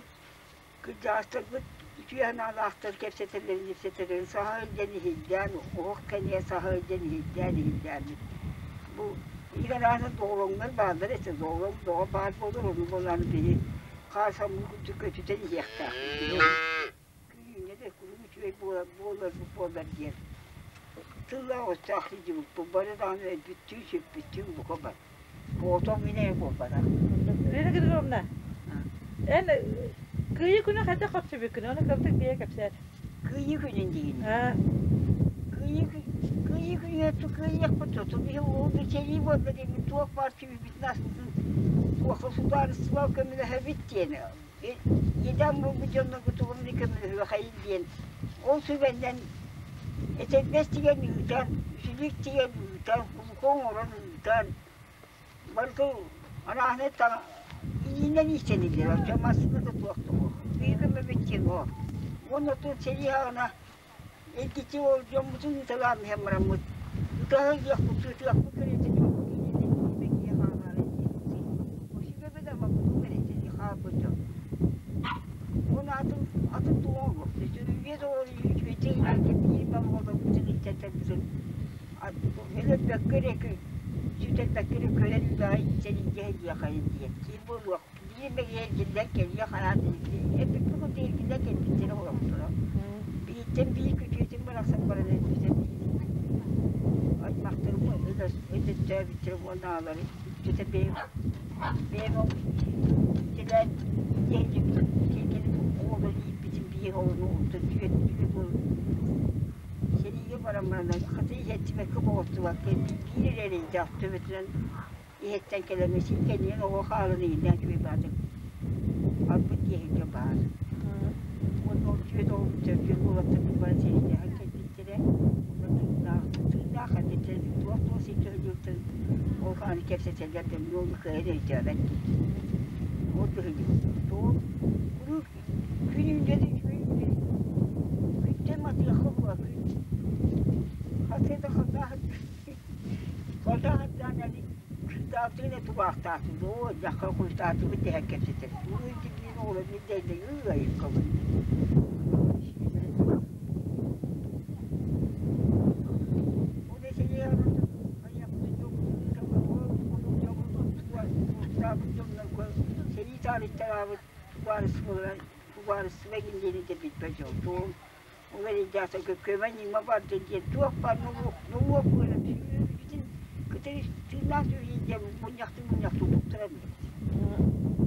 кырдьаҕастарбыт үтүө санаалаахтар кэпсэтэллэрин ипсэтэллэрин саха илдьэн иһиллээн, оһох кэниэ саха илдьэн иһиллээн иһиллээммит. Бу игарааны доҕолоҥнор бааллар этэ, доҕолоҥ доҕо баар буолар, ону буолааны биһи хаар самыы курдук көтүтэн иһиэхтээхпит. Күнүүнэ да куруук үчүгэй буолар буолар диэн тыллаах өстөөх сылдьыбыппыт бары даҕаны өлбүттүү сүппүттүү бука бар. Оҕотох мин эрэ буолбатах. Лена Григорьевна, эн Кыайыы күнү хайдах көрсүбүккүн? Ону кырдьык бэйэ кэпсээр. Кыайыы күнүн диигин. Кыайыы Кыайыы күнүгэр кыайыахпыт туту биһи ол сэрии буолла диэммит туох баар сүүйбүтүн аспытын туохха судаарыстыба көмөлөһөбүт диэн Иэдээн буолбут дьоннорго тугум да көмөлөһүөхэйин диэн ол сүбэннэн этэрбэс тигэн ыытан, үсүлүк тигэн ыытан, кулука оҥорон ыытан, барыта арааһынай илиинэн иистэниллэр, оччо массыына да туох да суох. Биир көмөбүт диэн ол. Уонна оттон сэрии саҕана Эргиччи ол дьоммутун ыыталаан иһэн бараммыт, ытаһа ылыахпыт, сытыахпыт кэриэтэ дьоммут иннинэ биирдэ киһи хаалаары диэбиттэр. Сүбэбэ да маппытын кэриэтэ хаалбыт дьон. Уонна атын атын тугу оҥоруохпут. Үйэ да ол үчүгэйдик илиитэ биир балҕолорбутун иитэрбитин өлөрбөккө эрэ сүтэрбэккэ эрэ көрөн үлэҕэ иитэн илдьэ сылдьыаххайын диэн киһи буолуох Биир бэйэ эргиллэн кэлиэх анаан эппиппит курдук эргиллэн кэлбиттэрэ олохторо. Бииртэн биир күтүөтүм барахсан баран өлбүтэ биир аймахтарым өлөттөөбүттэрэ уонна аҕалары үкчэтэ бэйэм бэйэм ол итилээн иһэлдьибитим кэргэним оҕолору ииппитим биир оҕону онтон түөрт түөрт уол сэриигэ баран баран хата иһэттибэккэ боҕоттубакка биир эрэ эрэйдээх төбөтүнэн Иһиттэн кэлэн син кэннигин оҕо хаалан иһиллээн үчүгэй баатыр албын киэһиргэ баар. Уонна ол түөрт оҕобут төрдүөн уолаттарбыт баран сэриилэһэн кэлбиттэрэ. Онно тыыннаах, тыыннаах кэлбиттэрэ туох-туох сиргэ сылдьыбыттарын ол аны кэпсэтэллэр да мин ону кыайан өйдөөбөт киһи. Ол быһыйбыт. Туох куруук күн үүннэ да үчүгэй күнтэн матыахха була күн. Хасыа да халлаан Даалтыгын тубаахтаатым доо, дьахха куйутаатыбыт дэһэн кэпсэтэр. Ууй дибиин оҕолор мин дэйдэ ыайыккабын. Сэрии таарыйтараабыт тубаарыстыба гин диэни да билбэт дьол. Ол эрийдээхтэргэ көмө-ньыма барда диэн туох баар нолуок нолуок буолан сүөһүбүтүн кытары тыыннаах сүөһү диэн мунньахтыы мунньахтыы туттаран эбит.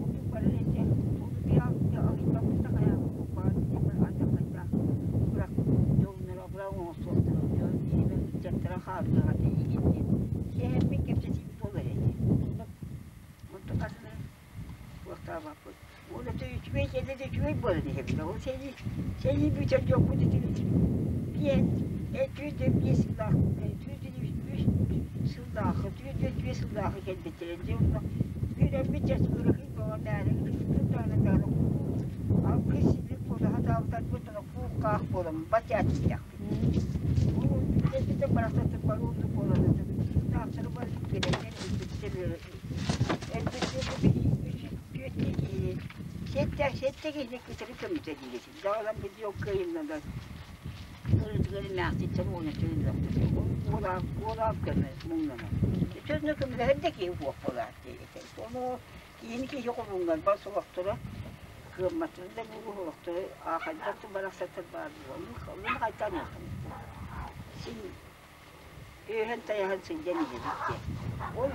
Оннук барар этэ. Ону биһиги аһыйбаппыт хайаабыт баар диэн алдьархайдаах бырах дьоннор абыраҥ оҥостуохтара дьон биһиги ыччаттара хаалыаҕа этэ игин диэн сэһэммит кэпсэтиибит ол эрэ этэ. Онтон атыны Туохтаабаппыт. Ол это үчүгэй кэллэ да үчүгэй буолан иһэбит. Ол сэрии сэрии бүтэр дьоммут итини биэс 405 сыллаах 403 сыллаах 405 сыллаах кэлбиттэрэ. Дьэ онно үөрэммит дьэ ыарахый бөҕө мээнэ ытыктыыр даҕаны даҕаны алгыс силик куотаһа таабытарбыт ону кууккаах буолан батяаччыйахпыт. Ол бүтэ барахсаттар бары оннук буолан тыыннаахтары бары үөрэннэр өлбүттэр Түөртүү киһини, сэттэ, сэттэ киһини кытары көмүтэ диирэ. Даҕалан бу кыайыннанан ырытыгар эмээхситтэн уонча өлүөхтэр. Уолаах, уолаах көмө муҥнанар. Чөтөнө көмөлөһөр да киһи суох буолаат диэбитэ. Ону киһини киһи хомуҥнар бар солохторо кыамматтарын да буолуо олохторо аахайбат барахсаттар баар буолуо. Ону хайтаныаххын. Син Үөһэн-тайаһан сылдьан иһэбит диэн. Ол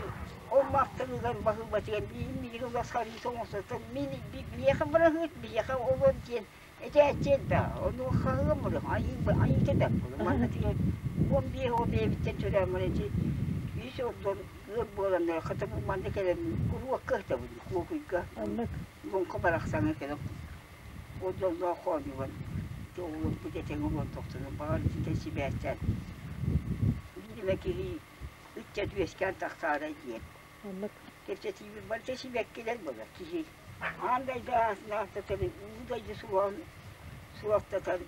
ол махтаныгар баһыыбатыгар биир миигин уласхарыыта оҥостортон мин миэхэ быраһыыт биһиэхэ олор диэн этээччи элбэх. Ону хаһыам мурах айыы айыыта бэрт буолар. Манна тиийэн 15 оҕо бэйэбиттэн төрөөн баран ити үс ордон ыал буоланнар хата бу манна кэлэн куруокка ыһтабын Куокуйга. Луҥха барахсаҥҥа кэлэн Ол дьоллоох хоонньугар оҕолорбут этэҥҥэ олордохторуна баҕар итинтэн сибээстээн биир эмэ киһи ыччат үөскээн тахсаарай диэн. Кэпсэтиибит барыта сибэккилэр буолар киһи аан дойду аатын ааттатан, уу дойду суоҕун суохтатан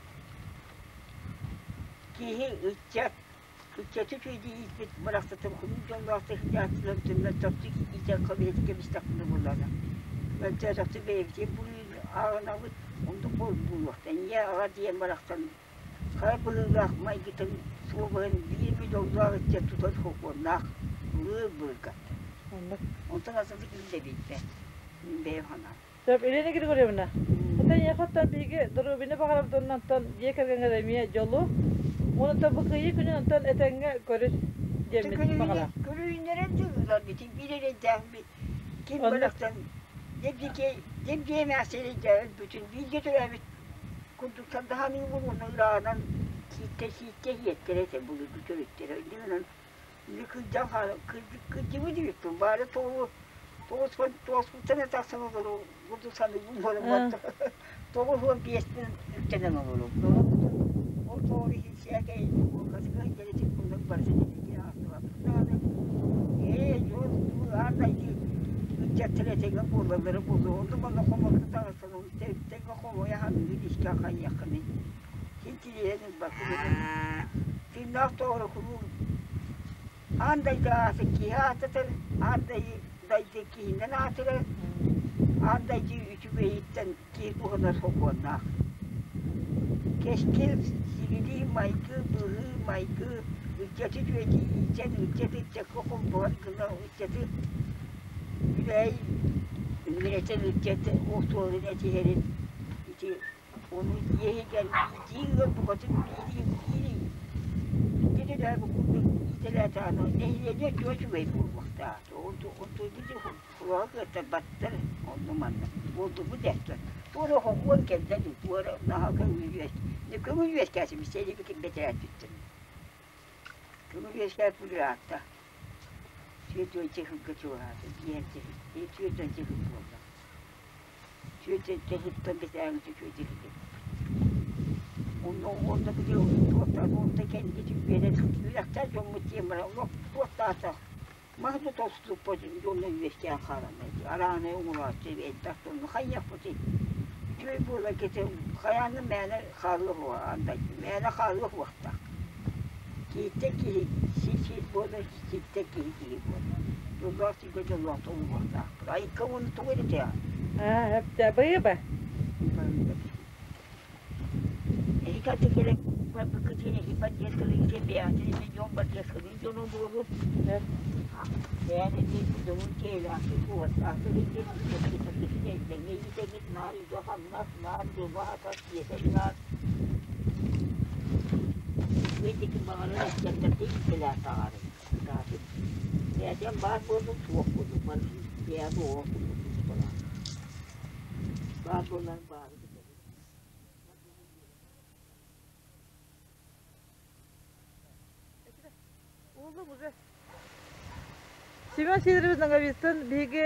киһи ыччат. Ыччаты үчүгэйдик ииппит барахсаттан куруук дьоллоохтук сылдьааччылар түммэт чопчу иитэн кэбистэхпинэ буоллаҕына мөлтөөтөхтүк бэйэбитин буруйун ааҕынабыт оннук буолуохтан ийэ аҕа диэн барахсан хара быһыылаах майгытын суобаһын биир эмэ дьоллоох ыччат тутар сокуоннаах былыр былыргаттан онтон атыннык иллэ билбэт мин бэйэм санаам. Сөп, Елена Григорьевна, это эйиэхэ биһиги доруобуйаны баҕарабыт уонна онтон дьиэ кэргэҥҥэр эмиэ дьолу, уонна бу кыайыы күнүн онтон этэҥҥэ көрүс диэммит баҕалаах. Көрүүннэрэн дьыллар битин биир эрэйдээхпит ким барахсан дьэбдиэ эмээхсин эрэйдээбит бүтүн бииргэ төрөөбүт курдук сардаһаныыбын уонна ырааҕынан сииттэ сииттэ иһиэттэрэ этэ былыргы төрүттэрэ инньэ гынан Кырдьан кырдьыбыт эбиппин баара тоҕу тоҕуспуттан эрэ тахсан олору курдук саныыбын буолан барда 95-пин үктэнэн олоробун ол тоҕо иһин сээкэй куокасыга сылдьар этим оннук барытын этиги аахтыбаппын даҕаны ээ дьон аан дойду ыччаттара этэҥҥэ буолаллара буолуо онно манна хомолто таҕыстан ол тэҥҥэ хомойо саныыгын искэ хайыаххыный син тириэһэн ылбаккын Тыыннаах тоҕоро куруук аан дойду аата киһи аататар, аан дойду киһинэн аатырар, аан дойду үчүгэйиттэн киһи туһанар сокуоннаах. Кэскил, сигилии майгы, быһыы майгы, ыччаты үчүгэйдик иитэн, ыччат ыччакка холбоһор гына ыччаты үлээй үөрэтэн ыччат остуолун этиһэрин ити Ону дьиэ иһигэр иитии ыал букатын биири биири икки төрөөбүт курдук иитэлээтэҕинэ нэһилиэнньэ өттүгэр үчүгэй буолуохтаах. Онтуйбут кулаҕа кыаттарбаттар онно манна буолдубут эттэн туора хокуон кэллэ дуу туора наһаа көҥүл үөс көҥүл үөскээтим сэлибикин бэтэрээттиттэн көҥүл үөскээт ыраатта 40 сылга чугаһаата биир 40 сыл буолла. Түөтэ сыттан бэтээҥҥи түөтэ Онно онно били туохтаах онто кэнники үөрэн үөрэхтээх дьоммут диэн баран олох туохтаатах маһы да тоступпут дьонно үөскээн хааланнар араанай оҥорооччу элбэх дьонно хайыахпытый үчүгэй буолар кити хайаан да мээнэ хаалыа суоҕа мээнэ хаалыа суохтаах киһиттэн киһи сир сир буолар сиртэн киһи киһи буолар дьоллоох сиргэ дьоллоох олоруохтаахпыт айыкка уонна тугу эрэ Аа, өптө быыба. Эһиги аты кэлэн барбыккытын эһи поддержкалыгытын бэйэҕитин эмиэ дьон поддержкалыыр дьону буолуҥ. Бэйэҕит эмиэ дьонун киһилээхтик куоттаахтык илдьин кэпсэтэргитин элбэҥҥэ иитэҥҥит наар үлэ-хамнас, наар дьолу аһатар сиэтэр наар Үчүгэйдик баҕарар ыччаттарга иитэлээх таҕарыҥ. Кытаатыҥ. Бэйэтин баар буоллун, суох буоллун, барытын бэйэм оҕо курдук туспалаах. Баар буоллар баары кэтэбин. Семен Сидорович Ноговицын биһиги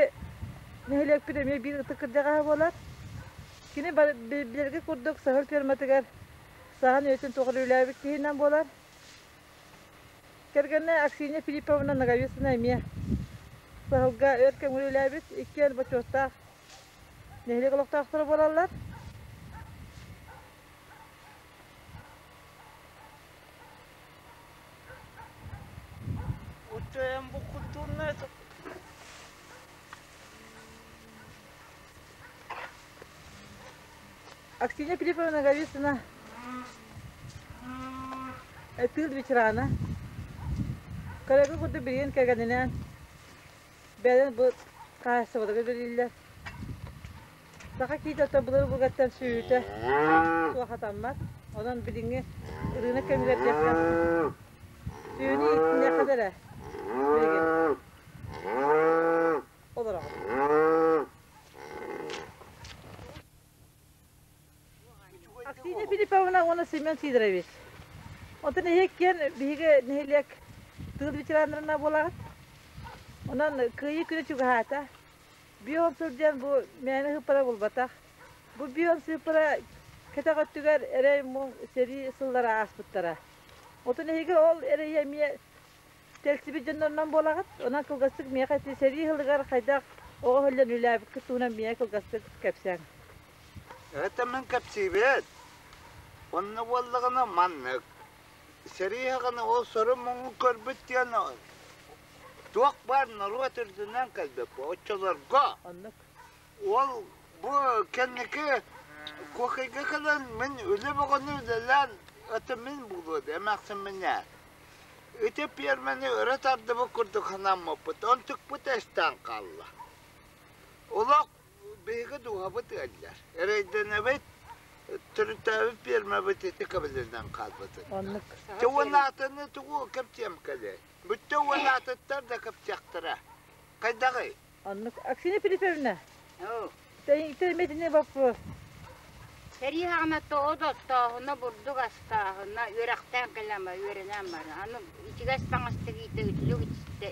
нэһилиэкпит эмиэ биир ытык кырдьаҕаһа буолар. Кини билэргэ курдук саһыл ферматыгар саһан үйэтин тухары үлээбит киһинэн буолар. Кэргэнэ Аксинья Филипповна Ноговицына эмиэ саһылга өр кэмҥэ үлэлээбит, иккиэн бочуоттаах нэһилиэк олохтоохторо буолаллар. Аксинья Филипповна Ноговицына тыыл ветерана. Коллега курдук билигин кэргэнинээн бэйэлэрин бу хаһаайыстыбаларга үлэлииллэр. Саха киитэ былыр-былыргаттан сүөһүтэ суох хатаммат. Онон билиҥҥи ырыынак кэмигэр диэххэ сүөһүнү ииттиниэххэ да эрэ билигин олороҕун. Аксинья Филипповна уонна Семен Сидорович. Онтон эһиги биһиги нэһилиэк тыыл ветераннарына буолаҕыт. Онон Кыайыы күнэ чугаһаата. Бион сылдьан бу мээнэ сыыппара булбатах. Бу бион сыыппара кэтэх өттүгэр эрэй-муҥ сэрии сыллара ааспыттара. Отон эһиги ол эрэйи эмиэ тэлсибит дьоннорунан буолаҕыт. Онон кылгастык миэхэ ити сэрии сылыгар хайдах оҕо иһиллэн үлэлээбиккит туһунан миэхэ кылгастык кэпсээҥ. Это мин кэпсиибит. Онно буоллаҕына маннык. Сэрии саҕана ол сору-муҥу көрбүт диэн туох баар норуот үрдүнэн кэлбит оччолорго. Оннук. Ол бу кэнники Куокайга кэлэн мин үлэ бөҕөнү үлэлээн это мин буолуо да эмээхсиммин ээ. Ити пиэрмэни өрө тардыбыт курдук санаммыппыт, онтукпут эстэн хаалла. Олох биһиги дууһабыт ыалдьар. Эрэйдэнэбит, төрүттээбит пиэрмэбит ити кэбилэнэн хаалбытын. Оннук. Те уонаатыны тугу кэпсиэм кэлиэй. Бүттэ уонаатыттар да кэпсиэхтэрэ. Хайдаҕый? Оннук. Аксинья Филипповна, Тэмэтини вопрос. Сэрии хаҕына тоҕо да оттооһуна, бурдук астааһына, үөрэхтээн кэлэн бар, үөрэнэн бар. Аны ичигэс таҥас тигиитэ үтүлүк иччитэ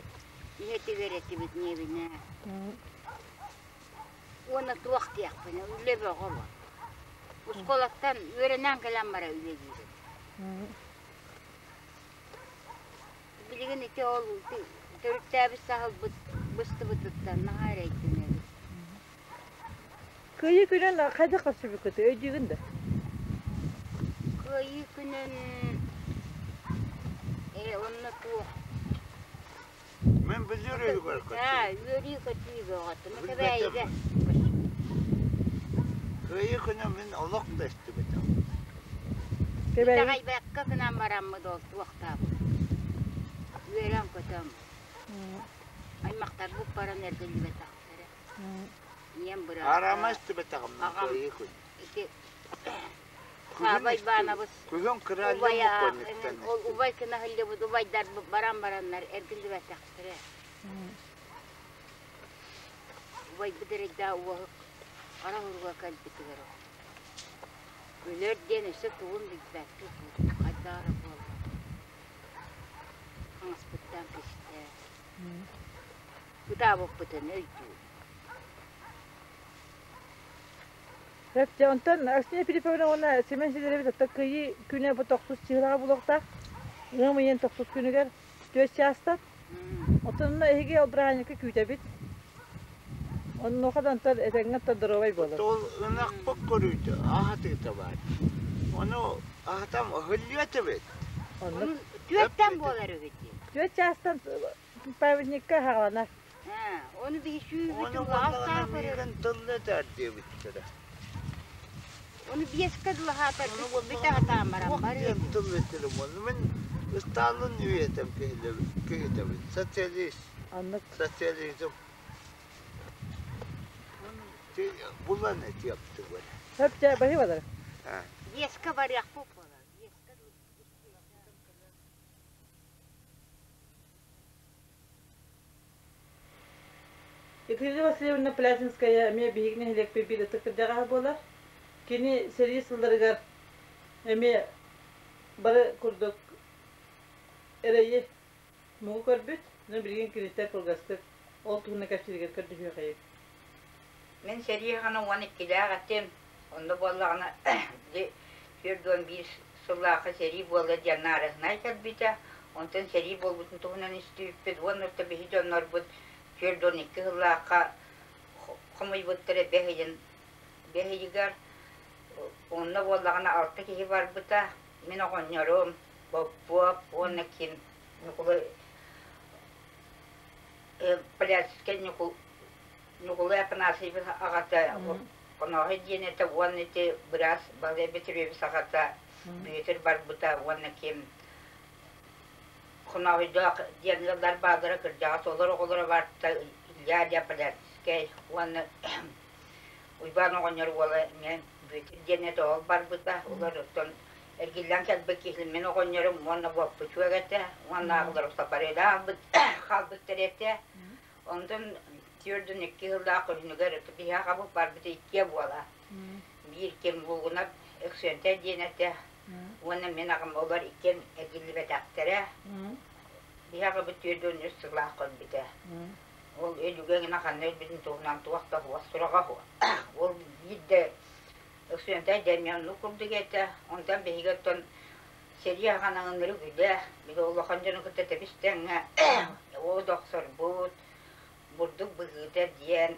иһэтигэр этибит ньиэбинэ. Уонна туох диэхпинэ, үлэ бөҕө буол. Оскуолаттан үөрэнэн кэлэн бара үлэлиир этим. Билигин ити ол төрүттээбит саһылбыт быстыбытыттан наһаа эрэйдэнэбит. Кыайыы күнүн хайдах көрсүбүккүтүй, өйдүүгүн да? Кыайыы күнүн ээ онно туох Мин билэр өйүгэр Аа, үөрүү-көтүү бөҕөтө. Мэкэбээйигэ Кыайыы күнү мин олох да истибэтим. Итэҕэйбэккэ гынан бараммыт ол туохтаабыт. Үөрэн-көтөн. Аймахтарбыт баран эргиллибэтэхтэрэ. Ийэм быраата. Арама истибэтэҕим мин Аҕам кыайыы күн. ити Саабай Ивановыс Күһүн кырааллым убайа бокуонньуктан ол убай гына сылдьыбыт убайдарбыт баран бараннар эргиллибэтэхтэрэ. Убайбыт эрэйдээх уоһук хара уруга кэлбитигэр өлөр диэн өссө тугун билбэккэ хайдах эрэ буолла. Хаҥаспыттан кистээ. Ытаабыппытын өйдүүр. Сөп, дьэ, онтон Аксинья Филипповна уонна Семен Сидорович оттон Кыайыы күнэ бу тохсус чыһылаҕа буолуохтаах. Ыам ыйын тохсус күнүгэр түөрт чаастан. Оттон онно эһиги ол бырааһынньыкка күүтэбит. Оннуоха да онтон этэҥҥэ оттон доруобай буолун. Ол ынахпыт көрүүтэ, аһатыыта баар. Ону аһатам ыһыллыа этибит. Оннук. Түөртэн буолар үһү дии. Түөрт чаастан памятникка хааланар. Ону биһи Ону сүүрбүтүн буоллаҕына аастаах миигин тылла этэр диэбиттэрэ. Ону биэскэ дылы аһаатар Ону бүтэ буоллаҕына сатаан баран туох барыа диэн дии. тыл этэрим ону мин Сталин үйэтим киһитэбин. Социалист. Оннук. Социализм. Булан этиэптигэр. Сөп дьэ, баһыыбалар. Биэскэ барыахпыт буолар. Биэскэ Екатерина Васильевна Плятинская эмиэ биһиги нэһилиэкпит биир ытык кырдьаҕаһа буолар. Кини сэрии сылларыгар эмиэ бары курдук эрэйи муҥу көрбүт. Онон билигин киниттэн кылгастык ол туһунан кэпсииригэр көрдөһүөхэйиҥ. Мин сэрии хаҕана уон иккилээх этим. Онно буоллаҕына били 41 сыллаахха сэрии буолла диэн наарыһынай кэлбитэ. Онтон сэрии буолбутун туһунан истибиппит уонна орто биһи дьоннорбут 42 сыллаахха хомуйбуттара бэс ыйын бэс ыйыгар. Онно буоллаҕына алта киһи барбыта. Мин оҕонньорум, Боппуоп уонна ким Ньукулай Полярскай Ньукул Ньукулай Афанасьевич аҕата Хонооһой диэн этэ уонна ити быраас Балай Бөтүрүөбүс аҕата Бүөтүр барбыта уонна ким Хонооһойдоох диэн ыаллар бааллара кырдьаҕас олор оҕолоро барта Илья Диаполярскай уонна Уйбаан оҕонньор уола эмиэ Бүөтүр диэн этэ ол барбыта олор оттон эргиллэн кэлбит киһи мин оҕонньорум уонна буоппучуок этэ уонна аҕалар сапарыылаах хаалбыттар этэ Онтон түөрдүн икки сыллаах күһүнүгэр биһиэхэ барбыта иккиэ буола. Биир ким Лугунап Өксүөнтэй диэн этэ уонна мин аҕам олор иккиэн эргиллибэтэхтэрэ. Биһиэхэ бу 43 сыллаах көрбүтэ. Ол өлүгэ гына ханна өлбүтүн туһунан туох да суох сураҕа суох. Ол биирдэ Өксүөнтэй Демьяннук курдук этэ. Онтон биһиги оттон Сэрии аҕана ынырык үлэ, били улахан дьону кытта тэбис-тэҥҥэ от охсорбут, бурдук быһыыта диэн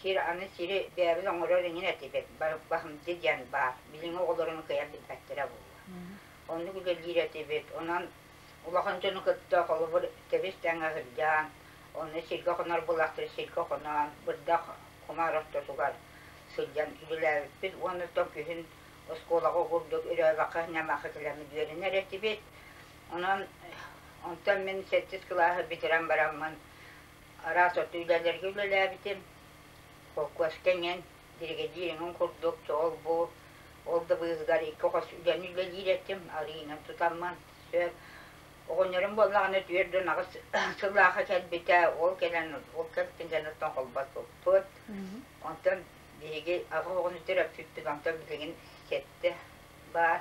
сир аны сири бэйэбит оҥорор эҥин этибит, баһымдьы диэн баар, билиҥҥи оҕолорун кыайан билбэттэрэ буолуо. Оннук үлэлиир этибит. Онон улахан дьону кытта холобур тэбис-тэҥҥэ сылдьан, онно сиргэ хонор буоллахтара сиргэ хонон, бырдах кумаар ортотугар сылдьан үлэлээбиппит уонна оттон күһүн оскуолаҕа курдук өрөөбөххө ньамаха кэлэммит үөрэнэр этибит. Онон онтон мин сэттис кылааһы бүтэрэн бараммын араас оту үлэлэргэ үлэлээбитим. Холкуоска иҥэн биригэдьиир эҥин курдук ол-бу ол да быыһыгар икки хос үлэни үлэлиир этим, арыынан тутаммын сөп. Оҕонньорум буоллаҕына түөрт уон аҕыс сыллаахха кэлбитэ, ол кэлэн ол кэлтин кэнниттэн холбоспуппут. Онтон биһиги аҕа оҕону төрөппүппүт, онтон билигин сэттэ баар,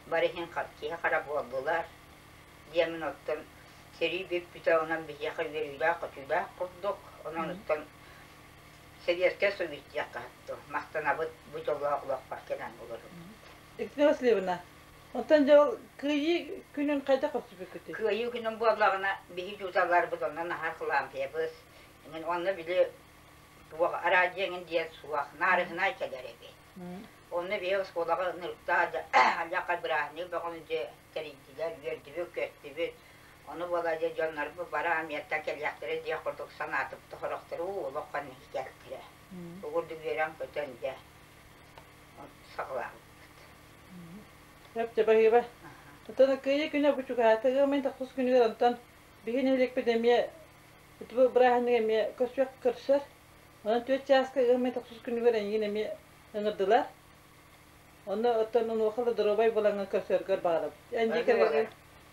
бары иһин киһи хара буоллулар диэммин оттон сэрии бүппүтэ, онон биһиэхэ үөрүүлээх-көтүүлээх курдук, онон оттон Советскай Союз диэххэ сөп, махтанабыт бу дьоллоох олохпор кэлэн олоробут. Екатерина Васильевна, оттон дьэ ол Кыайыы күнүн хайдах көрсүбүккүтүй? Кыайыы күнүн буоллаҕына биһи дьууталларбыт онно наһаа кылаампыйабыз. Онно били туох араадьыйа эҥин диэн суох, наарыһынай кэлэр эбит. Онно биһи оскуолаҕа ынырыктаах алдьархай бырааһынньык бөҕөнү дьэ тэрийдилэр, үөрдүбүт-көттүбүт. Ону буола дьэ дьоннорбут бары Америкаттан кэлиэхтэрэ диэх курдук санаатыбыт сорохтору олох ханна иһитэхтэрэ. Бу курдук үөрэн-көтөн дьэ саҕалаабыппыт. Сөп дьэ баһыыба. Оттон Кыайыы күнэ бу чугаһаата ыам тохсус күнүгэр онтон биһи нэһилиэкпит эмиэ бу бырааһынньык эмиэ көрсүөх көрсөр. Онон түөрт чааска ыам тохсус күнүгэр эйигин эмиэ ыҥырдылар. Онно оттон онуоха да доруобай буолаҥҥын көрсөргөр баҕарабыт. Эн дьиэ кэргэҥҥэр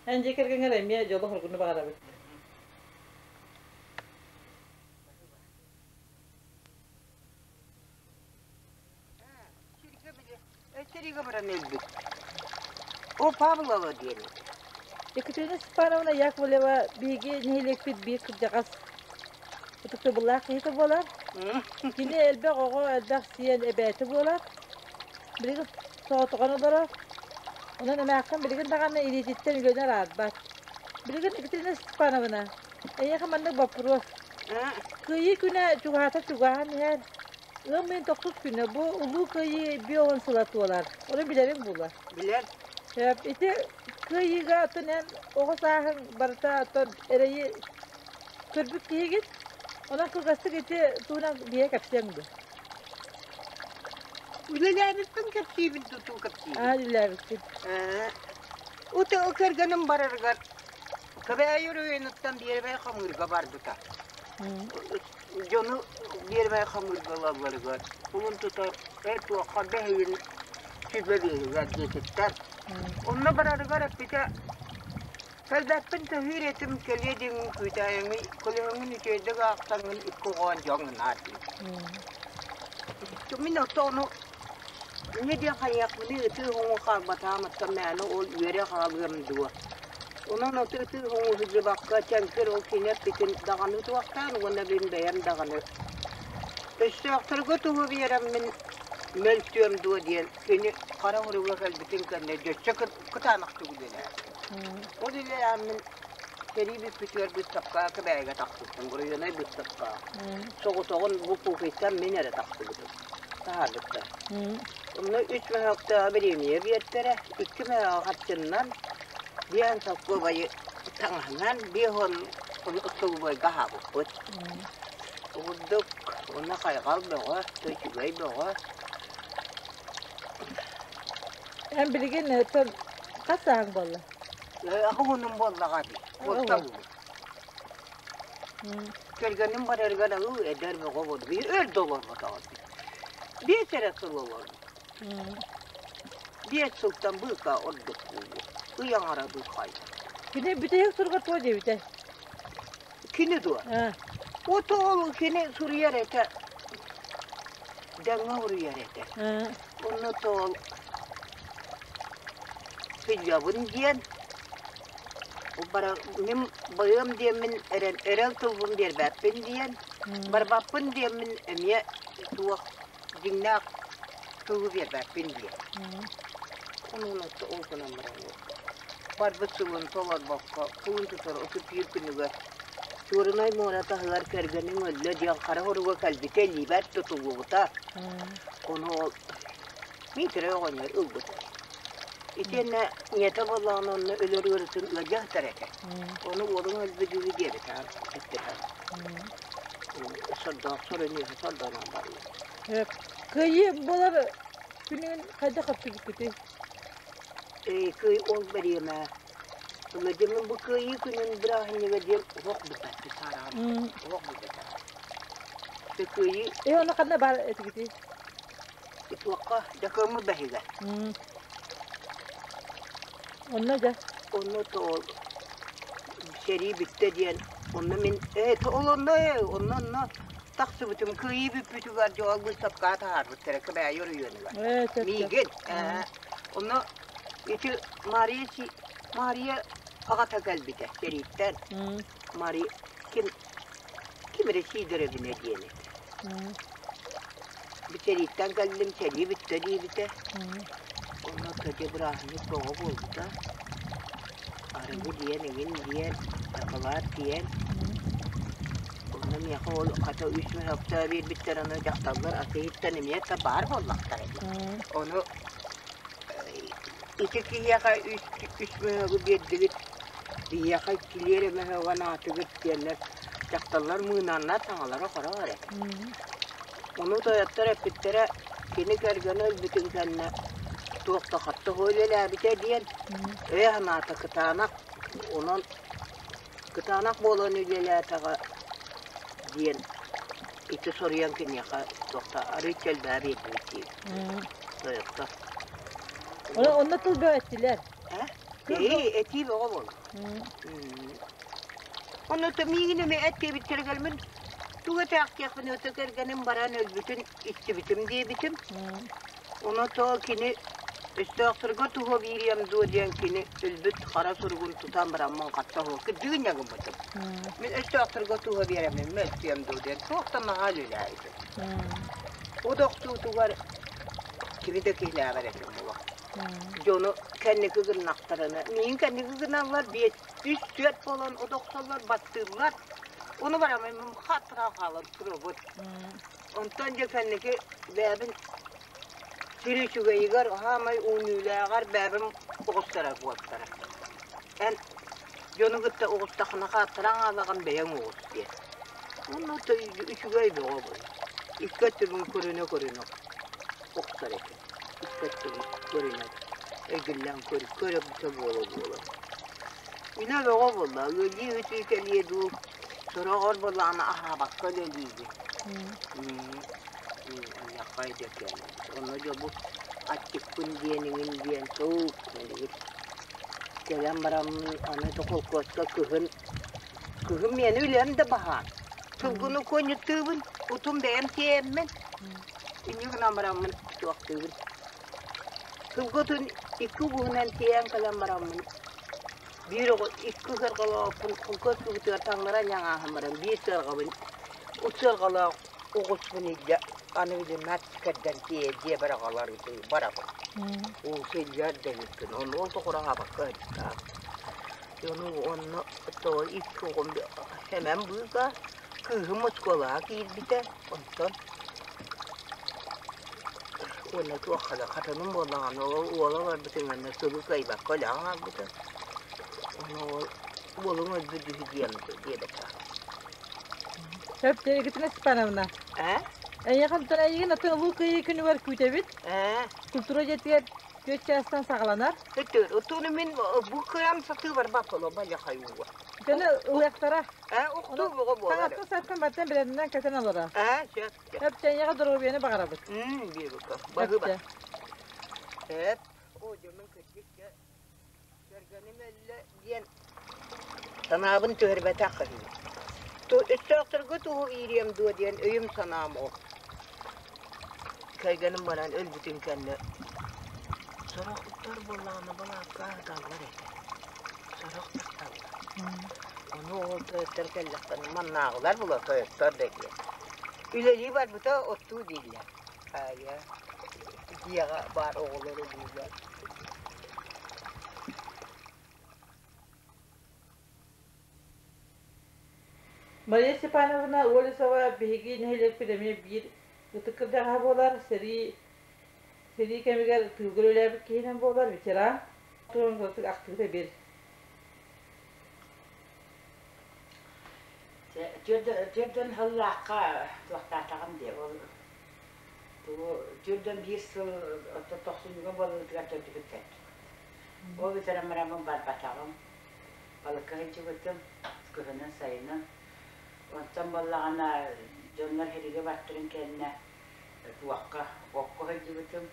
эн дьиэ кэргэҥҥэр эмиэ дьолу-соргуну баҕарабыт. Сэриигэ баран өлбүт. О Павлова диэн. Екатерина Степановна Яковлева биһиги нэһилиэкпит биир кырдьаҕас ытыктабыллаах киһитэ буолар. Кини элбэх оҕо, элбэх сиэн эбээтэ буолар. Билигин соҕотоҕун олорор. Онон эмээххин билигин даҕаны илиититтэн үлэни араарбат. Билигин Екатерина Степановна, эйиэхэ маннык боппуруос. Кыайыы күнэ чугаһаата чугаһаан иһэр. Ыам ыйын тохсус күнэ бу Улуу Кыайыы бион сыла туолар. Ону билэриҥ буолуо. Билэр. Сөп. Ити кыайыыга оттон эн оҕо сааһыҥ барыта оттон эрэйи көрбүт киһигин. Онон кылгастык ити туһунан биһиэхэ кэпсиэҥ дуо? Үлэлээбиппин кэпсиибин тутуу кэпсиибин. Аа, үлэлээбиккин. Ute кэргэним барарыгар Кэбээйи оройуонуттан биэрэбэй хамыырга барбыта. Дьону биэрэбэй хамыырга ылалларыгар кулун тутар эр туохха бэһигин сүбэ биэригэр диэтиттэр. Онно барарыгар эппитэ Кэлбэппин төһүүр этим кэлиэ диэҥҥин күүтээйэҥий, көлөһөҥҥүн үчүгэйдик аахсаҥҥын икки оҕоон дьоҥҥун аар диир. Мин ото ону инньэ диэн хайыахпыный ытыы хоҥуу хаалбатаҕым оттон мээнэ ол үөрэ хаалыам дуо. Онон ытыы хоҥуу сылдьыбакка чэҥкир ол кини эппитин даҕаны туохтаан уонна мин бэйэм даҕаны өстөөхтөргө туһу биэрэммин мөлтүөм дуо диэн кини хара уруга кэлбитин кэннэ дьөччө кытаанахтык үлэлээбит. Ол үлэлээммин сэрии бүппүтүгэр быыстапкаҕа Кэбээйигэ тахсыбытым, Буруйунай быыстапкаҕа. Соҕотоҕун бу Куукуйтан мин эрэ тахсыбытым. Таһаарбыттар. Онно үс мөһөөктөөҕү бириэмийэ биэртэрэ, икки мөһөөҕү харчыннан, биэһэн солкуобайы таҥаһынан, биэс уон остолобуойга аһаабыппыт. Курдук, уонна хайҕал бөҕө, үчүгэй бөҕө. Эн билигин хас сааһыҥ буолла? Аҕыс буоллаҕа дии. Уоттан Кэргэним барарыгар ыы эдэр бөҕө буолла. Өр да олорботоҕо дии. Биэс эрэ сыл олорбут. Биэс сылтан быыка ордук буолуо. Ый аҥара быыкайда. Кини бүтэһик суругар туох диэбитэ? Кини дуо? Ото ол кини суруйар этэ. Дэҥҥэ уруйар этэ. Онно тоол сылдьабын диэн мин байыам диэммин эрэл, эрэл тылбын биэрбэппин диэн, барбаппын диэммин эмиэ туох дьиҥнээх тылы биэрбэппин диэн. Онон ол гынан баран барбыт сылын толорбокко кулун тутар 31 күнүгэр Чуорунай муора таһыгар кэргэниҥ өллө диэн хара хоруга кэлбитэ илиибэр тутуллубута. Ону ол Миитэрэй оҕонньор ылбыта. Итиэннэ ийэтэ буоллаҕына онно өлөр ыарыытын ыалдьа сытар этэ. Ону уолуҥ өлбүт үһү диэбитэ, эппитэ. Сордоох соруньуһу сордонон барбыт. Кыайыы буолар күнүн хайдах көрсүбүккүтүй? Кыай ол бириэмэ Владимир бу кыайыы күнүн бырааһынньыга диэн уһук билбэппит саараҕын. Уһук билбэтэх. Кыайыы Э, ону ханна баар этигитий? Туохха Дьакыаммыт бэһигэ. Онно дьэ. Онно то сэрии бүттэ диэн онно мин ээ ол онно ээ онно онно тахсыбытым кыайыы бүппүтүгэр дьоҕол быыстапкаҕа таһаарбыттара Кэбээйи оройуонугар. Миигин онно ити Мария Мария аҕата кэлбитэ сэрииттэн. Мария ким ким эрэ Сидоровна диэн этэ. Бу сэрииттэн кэллим, сэрии бүттэ диэбитэ. Онно кэдьэ бырааһынньык бөҕө буолбута. Арыгы диэн, эҥин диэн, дакылаат диэн. Онно миэхэ ол хата үс мөһөктөө биэрбиттэр, аны дьахталлар атыыһыттан эмиэ да баар буоллахтара дии. Ону ити киһиэхэ үс, үс мөһөөгү биэрдигит, биһиэхэ иккилии эрэ мөһөөгү анаатыгыт диэннэр дьахталлар мыынаннар саҥалара хороҕор этэ. Ону тойоттор эппиттэрэ, кини кэргэнэ өлбүтүн кэннэ туох да хатта үлэлээбитэ диэн өйө-санаата кытаанах, онон кытаанах буолан үлэлээтэҕэ диэн ити соруйан киниэхэ туох да арыычча элбэҕи биэрдибит диир тойоттор. Онно тыл бөҕөттүлэр. Ээ, этии бөҕө буолла. Онно миигин эмиэ эт диэбиттэригэр мин тугу этээхтиэхпин өтө кэргэним баран өлбүтүн истибитим диэбитим. Ону то кини өстөөхтөргө туһа биэриэм дуо диэн кини өлбүт хара суругун тутан бараммын хатта оһуо кырдьыгын гыммытым. Мин өстөөхтөргө туһа биэрэммин мөлтүөм дуо диэн туох да наһаа үлэлээбитим. О дохсуутугар кими да киһилээбэр этим буолуох. Дьону кэнники гыннахтарына, миигин кэнники гыналлар, биэс, үс, түөрт буолан одохсоллор, баттыыллар. Ону бараммын хатыра хаалан турабыт. Онтон дьэ кэнники бэйэбин сир үчүгэйигэр, хаамай үүнүүлээҕэр бэйэбин оҕустарар буолтара. Эн дьону кытта оҕустаххына хааттараҥ аалаҕын бэйэҥ оҕус диэн. Онно үчүгэй бөҕө буолар. Икки өттүбүн көрүнэ-көрүнэ охсор этим. Икки өттүбүн көрүнэ эргиллэн көрө буола-буола. Үлэ бөҕө буолла. Ыалдьыы үтүү кэлиэ дуу, сороҕор буоллаҕына аһаабакка үлэлиибин. Аньаххай да Онно дьэ бу аччыкпын диэн иҥин диэн тук мэлигир. Кэлэн бараммын аны холкуоска кыһын кыһын миэнэ үлэм да баһаан. Сылгыны куонньуттуубун, утум бэйэм тиэйэммин. Инньэ гынан бараммын туохтуубун. Сылгытын икки угуһунан тиэйэн кэлэн бараммын биир оҕо икки сыарҕалаахпын холкуос кыбытыгар таҥнара ньаҥааһын баран биир сыарҕабын сыарҕалаах оҕуспун илдьэ аны билиммэт кэрдэн тиэйэ дьиэбэр аҕалар барабын. Уу сылдьар да эбиккин ону ол тоҕураһаабакка ыттаах. Ону онно то икки оҕом Сэмэн быыга кыыһым оскуолаҕа киирбитэ онтон уонна туохха да хатыным буоллаҕына ол уола барбытын гэннэ сылы кыайбакка өлөн хаалбыта. Ону ол уолуҥ өлбүт үһү диэм диэбэтэх. Сөп, Екатерина Степановна. Ээ? Эйиэхэ эйигин атын Улуу Кыайыы күнүгэр күүтэбит. Ээ? Культура дьиэтигэр түөрт чаастан саҕаланар. Отуну мин бу кыам сатыы барбат олоба хайууга. Дьону ылыахтара. Ээ, охтуу бөҕө буолар. Саҥаттан сарсын бартан бэлэмнэн кэтэн олорор. Ээ, сөп. Сөп, эйиэхэ доруобуйаны баҕарабыт. Биэбикэ. Баһыыба. Сөп. О, дьоммун кырдьык дьэ кэргэним өллө диэн санаабын түһэрбэтэх үһү. Өстөөхтөргө тугу иириэм дуо диэн өйүм-санаам ол. Кэргэним баран өлбүтүн кэннэ сорох ыттар буоллаҕына балаакка аһаталлар этэ. Сорох тахталлар. Ону ол тойоттор кэллэхтэринэ маннааҕылар була тойоттор да диэн. Үлэлии барбыта оттуу дииллэр. Хайа, дьиэҕэ баар оҕолору дииллэр. Мария Степановна Олесова биһиги нэһилиэкпит эмиэ биир ытык кырдьаҕаһа буолар. Сэрии Сэрии кэмигэр тыылга үлэлээбит киһинэн буолар ветеран. Туһунан кыратык ахтыыта биэр. Түөрдөн сыллаахха туохтаатаҕым дии ол тугу түөрдөн биир сыл тохсунньуга буолуутугар төрдүбүт Ол бүтэрэн бараммын барбатаҕым. Балыкка сылдьыбытым, кыһынын, сайынын. Онтон буоллаҕына дьоннор сэриигэ бартарын кэннэ туохха, окко сылдьыбытым.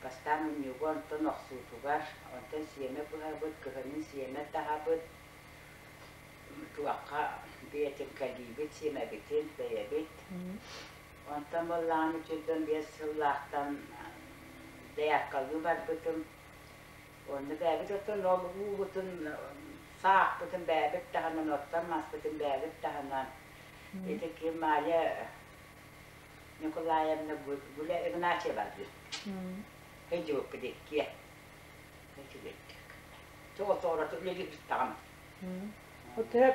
Бастаан мунньууга, онтон охсуутугар, онтон сиэмэ быһабыт, кыһынын сиэмэ таһабыт. Туохха бэйэтин кэлиибит, сиэмэбитин бэйэбит. Онтон буоллаҕына үчүгэй биэс сыллаахтан дояркалыы барбытым. Онно бэйэбит оттон ол уубутун, саахпытын бэйэбит таһынан, оттон маспытын бэйэбит таһынан. Ити ким Майя Николаевна Гуля Игнатьева диир. Сылдьыбыппыт иккиэ. Үчүгэйдик. Тоҕо үлэлиир таҕым. Төһө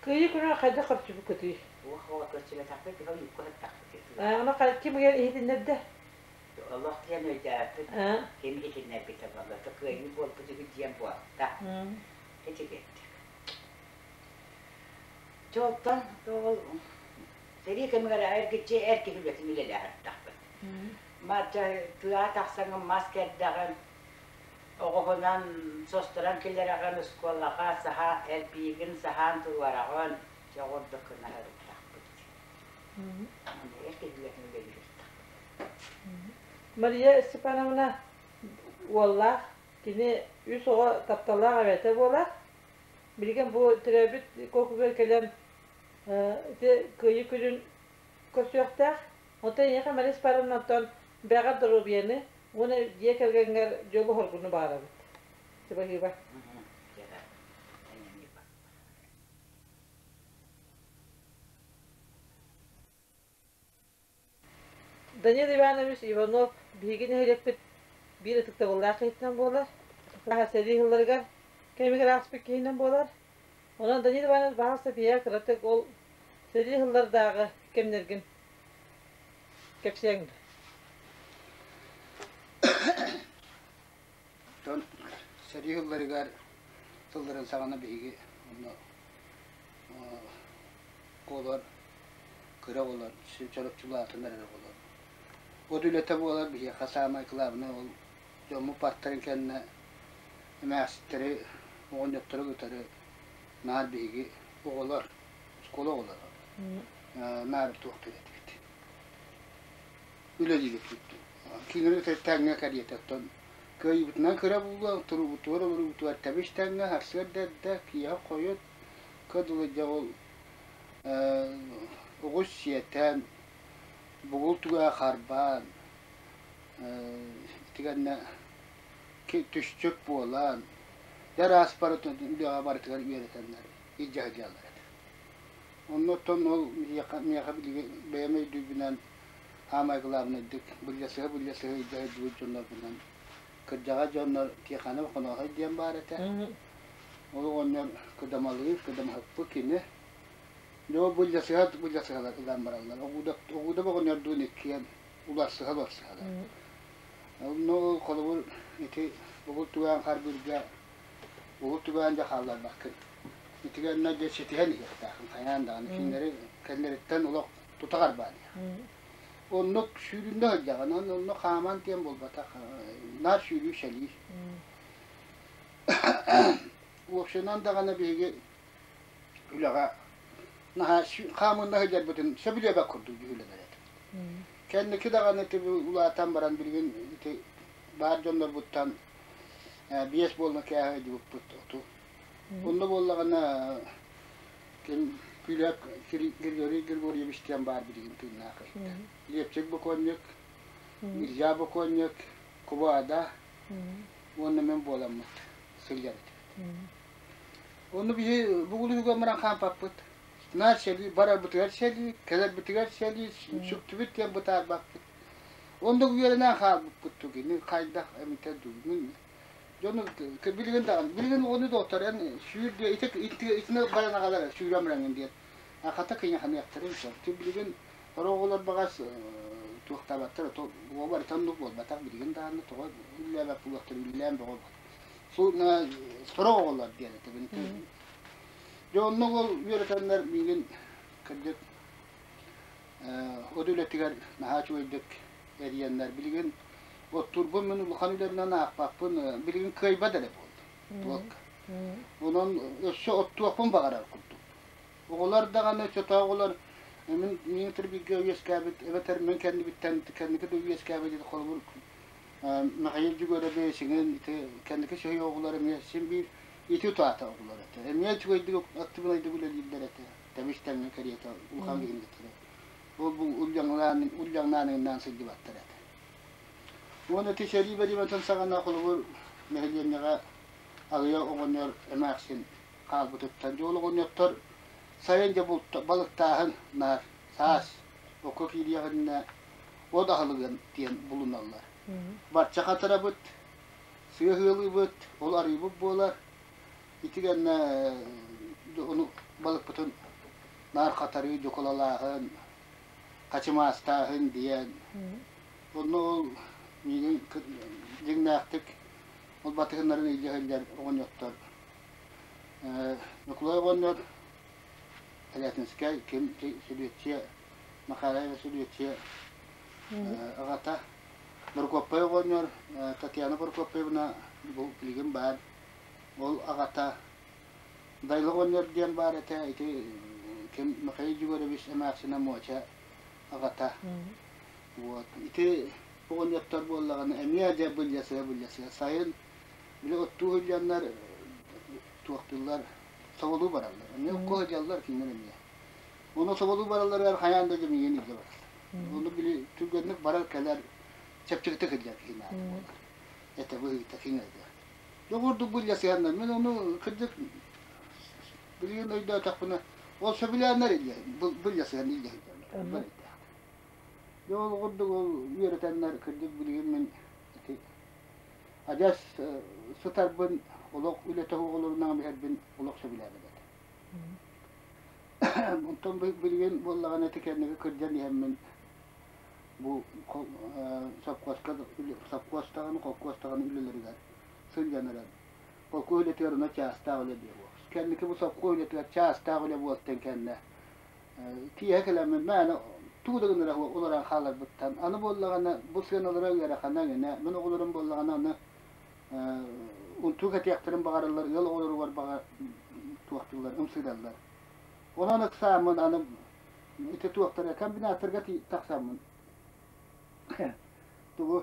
кыайыы күнү хайдах көрсүбүккүтүй? Уох оҕо көрсүбэтэхпит, биһи ойуукка сыттахпыт. Аны ким ыйар иһитиннэрдэ? Олох диэн өйдөөппүт, ким иһитиннэрбитэ буолла, кыайыы буолбут үһү диэн буолта. Итигиттик. Чолтон ол сэрии кэмигэр эргиччи эр киһи үлэтин үлэлээһэртэхпит. Мачча тыа тахсаҥын мас кэрдэҕин, оҕуһунан состорон киллэрэҕин оскуолаҕа саһа элбиигин саһаан туруораҕын, чоҕурдук гына сырыттахпыт. Эр киһи үлэтин үлэлииртэхпит. Мария Степановна уоллаах, кини үс оҕо тапталлаах эбэтэ буолар. Билигин бу төрөөбүт куокугар кэлэн ити Кыайыы күнүн көрсүөхтээх. Онтон эйиэхэ Мария Степановна оттон бэҕэр доруобуйаны уонна дьиэ кэргэҥҥэр дьолу-соргуну баҕарабыт. Спасибо. Данил Иванович Иванов биһиги нэһилиэкпит биир ытыктабыллаах киһитинэн буолар. Сэрии сылларыгар кэмигэр ааспыт киһинэн буолар. Онон Данил Иванович баһаалыста биһиэхэ кыратык ол сэрии сыллардааҕы кэмнэргин кэпсиэҥ дуо? Оттон сэрии сылларыгар сылларын саҕана биһиги онно оҕолор, кыра оҕолор, чороччулаатын эрэр оҕолор. От үлэтэ буолар биһиэхэ саамай кылаабынай ол дьоммут бартарын кэннэ эмээхситтэри, оҕонньоттору кытары наар биһиги оҕолор, оскуола оҕолоро наар туохтуур этибит. Үлэлиир этибит. Кинилэри кытары тэҥҥэ кэриэтэ оттон кыайыыбытынан кыра буолуо, туруубутугар олоруубутугар тэбис тэҥҥэ сарсыарда эрдэ, киэһэ хойут кыдылы дьэ ол оҕус сиэтэн, бугул түгэҕэ харбаан, итигэннэ түсчүк буолан, дьэ араас үлэҕэ барытыгар үөрэтэннэр илдьэ сылдьаллар этэ. Оннуттан ол миэхэ билигин бэйэм өйдүүрбүнэн саамай главнайдык былдьасыһа-былдьасыһа илдьэ сылдьыбыт дьоннорбунан кырдьаҕас дьоннор Тихонов Хонооһой диэн баар этэ. Ол оҕонньор кыдамалыыр, кыдамаһыппыт кини. Дьэ ол былдьасыһа былдьасыһалар ылан бараллар. Оҕууда оҕонньордуун иккиэн уларсыһа уларсыһалар. Онно ол холобур ити бугул түгээн харбыырга бугул түгээн дьэ хаалларбаккын. Итигэннэ дьэ ситиһэн иһиэхтээххин хайаан даҕаны кинилэри кэннэриттэн олох тута харбаан иһэр. Оннук сүүрүннэ сылдьаҕын, онно хааман диэн буолбатах, наар сүүрүү сэлии. Уопсайынан даҕаны биһиги үлэҕэ наһаа хаамыынна сылдьарбытын сөбүлүөбэт курдук дьүһүлэнэр этибит. Кэнники даҕаны улаатан баран билигин ити баар дьоннорбуттан биэс буолна кээһэ дьубуппут оту. Онно буоллаҕына ким Күлэк Григорий Григорьевич диэн баар билигин тыыннаах иһиттэр. Лепчик бокуонньук, Илья бокуонньук, Кубада уонна мен буоламмыт сылдьар этибит. Онно биһи бугулуһуга баран хаампаппыт. Наар сэлии, барарбытыгар сэлии, кэлэрбитигэр сэлии, сүктүбүт диэн бытаарбаппыт. Онно үөрэнэн хаалбыппыт тугини хайдах эмитэ дуу. Мин дьону билигин даҕаны билигин оҕону доҕоттор эн сүүр диэ ити итини баран аҕалар сүүрэн бараҥын диэн хата кыйаханыахтарын сөп. Билигин оҕолор баҕас Туохтаабаттар ото уо барыта оннук буолбатах билигин даҕаны тоҕо үллээбэт буолуохтар үллээн бөҕө сорох оҕолор диэн этэбин. Дьэ оннук ол үөрэтэннэр миигин кырдьык от үлэтигэр наһаа үчүгэйдик эрийэннэр билигин оттуурбун мин улахан үлэбинэн аахпаппын билигин кыайбат эрэ буолла туолка. Онон өссө оттуохпун баҕарар курдук. Оҕолор даҕаны чотоох оҕолор мин миин бииргэ үөскээбит эбэтэр мин кэннибиттэн кэнники да үөскээбит ити холобур Михаил Дьүгүөрэби сиҥин ити кэнники сөһүй оҕолор эмиэ син биир ити утаата оҕолор этэ. Эмиэ үчүгэйдик актыбынайдык үлэлииллэр этэ. Тэбис тэҥҥэ кэриэтэ улахан киһини кытары. Ол бу улльаҥнаан улльаҥнаан сылдьыбаттар этэ. Уонна ити сэрии бэримэтин саҕана холобур нэһилиэнньэҕэ аҕыйах оҕонньор эмээхсин хаалбытыттан дьол оҕонньоттор сайын дьэ балыктааһын наар саас окко киириэҕиннэ от аһылыгын диэн булуналлар. Барча хатарабыт, сыа ыалыыбыт, ол арыыбыт буолар. Ити гэннэ ону балыкпытын наар хатарыы, дьукулалааһын, хачымаастааһын диэн. Онно ол миигин дьиҥнээхтик ол батыһыннарын илдьэ сылдьар оҕонньоттор Ньукулай оҕонньор Элятинскай ким Сүлүөччүйэ Махараева Сүлүөччүйэ аҕата Борокуоппай оҕонньор Татьяна Прокопьевна бу билигин баар ол аҕата Дайла оҕонньор диэн баар этэ ити ким Михаил Егорович эмээхсинэ Муоча аҕата вот ити оҕонньоттор буоллаҕына эмиэ дьэ былдьасыга былдьасыга сайын били оттуу сылдьаннар туохтууллар соболуу бараллар эмиэ окко сылдьаллар кинилэр эмиэ ону соболуу баралларыгар хайаан да дьэ миигин илдьэ бараллар ону били түргэнник барар кэлэр чэпчэкитик сылдьар киһи наада буолар этэ быһыыта киҥэйдэ дьэ курдук былдьасыһаннар мин ону кырдьык билигин өйдөөтөхпүнэ ол сөбүлээннэр илдьэ былдьасыһан илдьэ сылдьаллар дьэ ол курдук ол үөрэтэннэр кырдьык билигин мин ити адьас сытарбын олох үлэтэ оҕолорунан иһэрбин олох сөбүлээбэт этим. Онтон билигин буоллаҕына ити кэнники кырдьан иһэммин бу совхозка совхозтаҕын холкуостаҕын үлэлэригэр сылдьан эрэн холкуос үлэтигэр ону чаастаах үлэ диэ буолар. Кэнники бу совхоз үлэтигэр чаастаах үлэ буолтан кэннэ киэһэ кэлэммин мээнэ тугу да гынара олорон хааларбыттан аны буоллаҕына бу сыаналара ыарахана гинэ мин оҕолорум буоллаҕына аны унтуу кэтиэхтэрин баҕараллар ыал оҕолоругар баҕа туохтууллар ымсыыраллар онон ыксааммын аны ити туохтара комбинаттарга тахсаммын тугу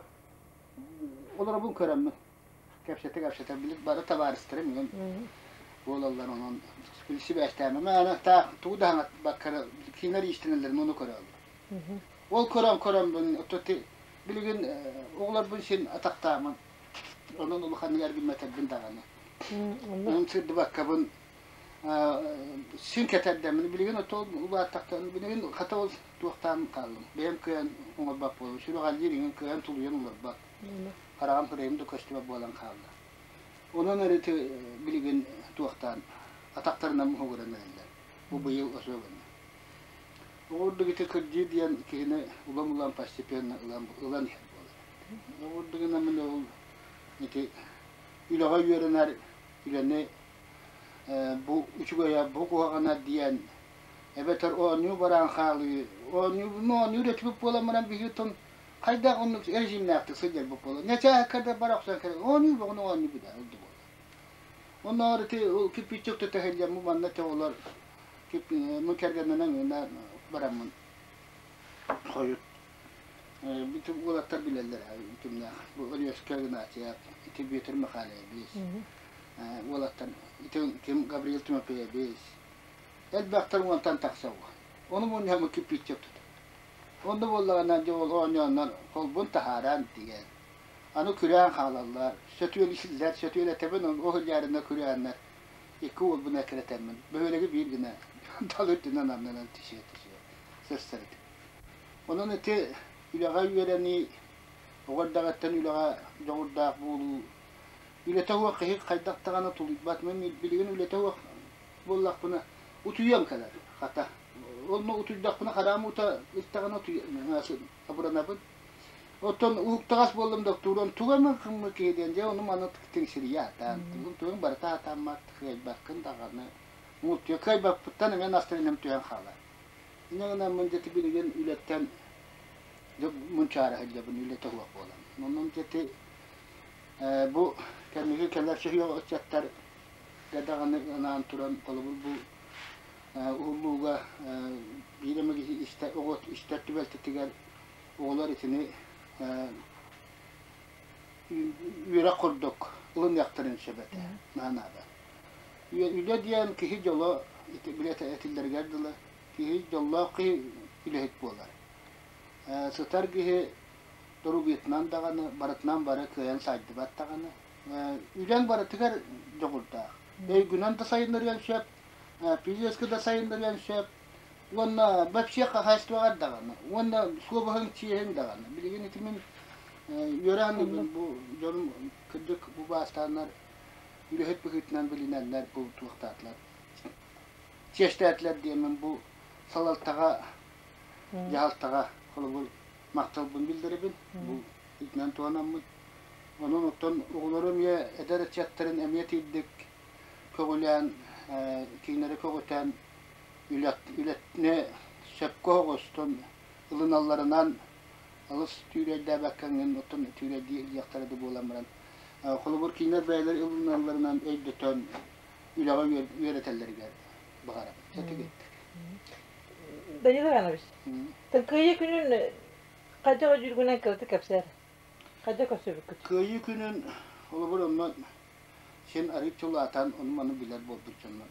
олоробун көрөммүн кэпсэтэ-кэпсэтэ били бары табаарыстарым игин буолаллар онон сибээстээмэ мээнэ таах тугу да хаҥатбакка кинилэр иистэнэллэрин ону көрөллөр ол көрөн көрөммүн билигин оҕолорбун син атахтаамын онон улаханнык эргиммэтэрбин даҕаны онон сырдыбаккабын син кэтэрдэммин билигин отол улааттахтан билигин хата ол туохтаан хааллым бэйэм кыайан оҥорбот буоллум сүрэҕэлдьиир иҥин кыайан тулуйан олорбот хараҕым кырайым да көстүбэт буолан хаалла. Онон эрэ билигин туохтаан атахтарынан муһугуран эрэллэр. Бу быйыл особенно. Оҕурдук ити кырдьыы диэн киһини улам-улам постепенно ылан, ылан иһэр буолар. Оҕурдугунан мин ол ити үлэҕэ үөрэнэр үлэни бу үчүгэйэ, бу куһаҕана диэн эбэтэр оонньуу бараан хаалыы, оонньуу, оонньуур этибит буолан баран биһиги хайдах оннук режимнээхтик сылдьарбыт буолла. Ньачааһыкка да бара охсон кэлэн оонньуу бөҕөнү оонньуу быда ылды буолла. Онноор ити ол кирпиччик төтөһүллэн бу манна те олор мы кэргэннэнэн гына бараммын хойут бити уолаттар билэллэр кимнээх бу Өлүөскэ Игнатьев ити Бүөтүр Михайлович уолаттар ити ким Гавриил Тимофеевич элбэхтэр уонтан тахса ону мунньаммыт кирпиччик тута Онно буоллаҕына дьэ ол оонньооннор холбун таһааран тиийэн, аны күрээн хаалаллар, сөтүөлүүллэр, сөтүөлэтэбин ол иһиллээринэ күрээннэр икки уолбун эккирэтэммин бөһүөлэги биир гына дал үрдүнэн аннынан түсүө-түсүө сырсар этим. Онон ити үлэҕэ үөрэнии, оҕо эрдэҕиттэн үлэҕэ дьоҕурдаах буолуу, үлэтэ суох киһи хайдах даҕаны тулуйбат. Мин билигин үлэтэ суох буоллахпына утуйуом кэлэр хата. Онно утуйдахпына хараам уута истэҕинэ абыранабын. Оттон уһуктаҕас буоллум да тууран туга эмэ кыммы киһи диэн дьэ ону маны тиҥсирийэ сатаан тугун тугун барыта сатааммат кыайбаккын даҕаны муутуйа кыайбаппыттан эмиэ настырыынам түһэн хаалар. Инньэ гынан дьэ билигин үлэттэн дьэ мунчаара сылдьабын үлэтэ суох буолан. Онон дьэ бу кэнники кэлэр сүһүөх ыччаттар даҕаны анаан туран холобур бу уһуллууга биир эмэ киһи истэр оҕо истэр түбэлтэтигэр оҕолор итини үөрэх курдук ылыныахтарын сөп этэ наада. Үлэ диэн киһи дьоло билэтэ этиллэригэр дылы киһи дьоллоох киһи үлэһит буолар. Сытар киһи доруобуйатынан даҕаны барытынан бары кыайан сайдыбат даҕаны. Үлэҥ барытыгар дьоҕурдаах. Өйгүнэн да сайыннарыан сөп, физически да сайыннарыан сөп, уонна вообще хаһаайыстыбаҕар даҕаны, уонна суобаһыҥ чиэһиҥ даҕаны. Билигин ити мин үөрэн бу дьонум кырдьык бу баастааннар үлэһит быһыытынан билинэннэр бу туохтаатылар чиэстээтилэр диэммин бу салалтаҕа дьаһалтаҕа холобур махталбын биллэрэбин бу итинэн туһанаммын онон оттон оҕолору эмиэ эдэр ыччаттарын эмиэ тиийдик көҕүлээн кинилэри көҕүтэн үлэтини сөпкө оҕостон ылыналларынан алыс түүрэйдээбэккэҥҥин оттон түүрэйдии илдьиэхтэрэ да буолан баран холобур кинилэр бэйэлэр ылыналларынан өйдөтөн үлэҕэ үөрэтэллэригэр баҕарабын. Этигиттик. Данил Иванович, Кыайыы күнүн хайдах өйдүүргүнэн кыратык кэпсээр. Хайдах көрсүбүккүт? Кыайыы күнүн холобур онно син арыычча улаатан ону-маны билэр буолбут дьоннор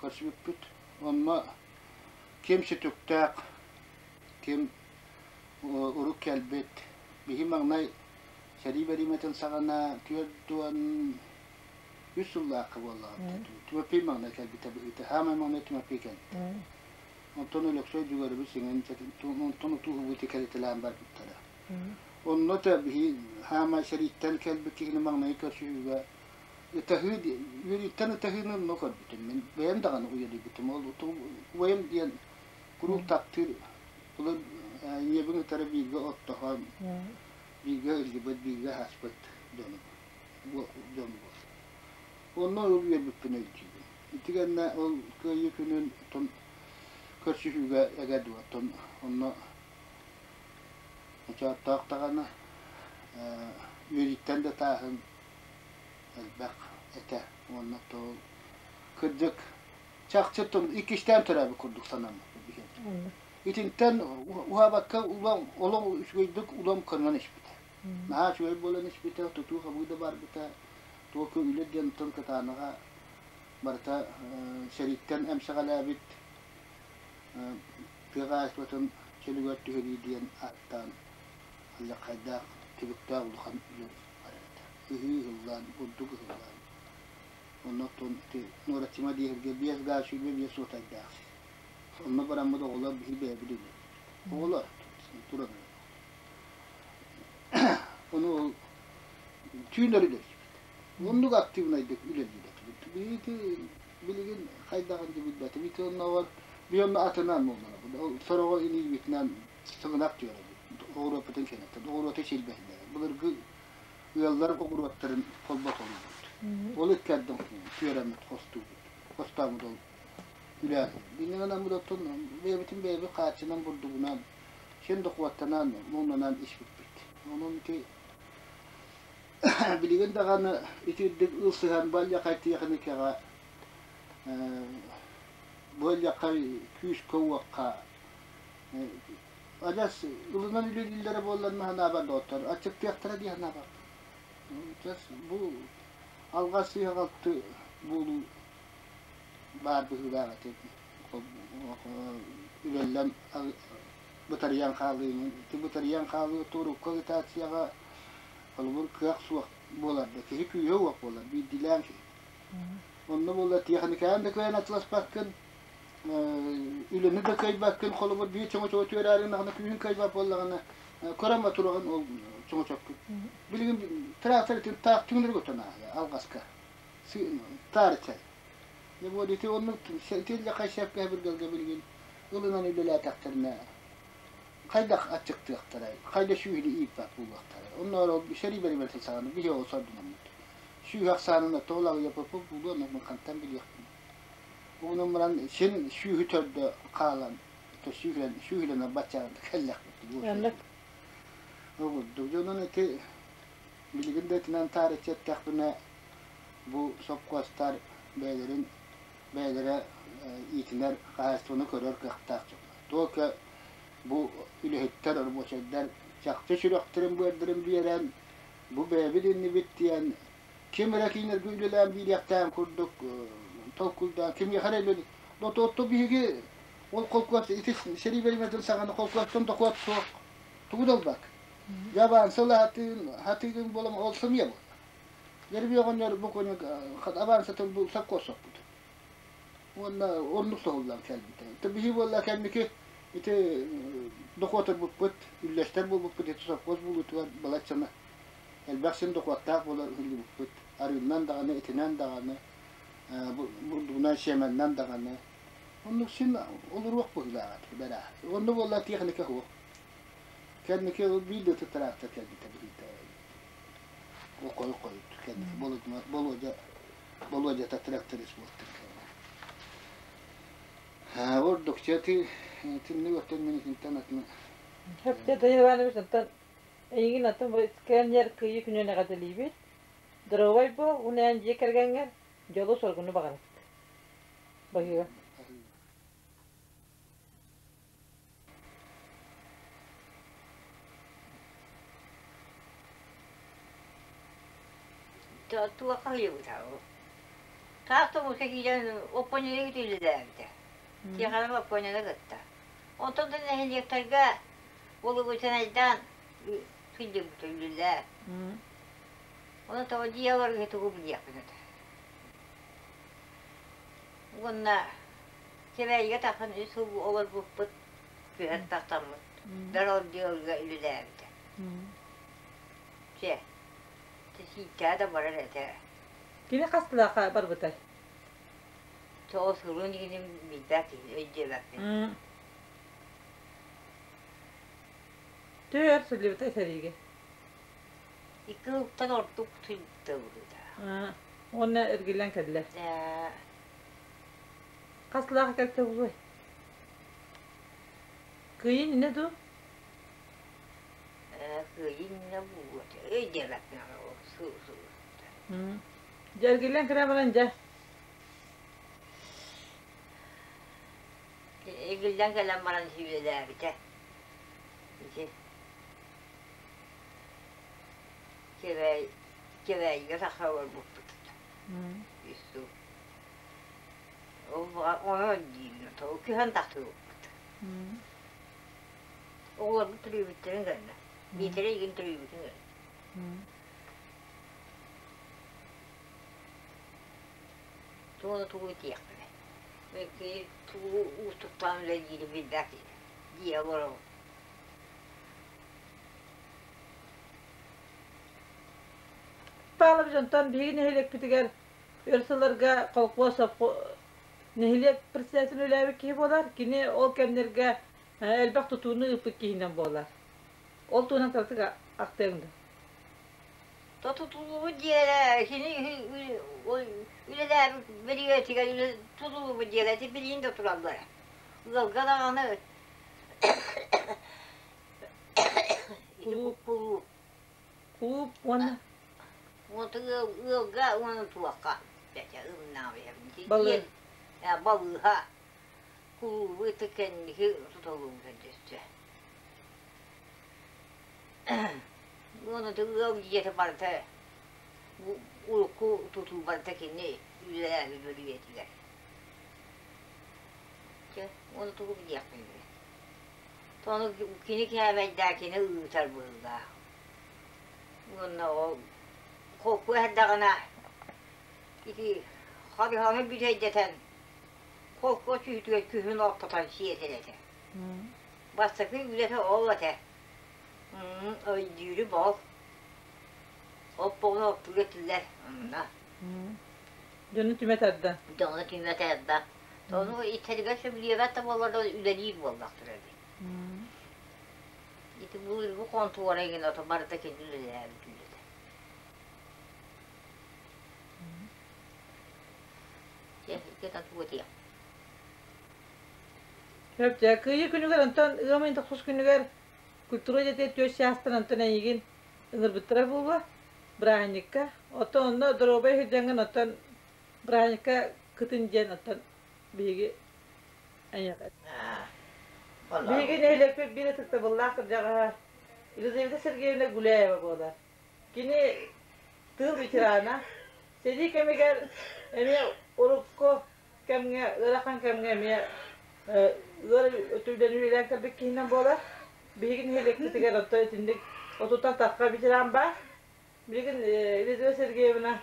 көрсүбүппүт. Онно ким сүтүктээх, ким урук кэлбит, биһи маҥнай сэрии бэриимэтин саҕана 43 сыллаахха буоллаҕа. Тимофей маҥнай кэлбитэ быһыыта. Хаамай маҥнай Тимофей кэлбитэ. Онтон Өлөксөй Дьүгэрибит сиҥэн онтон утууһубути кэлитэлээн барбыттара. Онно да биһи хаамай сэрииттэн кэлбит киһини маҥнайы көрсүһүүгэ ытаһыы үөрүүттэн ытаһыыны онно көрбүтүм. Мин бэйэм даҕаны уйадыйбытым. Ол убайым диэн куруук таптыыр былыр ийэбин кытары бииргэ оттоһон, бииргэ ыллыбыт, бииргэ аһаспыт дьонум дьон буолар. Онно ол үөрбүппүн өйдүүбүн. Ити гэннэ ол кыайыы күнүн оттон көрсүһүүгэ эгэ дуо, оттон онно Учуоттаах даҕаны үөрүүттэн да тааһын элбэх этэ уонна ол кырдьык чахчы иккистээн төрөөбүт курдук санаммыппыт биһиги. Итинтэн уһаабакка улам олох үчүгэйдик улам кырынан испитэ. Наһаа үчүгэй буолан испитэ, тутуу-хабыы да барбыта, туох үлэ диэн тыл кытаанаҕа барыта сэрииттэн эмсэҕэлээбит тыа хаһаайыстыбатын чөлүгэр түһэрии диэн ааттаан алдьархайдаах түбүктээх улахан үлэ барар этэ. Ыһыы ыһыллаан, бурдук ыһыллаан. Онно оттон ити Нуораччыма диэһиргэ 5 гаа 25 суотайдаах сир. Онно бараммыт оҕолор биһи бэйэбит үлэ. Оҕолор туран Ону ол түүн үлэлиибит. Оннук активнайдык үлэлиир этибит. Биһиги билигин хайдаҕын да билбэтим. Ити оннооҕор би онно атынан буолларабыт. Ол сороҕо илиибитинэн сыгынах түөрэбит. Оҕуруоппутун кэнэттэн. Оҕуруоту силбэһиннэрэн. Былыргы ыаллар оҕуруоттарын холботолуубут. Ол икки ардын түөрэммит хостуубут. Хостооммут ол үлээн. Инньэ гынан оттон бэйэбитин бэйэбит хааччынан бурдугунан син дохуоттанан, муҥнанан испиппит. Онон ити билигин даҕаны итирдик ылсыһан балльахай тиэхиникэҕэ буолльахай күүскэ-уохха адьас ылынан үлэлииллэрэ буоллар санаабар доҕоттор аччыктыахтара дии санаабаппын. Бу алҕас сыыһа-халты буолуу баар быһыылаах этэ. Үлэллэн бытарыйан хаалыыны. Ити бытарыйан хаалыы урукку агитацияҕа холобур кыах суох буолар да киһи күүһэ уох буолар биирдиилээн киһи. Онно буолла тиэхиникэҕин да кыайан атыласпаккын, үлэни да кыайбаккын, холобур биир чоҥочоҕу түөрээриҥ күүһүн кыайбат буоллаҕына, көрөн ба тураҕын ол чоҥочоккун. Билигин трактор итин таах түҥнэри көтөн ааһыа алҕаска. Таарычай. Дьэ буол ити оннук итиллэ хайсыапка билгэлгэ билигин. ылынан үлэлээтэхтэринэ хайдах аччыктыахтарай, хайда сүүһүнү ииппэт буолуохтарай. Онноор ол сэрии бэрибэртин саҕана биһи ол сордунаммыт. Сүүһ ахсаанын оттоол аҕыйаппыт буолуо, онно хантан билиэхпин. Угунан баран син сүүһү төрдө хаалан, сүүһүлэн сүүһүлэн баччаан кэллэхпит. Ол курдук. Дьонун ити билигин да итинэн таарыччы эттэхпинэ, бу сопхуостар бэйэлэрин бэйэлэрэ иитинэр хаһаайыстыбаны көрөр кыахтаах дьон. Только бу үлэһиттэр, рабочайдар чахчы сүрэхтэрин-быардарын биэрэн, бу бэйэбит иннибит диэн ким эрэ кинилэргэ үлэлээн биэриэхтээн курдук толкуйдаан кимиэхэ эрэ үлэлии. Отто биһиги ол холкуос ити сэрии бэримэтин саҕана холкуостан дохуот суох тугу да ылбак. Дьабаан сыл хатыын хатыыгын буолан ол сымыйа буолла. Дэрби оҕонньор бу күнү абаансатын бу сопхуос соппут. Уонна оннук соһуллан кэлбитэ. Ити биһи буолла кэнники ити дохуотурбуппут, үллэстэр буолбуппут ити сопхуос буолуутугар балаччаны элбэх син дохуоттаах буола ыһыллыбыппыт. Арыыннан даҕаны, итинэн даҕаны, бурдугунан, сиэмэннэн даҕаны. Оннук син олоруох быһыылаах этэ бэрээ. Онно буолла тиэхиникэ суох. Кэнники ол биир да трактор кэлбитэ быһыыта. Ол хойут кэнники Болуодьа Болуодьата тракторист буолтар. Ордук чэ тинник өттөн мин итинтэн атын Хөптө Данил Иванович оттон эйигин атын сканер кыйы күнүн эҕэрдэлиибит. Здоровай буол, унаан дьиэ кэргэҥҥэр дьолу-соргуну баҕарабыт. Баһыыба. Туохха ыйыбыта ол? Таах тоҕуска киирэн оппуонньаны үлэлээбитэ. Тиэхэнэ оппуонньаны кытта. Онтон да нэһилиэктэргэ улубутунайдаан сылдьыбыта үлэлээ. Ону тоҕо дьиэ олорго тугу билиэхпин этэ. Уонна Кэбээйигэ тахсан үс сыл олорбуппут, түһэн тахсаммыт, дорол дьыалга үлэлээбитэ. Чэ, сииккээ да барар этэ. Кини хас сылаахха барбытай? Тоҕус сылын игиним билбэт өйдүөбэппин. Төһө өр сылдьыбытай сэриигэ? Икки сылтан ордук сылдьыбыта. Уонна эргиллэн кэллэ. Хас сылаах кэлтэ буолуой? Кыйын иннэ дуу? Кыйын иннэ буолуо. Өйдөөбөппүн сыл сыл. Дьэ эргиллэн кэлэн баран дьэ. Эргиллэн кэлэн баран сүүрэлээбитэ. Ити Кэбээйи Кэбээйигэ тахса олорбуппут. Үс сыл. Ол онон диибин, күһэн тахсыбыппыт. Оҕолорбут төрүүбүттэрин кэннэ. Биитэрэ игин төрүүбүтүн кэннэ. Тугу тугу этиэхпиний? Тугу уустуктаан үлэлиири билбэт дии олоробут. Павлович онтон биһиги нэһилиэкпитигэр өр сылларга колхоз нэһилиэк председателин үлээбит киһи буолар. Кини ол кэмнэргэ элбэх тутууну ыыппыт киһинэн буолар. Ол туһунан кыратык ахтыаҥ да? Тутуллубут дьиэлэ кини үлэлээбит биригээдэтигэр тутуллубут дьиэлэ ити билигин да тураллар. Ыалга даҕаны Кулууп кулууп уонна Вот ыалга уонна туохха Балыы. Балыыһа кулуубу кэнники тутуллубута дөссө. Уонна ыал дьиэтэ барыта урукку тутуу барыта кини үлэлээбит бөрүөтүгэр. Чэ, уонна тугу билиэхпин Ону кини кээмэйдээх кини ыытар быһыылаах. Уонна ол холку эрдэҕинэ ити харыһаны бүтэйдэтэн холкуос түүтүгэр күһүн ортотон сиэтэр этэ. Бастакы үлэтэ ол этэ. Өйдүүрүм ол. Оппоҕун оттуур этилэр онно. Дьону түмэ тарда. Дьону түмэ тарда. Ону итэргэ сөбүлүөбэт да буоллар үлэлиир буоллахтара эбит. Ити былыргы хонтуора игин ото барыта кини үлэлээбит үлэтэ. Дьэ, ити тату этиэх. Сөп дьэ, Кыайыы күнүгэр онтон ыам ыйын тохсус күнүгэр культура дьиэтигэр түөрт чаастан онтон эйигин ыҥырбыттара буолуо бырааһынньыкка. Оттон онно доруобай сылдьаҥҥын оттон бырааһынньыкка кытын диэн оттон биһиги эйиэхэ. Биһиги нэһилиэкпит биир ытыктабыллаах кырдьаҕаһа Елизавета Сергеевна Гуляева буолар. Кини тыыл ветерана, сэрии кэмигэр эмиэ урукку кэмҥэ, ыарахан кэмҥэ эмиэ ыар өтүүлэн үлэлээн кэлбит киһинэн буолар. Биһиги нэһилиэкпитигэр оттон итинник отуттан тахха ветеран баар. Билигин Елизавета Сергеевна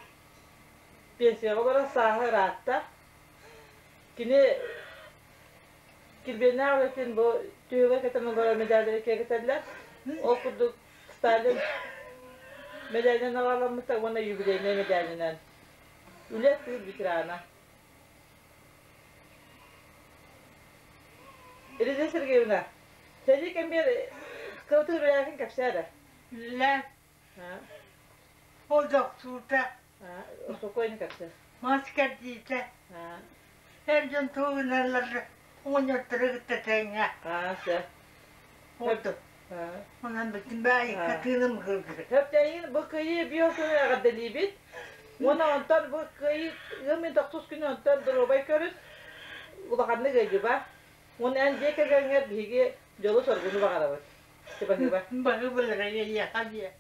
пенсияҕа олорор, сааһа ыраатта. Кини килбиэннээх үлэтин бу түһүгэ кэтэн олорор медаллары киэргэтэллэр. Ол курдук Сталин медалынан аҕаламмыта уонна юбилейнай медалынан. Үлэ тыыл ветерана. Елизавета Сергеевна, сэрии кэмигэр кыратык үлэлээхин кэпсээ эрэ. Үлэ ол дохсуута Спокойно кэпсээ. Мас кэрдиитэ эр дьон тугуналлар оҕонньоттору кытта тэҥҥэ. Аа, сөп. Ордук. Онон бүтүн баайыкка тыыным кылгыр. Сөптээйин бу кыайыы био күнү эҕэрдэлиибит. Уонна онтон бу кыайыы ыам ыйын тохсус күнү онтон доруобай көрүс улаханнык ыйдыба. Уонна эн дьиэ кэргэҥҥэр биһиги дьолу-соргуну баҕарабыт. Баһыыба. Баһыыбалара эйиэхэ диэ.